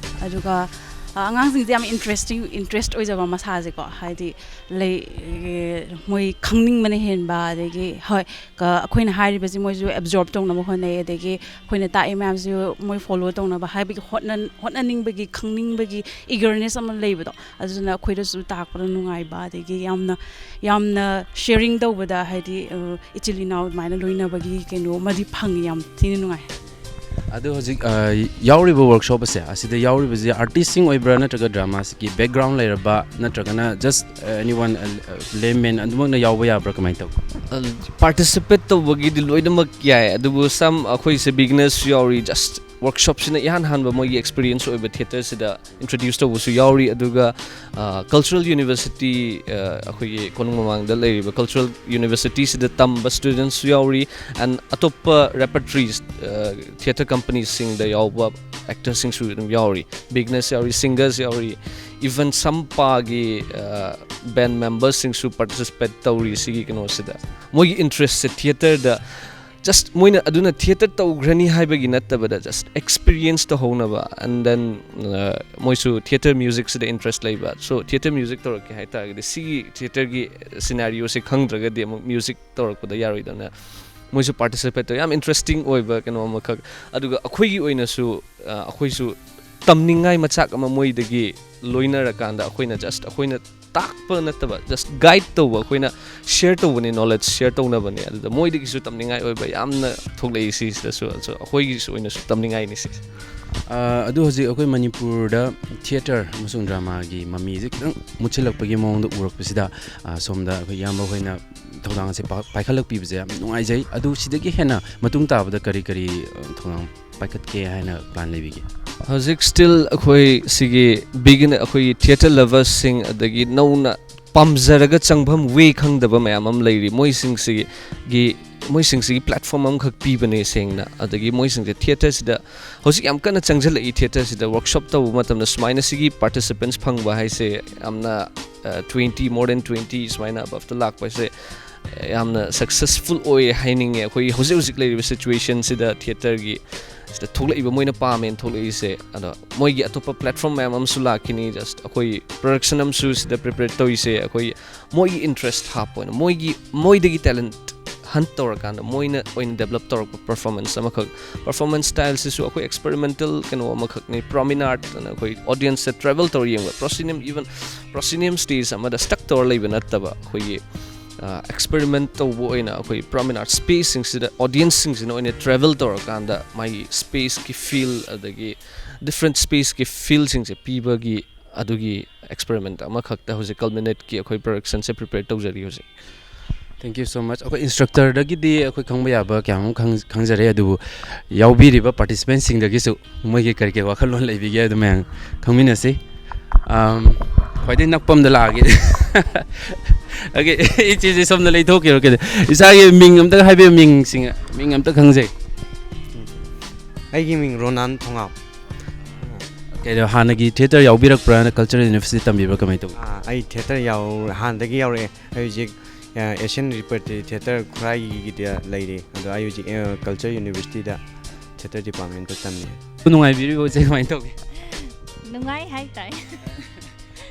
ꯑꯗꯨꯒ, ꯑ, ꯑꯉꯥꯡꯁꯤꯡꯁꯦ ꯌꯥꯝ ꯏꯟꯇꯔꯦꯁꯇꯤꯡ, ꯏꯟꯇꯔꯦꯁ ꯑꯣꯏꯖꯕ ꯃꯁꯥꯁꯦꯀꯣ, ꯍꯥꯏꯗꯤ ꯂꯩ, ꯑꯦ, ꯃꯣꯏ ꯈꯪꯅꯤꯡꯕꯅ ꯍꯦꯟꯕ, ꯑꯗꯒꯤ ꯍꯣꯏ, ꯀ-, ꯑꯩꯈꯣꯏꯅ ꯍꯥꯏꯔꯤꯕꯁꯤ ꯃꯣꯏꯁꯨ ꯑꯦꯕꯖꯣꯔꯕ ꯇꯧꯅꯕ ꯍꯣꯠꯅꯩ, ꯑꯗꯒꯤ ꯑꯩꯈꯣꯏꯅ ꯇꯥꯛꯏ ꯃꯌꯥꯝꯁꯤ ꯃꯣꯏ ꯐꯣꯂꯣ ꯇꯧꯅꯕ ꯍꯥꯏꯕꯒꯤ ꯍꯣꯠꯅ-, ꯍꯣꯠꯅꯅꯤꯡꯕꯒꯤ, ꯈꯪꯅꯤꯡꯕꯒꯤ ꯏꯒꯔꯅꯦꯁ ꯑꯃ ꯂꯩꯕꯗꯣ, ꯑꯗꯨꯗꯨꯅ ꯑꯩꯈꯣꯏꯗꯁꯨ ꯇꯥꯛꯄꯗ ꯅꯨꯡꯉꯥꯏꯕ, ꯑꯗꯒꯤ ꯌꯥꯝꯅ, ꯌꯥꯝꯅ ꯁꯤꯌꯔꯤꯡ ꯇꯧꯕꯗ, ꯍꯥꯏꯗꯤ, ꯑ, ꯏꯆꯤꯜ ꯏꯅꯥꯎ ꯑꯗꯨꯃꯥꯏꯅ ꯂꯣꯏꯅꯕꯒꯤ ꯀꯩꯅꯣ ꯑꯃꯗꯤ ꯐꯪꯉꯤ, ꯌꯥꯝ ꯊꯤꯅ ꯅꯨꯡꯉꯥꯏ꯫ ꯑꯗꯣ ꯍꯧꯖꯤꯛ, ꯑ, ꯌꯥꯎꯔꯤꯕ ꯋꯥꯔꯛꯁꯣꯞ ꯑꯁꯦ, ꯑꯁꯤꯗ ꯌꯥꯎꯔꯤꯕꯁꯦ ꯑꯥꯔꯇꯤꯁꯁꯤꯡ ꯑꯣꯏꯕ꯭ꯔꯥ, ꯅꯠꯇ꯭ꯔꯒ ꯗ꯭ꯔꯃꯥꯒꯤ ꯕꯦꯛꯒ꯭ꯔꯥꯎꯟ ꯂꯩꯔꯕ, ꯅꯠꯇ꯭ꯔꯒꯅ ꯖꯁ, ꯑ, ꯑꯦꯅꯤ ꯋꯥꯟ, ꯑ, ꯑ, ꯂꯦꯃꯦꯟ ꯑꯗꯨꯃꯛꯅ ꯌꯥꯎꯕ ꯌꯥꯕ꯭ꯔꯥ, ꯀꯃꯥꯏꯅ ꯇꯧꯕ? ꯄꯥꯔꯇꯤꯁꯤꯄꯦꯠ ꯇꯧꯕꯒꯤꯗꯤ ꯂꯣꯏꯅꯃꯛ ꯌꯥꯏ, ꯑꯗꯨꯕꯨ ꯁꯝ ꯑꯩꯈꯣꯏꯁꯦ ꯕꯤꯒꯤꯅꯔꯁꯨ ꯌꯥꯎꯔꯤ, ꯖꯁ ꯋꯥꯔꯛꯁꯣꯞꯁꯤꯅ ꯏꯍꯥꯟ ꯍꯥꯟꯕ ꯃꯣꯏꯒꯤ ꯑꯦꯛꯁꯄꯤꯔꯤꯌꯦꯟꯁ ꯑꯣꯏꯕ ꯊꯤꯌꯦꯇꯔꯁꯤꯗ ꯏꯟꯇ꯭ꯔꯣꯗ꯭ꯌꯨꯁ ꯇꯧꯕꯁꯨ ꯌꯥꯎꯔꯤ꯫ ꯑꯗꯨꯒ, ꯑ, ꯀꯜꯆꯔꯦꯜ ꯌꯨꯅꯤꯚꯔꯁꯤꯇꯤ, ꯑ, ꯑꯩꯈꯣꯏꯒꯤ ꯀꯣꯅꯨꯡ ꯃꯃꯥꯡꯗ ꯂꯩꯔꯤꯕ ꯀꯜꯆꯔꯦꯜ ꯌꯨꯅꯤꯚꯔꯁꯤꯇꯤꯁꯤꯗ ꯇꯝꯕ ꯁ꯭ꯇꯨꯗꯦꯟꯠꯁꯨ ꯌꯥꯎꯔꯤ, ꯑꯦꯟ ꯑꯇꯣꯞꯄ ꯔꯦꯄꯔꯇꯔꯤꯁ, ꯑ, ꯊꯤꯌꯦꯇꯔ ꯀꯝꯄꯅꯤꯁꯤꯡꯗ ꯌꯥꯎꯕ ꯑꯦꯛꯇꯔꯁꯤꯡꯁꯨ ꯑꯗꯨꯝ ꯌꯥꯎꯔꯤ, ꯕꯤꯒꯤꯅꯔꯁ ꯌꯥꯎꯔꯤ, ꯁꯤꯡꯒꯔꯁ ꯌꯥꯎꯔꯤ, ꯏꯚꯟ ꯁꯝꯄꯥꯒꯤ, ꯑ, ꯕꯦꯟ ꯃꯦꯝꯕꯔꯁꯤꯡꯁꯨ ꯄꯥꯔꯇꯤꯁꯤꯄꯦꯠ ꯇꯧꯔꯤ ꯁꯤꯒꯤ ꯀꯩꯅꯣꯁꯤꯗ꯫ ꯃꯣꯏꯒꯤ ꯏꯟꯇꯔꯦꯁꯁꯦ ꯊꯤꯌꯦꯇꯔꯗ ꯖꯁ ꯃꯣꯏꯅ ꯑꯗꯨꯅ ꯊꯤꯌꯦꯇꯔ ꯇꯧꯈ꯭ꯔꯅꯤ ꯍꯥꯏꯕꯒꯤ ꯅꯠꯇꯕꯗ, ꯖꯁ ꯑꯦꯛꯁꯄꯤꯔꯤꯌꯦꯟꯁ ꯇꯧꯍꯧꯅꯕ, ꯑꯦꯟ ꯗꯦꯟ, ꯑ, ꯃꯣꯏꯁꯨ ꯊꯤꯌꯦꯇꯔ ꯃ꯭ꯌꯨꯖꯤꯛꯁꯤꯗ ꯏꯟꯇꯔꯦꯁ ꯂꯩꯕ꯫ ꯁꯣ ꯊꯤꯌꯦꯇꯔ ꯃ꯭ꯌꯨꯖꯤꯛ ꯇꯧꯔꯛꯀꯦ ꯍꯥꯏ ꯇꯥꯔꯒꯗꯤ ꯁꯤꯒꯤ ꯊꯤꯌꯦꯇꯔꯒꯤ ꯁꯤꯅꯥꯔꯤꯑꯣꯁꯦ ꯈꯪꯗ꯭ꯔꯒꯗꯤ ꯑꯃꯨꯛ ꯃ꯭ꯌꯨꯖꯤꯛ ꯇꯧꯔꯛꯄꯗ ꯌꯥꯔꯣꯏꯗꯕꯅ, ꯃꯣꯏꯁꯨ ꯄꯥꯔꯇꯤꯁꯤꯄꯦꯠ ꯇꯧ-, ꯌꯥꯝ ꯏꯟꯇꯔꯦꯁꯇꯤꯡ ꯑꯣꯏꯕ ꯀꯩꯅꯣ ꯑꯃꯈꯛ꯫ ꯑꯗꯨꯒ ꯑꯩꯈꯣꯏꯒꯤ ꯑꯣꯏꯅꯁꯨ, ꯑ, ꯑꯩꯈꯣꯏꯁꯨ ꯇꯝꯅꯤꯡꯉꯥꯏ ꯃꯆꯥꯛ ꯑꯃ ꯃꯣꯏꯗꯒꯤ ꯂꯣꯏꯅꯔꯀꯥꯟꯗ ꯑꯩꯈꯣꯏꯅ ꯖꯁ ꯑꯩꯈꯣꯏꯅ ꯇꯥꯛꯄ ꯅꯠꯇꯕ, ꯖꯁ ꯒꯥꯏꯗ ꯇꯧꯕ, ꯑꯩꯈꯣꯏꯅ ꯁꯤꯌꯔ ꯇꯧꯕꯅꯦ, ꯅꯣꯂꯦꯖ ꯁꯤꯌꯔ ꯇꯧꯅꯕꯅꯦ꯫ ꯑꯗꯨꯗ ꯃꯣꯏꯗꯒꯤꯁꯨ ꯇꯝꯅꯤꯡꯉꯥꯏ ꯑꯣꯏꯕ ꯌꯥꯝꯅ ꯊꯣꯛꯂꯛꯏ ꯁꯤꯁꯤꯗꯁꯨ꯫ ꯑꯗꯣ ꯑꯩꯈꯣꯏꯒꯤꯁꯨ ꯑꯣꯏꯅꯁꯨ ꯇꯝꯅꯤꯡꯉꯥꯏꯅꯤ ꯁꯤꯁꯦ꯫ ꯑ, ꯑꯗꯨ ꯍꯧꯖꯤꯛ ꯑꯩꯈꯣꯏ ꯃꯅꯤꯄꯨꯔꯗ ꯊꯤꯌꯦꯇꯔ ꯑꯃꯁꯨꯡ ꯗ꯭ꯔꯃꯥꯒꯤ ꯃꯃꯤꯁꯦ ꯈꯤꯇꯪ ꯃꯨꯠꯁꯤꯜꯂꯛꯄꯒꯤ ꯃꯑꯣꯡꯗ ꯎꯔꯛꯄꯁꯤꯗ, ꯑ, ꯁꯣꯝꯗ ꯑꯩꯈꯣꯏ ꯏꯌꯥꯝꯕ ꯍꯣꯏꯅ ꯊꯧꯗꯥꯡ ꯑꯁꯦ ꯄꯥ-, ꯄꯥꯏꯈꯠꯂꯛꯄꯤꯕꯁꯦ ꯌꯥꯝ ꯅꯨꯡꯉꯥꯏꯖꯩ꯫ ꯑꯗꯨ ꯁꯤꯗꯒꯤ ꯍꯦꯟꯅ ꯃꯇꯨꯡ ꯇꯥꯕꯗ ꯀꯔꯤ ꯀꯔꯤ, ꯑ, ꯊꯧꯗꯥꯡ ꯄꯥꯏꯈꯠꯀꯦ ꯍꯥꯏꯅ ꯄ꯭ꯂꯥꯟ ꯂꯩꯕꯤꯒꯦ? ꯍꯧꯖꯤꯛ still ꯑꯩꯈꯣꯏ ꯁꯤꯒꯤ beginner, ꯑꯩꯈꯣꯏꯒꯤ theatre loversꯁꯤꯡ, ꯑꯗꯒꯤ ꯅꯧꯅ ꯄꯥꯝꯖꯔꯒ ꯆꯪꯐꯝ way ꯈꯪꯗꯕ ꯃꯌꯥꯝ ꯑꯃ ꯂꯩꯔꯤ꯫ ꯃꯣꯏꯁꯤꯡꯁꯤꯒꯤ, ꯃꯣꯏꯁꯤꯡꯁꯤꯒꯤ platform ꯑꯃꯈꯛ ꯄꯤꯕꯅꯦ ꯁꯦꯡꯅ꯫ ꯑꯗꯒꯤ ꯃꯣꯏꯁꯤꯡꯁꯦ theatreꯁꯤꯗ ꯍꯧꯖꯤꯛ ꯌꯥꯝ ꯀꯟꯅ ꯆꯪꯁꯤꯜꯂꯛꯏ꯫ Theatreꯁꯤꯗ workshop ꯇꯧꯕ ꯃꯇꯝꯗ ꯁꯨꯃꯥꯏꯅ ꯁꯤꯒꯤ participants ꯐꯪꯕ ꯍꯥꯏꯁꯦ ꯌꯥꯝꯅ, ꯑ, twenty, more than twenty ꯁꯨꯃꯥꯏꯅ aboveꯇ ꯂꯥꯛꯄꯁꯦ ꯌꯥꯝꯅ successful ꯑꯣꯏ ꯍꯥꯏꯅꯤꯡꯉꯦ꯫ ꯑꯩꯈꯣꯏꯒꯤ ꯍꯧꯖꯤꯛ ꯍꯧꯖꯤꯛ ꯂꯩꯔꯤꯕ situationꯁꯤꯗ theatreꯒꯤ ꯁꯤꯗ ꯊꯣꯛꯂꯛꯏꯕ, ꯃꯣꯏꯅ ꯄꯥꯝꯃꯦꯅ ꯊꯣꯛꯂꯛꯏꯁꯦ꯫ ꯑꯗꯣ ꯃꯣꯏꯒꯤ ꯑꯇꯣꯞꯄ platform ꯃꯌꯥꯝ ꯑꯃꯁꯨ ꯂꯥꯛꯈꯤꯅꯤ꯫ Just ꯑꯩꯈꯣꯏ production ꯑꯃꯁꯨ ꯁꯤꯗ prepare ꯇꯧꯔꯤꯁꯦ, ꯑꯩꯈꯣꯏ ꯃꯣꯏꯒꯤ interest ꯍꯥꯞꯄ ꯑꯣꯏꯅ, ꯃꯣꯏꯒꯤ, ꯃꯣꯏꯗꯒꯤ talent hunt ꯇꯧꯔꯀꯥꯟꯗ ꯃꯣꯏꯅ ꯑꯣꯏꯅ develop ꯇꯧꯔꯛꯄ performance ꯑꯃꯈꯛ, performance styleꯁꯤꯁꯨ ꯑꯩꯈꯣꯏ experimental ꯀꯩꯅꯣ ꯑꯃꯈꯛꯅꯤ꯫ Promenade ꯑꯅ ꯑꯩꯈꯣꯏ audienceꯁꯦ travel ꯇꯧꯔ ꯌꯦꯡꯕ, proscenium, even proscenium stage ꯑꯃꯗ stuck ꯇꯧꯔ ꯂꯩꯕ ꯅꯠꯇꯕ, ꯑꯩꯈꯣꯏꯒꯤ experiment ꯇꯧꯕ ꯑꯣꯏꯅ ꯑꯩꯈꯣꯏ promenade spaceꯁꯤꯡꯁꯤꯗ audienceꯁꯤꯡꯁꯤꯅ ꯑꯣꯏꯅ travel ꯇꯧꯔꯀꯥꯟꯗ ꯃꯥꯒꯤ spaceꯀꯤ feel, ꯑꯗꯒꯤ different spaceꯀꯤ feelꯁꯤꯡꯁꯦ ꯄꯤꯕꯒꯤ, ꯑꯗꯨꯒꯤ experiment ꯑꯃꯈꯛꯇ ꯍꯧꯖꯤꯛ Culminateꯀꯤ ꯑꯩꯈꯣꯏ productionꯁꯦ prepare ꯇꯧꯖꯔꯤ ꯍꯧꯖꯤꯛ꯫ Thank you so much. ꯑꯩꯈꯣꯏ instructorꯗꯒꯤꯗꯤ ꯑꯩꯈꯣꯏ ꯈꯪꯕ ꯌꯥꯕ ꯀꯌꯥ ꯑꯃ ꯈꯪ-, ꯈꯪꯖꯔꯦ, ꯑꯗꯨꯕꯨ ꯌꯥꯎꯕꯤꯔꯤꯕ participantꯁꯤꯡꯗꯒꯤꯁꯨ ꯃꯣꯏꯒꯤ ꯀꯔꯤ ꯀꯔꯤ ꯋꯥꯈꯜꯂꯣꯟ ꯂꯩꯕꯤꯒꯦ, ꯑꯗꯨ ꯃꯌꯥꯝ ꯈꯪꯃꯤꯟꯅꯁꯤ꯫ ꯑꯝ, ꯈ꯭ꯋꯥꯏꯗꯒꯤ ꯅꯛꯄ ꯑꯃꯗ ꯂꯥꯛꯑꯒꯦ꯫ Okay, ꯏꯆꯦꯁꯦ ꯁꯣꯝꯗ ꯂꯩꯊꯣꯛꯈꯤꯔꯣ꯫ ꯀꯩꯅꯣ, ꯏꯁꯥꯒꯤ ꯃꯤꯡ ꯑꯝꯇ ꯍꯥꯏꯕꯤꯌꯨ, ꯃꯤꯡꯁꯤꯡ, ꯃꯤꯡ ꯑꯝꯇ ꯈꯪꯖꯩ꯫ ꯑꯩꯒꯤ ꯃꯤꯡ ꯔꯣꯅꯥꯟ ꯊꯣꯉꯥꯝ꯫ ꯀꯩꯅꯣ, ꯍꯥꯟꯅꯒꯤ theatre ꯌꯥꯎꯕꯤꯔꯛꯄ꯭ꯔꯥ, cultural university ꯇꯝꯕꯤꯕ꯭ꯔꯥ, ꯀꯃꯥꯏꯅ ꯇꯧꯕ? ꯑꯥ, ꯑꯩ theatre ꯌꯥꯎ-, ꯍꯥꯟꯅꯗꯒꯤ ꯌꯥꯎꯔꯛꯑꯦ꯫ ꯑꯩ ꯍꯧꯖꯤꯛ, ꯑ, Asian Repertory Theatre ꯈꯨꯔꯥꯏꯒꯤꯗ ꯂꯩꯔꯤ꯫ ꯑꯗꯣ ꯑꯩ ꯍꯧꯖꯤꯛ, ꯑ, Culture Universityꯗ theatre departmentꯇ ꯇꯝꯃꯤ꯫ ꯅꯨꯡꯉꯥꯏꯕꯤꯔꯤꯕꯣ, ꯏꯆꯦ? ꯀꯃꯥꯏꯅ ꯇꯧꯒꯦ? ꯅꯨꯡꯉꯥꯏ ꯍꯥꯏꯇꯥꯏ꯫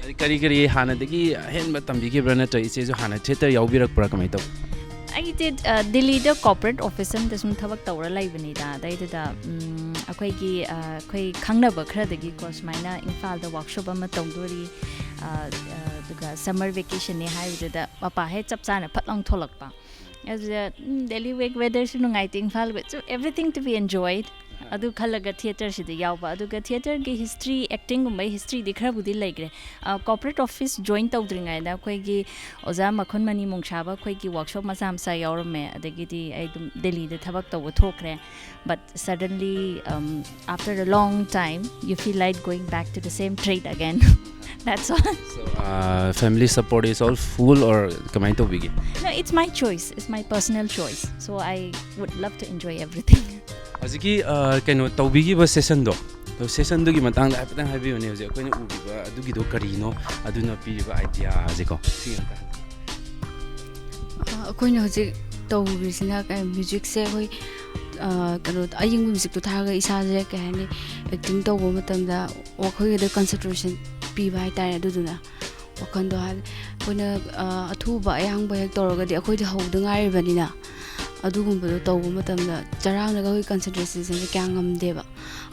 ꯑꯗꯩ ꯀꯔꯤ ꯀꯔꯤ ꯍꯥꯟꯅꯗꯒꯤ ꯑꯍꯦꯟꯕ ꯇꯝꯕꯤꯈꯤꯕ꯭ꯔꯥ, ꯅꯠꯇ꯭ꯔꯒ ꯏꯆꯦꯁꯨ ꯍꯥꯟꯅ theatre ꯌꯥꯎꯕꯤꯔꯛꯄ꯭ꯔꯥ, ꯀꯃꯥꯏꯅ ꯇꯧꯒꯦ? ꯑꯩꯗꯤ, ꯑ, ꯗꯤꯜꯂꯤꯗ corporate office ꯑꯃꯗ ꯁꯨꯝ ꯊꯕꯛ ꯇꯧꯔ ꯂꯩꯕꯅꯤꯗ꯫ ꯑꯗꯩꯗꯨꯗ, ꯎꯝ, ꯑꯩꯈꯣꯏꯒꯤ, ꯑ, ꯑꯩꯈꯣꯏ ꯈꯪꯅꯕ ꯈꯔꯗꯒꯤꯀꯣ, ꯁꯨꯃꯥꯏꯅ ꯏꯝꯐꯥꯜꯗ workshop ꯑꯃ ꯇꯧꯗꯣꯔꯤ, ꯑ, ꯑ, ꯑꯗꯨꯒ summer vacationꯅꯦ ꯍꯥꯏꯕꯗꯨꯗ ꯃꯄꯥ ꯍꯦꯛ ꯆꯞ ꯆꯥꯅ ꯐꯠ ꯂꯥꯎ ꯊꯣꯛꯂꯛꯄ꯫ ꯑꯗꯨꯗ, ꯎꯝ, ꯗꯦꯜꯂꯤ ꯋꯦ-, weatherꯁꯨ ꯅꯨꯡꯉꯥꯏꯇꯦ ꯏꯝꯐꯥꯜ ꯋꯦ-, so everything to be enjoyed꯫ ꯑꯗꯨ ꯈꯜꯂꯒ ꯊꯤꯌꯦꯇꯔꯁꯤꯗ ꯌꯥꯎꯕ꯫ ꯑꯗꯨꯒ ꯊꯤꯌꯦꯇꯔꯒꯤ ꯍꯤꯁꯇ꯭ꯔꯤ, ꯑꯦꯛꯇꯤꯡꯒꯨꯝꯕꯒꯤ ꯍꯤꯁꯇ꯭ꯔꯤꯗꯤ ꯈꯔꯕꯨꯗꯤ ꯂꯩꯈ꯭ꯔꯦ꯫ ꯀꯣꯔꯄꯣꯔꯦꯠ ꯑꯣꯐꯤꯁ ꯖꯣꯏꯟ ꯇꯧꯗ꯭ꯔꯤꯉꯩꯗ ꯑꯩꯈꯣꯏꯒꯤ ꯑꯣꯖꯥ ꯃꯈꯨꯟ ꯃꯅꯤ ꯃꯣꯡꯁꯥꯕ ꯑꯩꯈꯣꯏꯒꯤ ꯋꯥꯛꯁꯣꯞ ꯃꯆꯥ ꯃꯆꯥ ꯌꯥꯎꯔꯝꯃꯦ꯫ ꯑꯗꯒꯤꯗꯤ ꯑꯩ ꯑꯗꯨꯝ ꯗꯦꯜꯂꯤꯗ ꯊꯕꯛ ꯇꯧꯕ ꯊꯣꯛꯈ꯭ꯔꯦ꯫ But suddenly, um, after a long time, you feel like going back to the same trade again. That's all. So, uh, family support is all full or ꯀꯃꯥꯏꯅ ꯇꯧꯕꯤꯒꯦ? No, it's my choice. It's my personal choice. So I would love to enjoy everything. ꯍꯧꯖꯤꯛꯀꯤ ꯑ, ꯀꯩꯅꯣ ꯇꯧꯕꯤꯈꯤꯕ ꯁꯦꯁꯟꯗꯣ, ꯁꯦꯁꯟꯗꯨꯒꯤ ꯃꯇꯥꯡꯗ ꯍꯥꯏꯐꯦꯠꯇꯪ ꯍꯥꯏꯕꯤꯌꯨꯅꯦ꯫ ꯍꯧꯖꯤꯛ ꯑꯩꯈꯣꯏꯅ ꯎꯈꯤꯕ ꯑꯗꯨꯒꯤꯗꯣ ꯀꯔꯤꯅꯣ, ꯑꯗꯨꯅ ꯄꯤꯔꯤꯕ ꯑꯥꯏꯗꯤꯌꯥꯁꯦꯀꯣ, ꯁꯤꯒꯤ ꯃꯇꯥꯡꯗ꯫ ꯑ, ꯑꯩꯈꯣꯏꯅ ꯍꯧꯖꯤꯛ ꯇꯧꯔꯤꯁꯤꯅ ꯀꯩ, ꯃ꯭ꯌꯨꯖꯤꯛꯁꯦ ꯑꯩꯈꯣꯏ, ꯑ, ꯀꯩꯅꯣ, ꯑꯌꯤꯡꯕ ꯃ꯭ꯌꯨꯖꯤꯛꯇꯣ ꯊꯥꯔꯒ ꯏꯁꯥꯁꯦ, ꯀꯩ ꯍꯥꯏꯅꯤ, ꯑꯦꯛꯇꯤꯡ ꯇꯧꯕ ꯃꯇꯝꯗ ꯋꯥꯈꯜꯒꯤꯗ ꯀꯟꯁꯦꯟꯇ꯭ꯔꯦꯁꯟ ꯄꯤꯕ ꯍꯥꯏꯇꯥꯔꯦ꯫ ꯑꯗꯨꯗꯨꯅ ꯋꯥꯈꯜꯗꯣ ꯍꯥꯏꯗꯤ ꯑꯩꯈꯣꯏꯅ, ꯑ, ꯑꯊꯨꯕ ꯑꯌꯥꯡꯕ ꯍꯦꯛ ꯇꯧꯔꯒꯗꯤ ꯑꯩꯈꯣꯏꯗꯤ ꯍꯧꯗ ꯉꯥꯏꯔꯤꯕꯅꯤꯅ, ꯑꯗꯨꯒꯨꯝꯕꯗꯣ ꯇꯧꯕ ꯃꯇꯝꯗ ꯆꯔꯥꯡꯅꯔꯒ ꯑꯩꯈꯣꯏ ꯀꯟꯁꯦꯟꯇ꯭ꯔꯦꯁꯟꯁꯦ ꯀꯌꯥ ꯉꯝꯗꯦꯕ꯫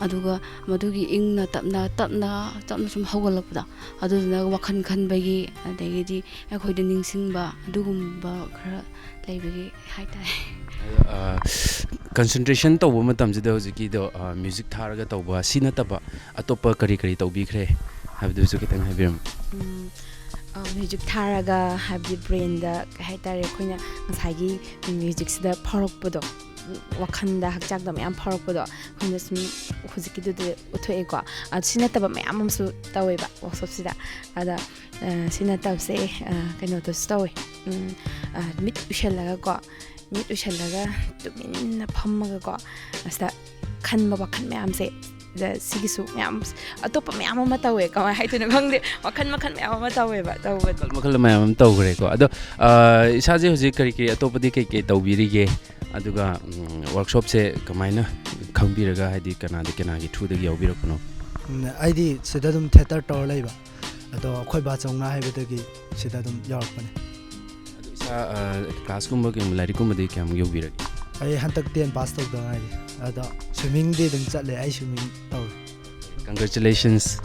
ꯑꯗꯨꯒ ꯃꯗꯨꯒꯤ ꯏꯪꯅ ꯇꯞꯅ ꯇꯞꯅ ꯇꯞꯅ ꯁꯨꯝ ꯍꯧꯒꯠꯂꯛꯄꯗꯣ, ꯑꯗꯨꯗꯨꯅ ꯋꯥꯈꯜ ꯈꯟꯕꯒꯤ, ꯑꯗꯒꯤꯗꯤ ꯑꯩꯈꯣꯏꯗ ꯅꯤꯡꯁꯤꯡꯕ, ꯑꯗꯨꯒꯨꯝꯕ ꯈꯔ ꯂꯩꯕꯒꯤ ꯍꯥꯏꯇꯥꯔꯦ꯫ ꯀꯟꯁꯦꯟꯇ꯭ꯔꯦꯁꯟ ꯇꯧꯕ ꯃꯇꯝꯁꯤꯗ ꯍꯧꯖꯤꯛꯀꯤꯗꯣ, ꯃ꯭ꯌꯨꯖꯤꯛ ꯊꯥꯔꯒ ꯇꯧꯕ, ꯁꯤ ꯅꯠꯇꯕ ꯑꯇꯣꯞꯄ ꯀꯔꯤ ꯀꯔꯤ ꯇꯧꯕꯤꯈ꯭ꯔꯦ ꯍꯥꯏꯕꯗꯨꯁꯨ ꯈꯤꯇꯪ ꯍꯥꯏꯕꯤꯔꯝꯃꯨ꯫ ꯎꯝ, ꯑ, ꯃ꯭ꯌꯨꯖꯤꯛ ꯊꯥꯔꯒ, ꯍꯥꯏꯕꯗꯤ ꯕ꯭ꯔꯦꯟꯗ, ꯀꯩ ꯍꯥꯏꯇꯥꯔꯦ, ꯑꯩꯈꯣꯏꯅ ꯉꯁꯥꯏꯒꯤ ꯃ꯭ꯌꯨꯖꯤꯛꯁꯤꯗ ꯐꯥꯎꯔꯛꯄꯗꯣ, ꯋꯥꯈꯜꯗ, ꯍꯛꯆꯥꯡꯗ ꯃꯌꯥꯝ ꯐꯥꯎꯔꯛꯄꯗꯣ ꯑꯩꯈꯣꯏꯅ ꯁꯨꯝ ꯍꯧꯖꯤꯛꯀꯤꯗꯨꯗ ꯎꯠꯊꯣꯛꯑꯦꯀꯣ꯫ ꯑꯗꯨ ꯁꯤ ꯅꯠꯇꯕ ꯃꯌꯥꯝ ꯑꯃꯁꯨ ꯇꯧꯋꯦꯕ ꯋꯥꯛꯁꯣꯞꯁꯤꯗ꯫ ꯑꯗ, ꯑ, ꯁꯤ ꯅꯠꯇꯕꯁꯦ, ꯑ, ꯀꯩꯅꯣꯗꯁꯨ ꯇꯧꯋꯦ꯫ ꯎꯝ, ꯑ, ꯃꯤꯠ ꯎꯏꯁꯜꯂꯒꯀꯣ, ꯃꯤꯠ ꯎꯏꯁꯜꯂꯒ ꯇꯨꯃꯤꯟꯅ ꯐꯝꯃꯒꯀꯣ, ꯑꯁꯤꯗ ꯈꯟꯕ ꯋꯥꯈꯜ ꯃꯌꯥꯝꯁꯦ, ꯁꯤꯗ ꯁꯤꯒꯤꯁꯨ ꯃꯌꯥꯝ, ꯑꯇꯣꯞꯄ ꯃꯌꯥꯝ ꯑꯃ ꯇꯧꯋꯦ, ꯀꯃꯥꯏꯅ ꯍꯥꯏꯗꯣꯏꯅꯣ ꯈꯪꯗꯦ, ꯃꯈꯜ ꯃꯈꯜ ꯃꯌꯥꯝ ꯑꯃ ꯇꯧꯋꯦꯕ ꯇꯧꯕꯗꯤ꯫ ꯃꯈꯜ ꯃꯈꯜ ꯃꯌꯥꯝ ꯑꯃ ꯇꯧꯈ꯭ꯔꯦꯀꯣ꯫ ꯑꯗꯣ, ꯑ, ꯏꯁꯥꯁꯦ ꯍꯧꯖꯤꯛ ꯀꯔꯤ ꯀꯔꯤ ꯑꯇꯣꯞꯄꯗꯤ ꯀꯩ ꯀꯩ ꯇꯧꯕꯤꯔꯤꯒꯦ? ꯑꯗꯨꯒ, ꯎꯝ, ꯋꯥꯔꯛꯁꯣꯞꯁꯦ ꯀꯃꯥꯏꯅ ꯈꯪꯕꯤꯔꯒ, ꯍꯥꯏꯗꯤ ꯀꯅꯥꯗꯤ ꯀꯅꯥꯒꯤ ꯊ꯭ꯔꯨꯗꯒꯤ ꯌꯥꯎꯕꯤꯔꯛꯄꯅꯣ? ꯎꯝ, ꯑꯩꯗꯤ ꯁꯤꯗ ꯑꯗꯨꯝ ꯊꯤꯌꯦꯇꯔ ꯇꯧꯔ ꯂꯩꯕ, ꯑꯗꯣ ꯑꯩꯈꯣꯏ ꯕꯥ ꯆꯧꯅ ꯍꯥꯏꯕꯗꯒꯤ ꯁꯤꯗ ꯑꯗꯨꯝ ꯌꯥꯎꯔꯛꯄꯅꯦ꯫ ꯑꯗꯣ ꯏꯁꯥ, ꯑ, ꯀ꯭ꯂꯥꯁꯀꯨꯝꯕ ꯀꯩꯒꯨꯝꯕ ꯂꯥꯏꯔꯤꯛꯀꯨꯝꯕꯗꯤ ꯀꯌꯥꯃꯨꯛ ꯌꯧꯕꯤꯔꯒꯦ? ꯑꯩ ꯍꯟꯗꯛ ꯇꯦꯟ ꯄꯥꯁ ꯇꯧꯗ ꯉꯥꯏꯔꯤ꯫ ꯑꯗꯣ ꯁ꯭ꯋꯤꯃꯤꯡꯗꯤ ꯑꯗꯨꯝ ꯆꯠꯂꯦ, ꯑꯩ ꯁ꯭ꯋꯤꯃꯤꯡ ꯇꯧꯔꯤ꯫ Congratulations.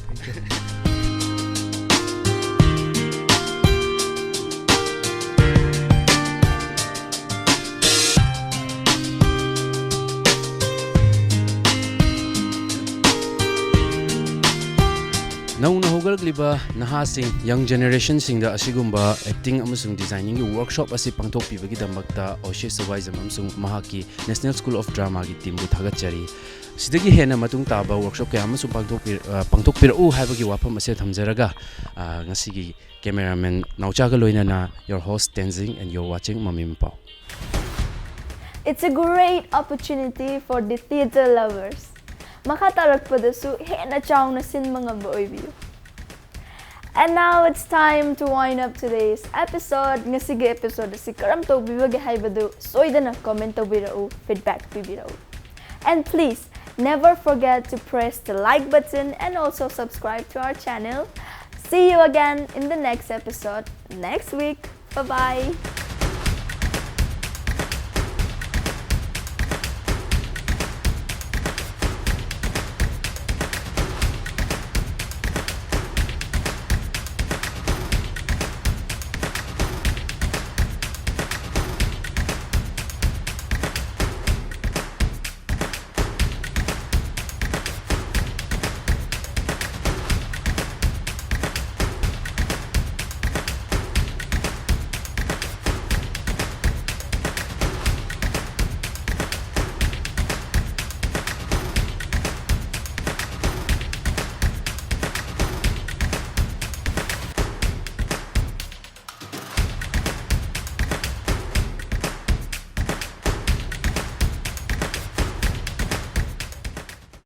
ꯅꯧꯅ ꯍꯧꯒꯠꯂꯛꯂꯤꯕ ꯅꯍꯥꯁꯤꯡ, young generationꯁꯤꯡꯗ ꯑꯁꯤꯒꯨꯝꯕ acting ꯑꯃꯁꯨꯡ designingꯒꯤ workshop ꯑꯁꯤ ꯄꯥꯡꯊꯣꯛꯄꯤꯕꯒꯤꯗꯃꯛꯇ ꯑꯣꯁꯤꯁ ꯁꯋꯥꯏꯖꯝ ꯑꯃꯁꯨꯡ ꯃꯍꯥꯛꯀꯤ National School of Dramaꯒꯤ teamꯕꯨ ꯊꯥꯒꯠꯆꯔꯤ꯫ ꯁꯤꯗꯒꯤ ꯍꯦꯟꯅ ꯃꯇꯨꯡ ꯇꯥꯕ workshop ꯀꯌꯥ ꯑꯃꯁꯨ ꯄꯥꯡꯊꯣꯛꯄꯤ-, ꯑ, ꯄꯥꯡꯊꯣꯛꯄꯤꯔꯛꯎ ꯍꯥꯏꯕꯒꯤ ꯋꯥꯐꯝ ꯑꯁꯦ ꯊꯝꯖꯔꯒ, ꯑ, ꯉꯁꯤꯒꯤ cameraman ꯅꯥꯎꯆꯥꯒ ꯂꯣꯏꯅꯅ your host Tenzing and you're watching ꯃꯃꯤ ꯃꯄꯥꯎ꯫ It's a great opportunity for the theatre lovers. ꯃꯈꯥ ꯇꯥꯔꯛꯄꯗꯁꯨ ꯍꯦꯟꯅ ꯆꯥꯎꯅ ꯁꯤꯟꯕ ꯉꯝꯕ ꯑꯣꯏꯕꯤꯌꯨ꯫ And now it's time to wind up today's episode. ꯉꯁꯤꯒꯤ episode ꯑꯁꯤ ꯀꯔꯝ ꯇꯧꯕꯤꯕꯒꯦ ꯍꯥꯏꯕꯗꯨ ꯁꯣꯏꯗꯅ comment ꯇꯧꯕꯤꯔꯛꯎ, feedback ꯄꯤꯕꯤꯔꯛꯎ꯫ And please, never forget to press the like button and also subscribe to our channel. See you again in the next episode next week. Bye-bye.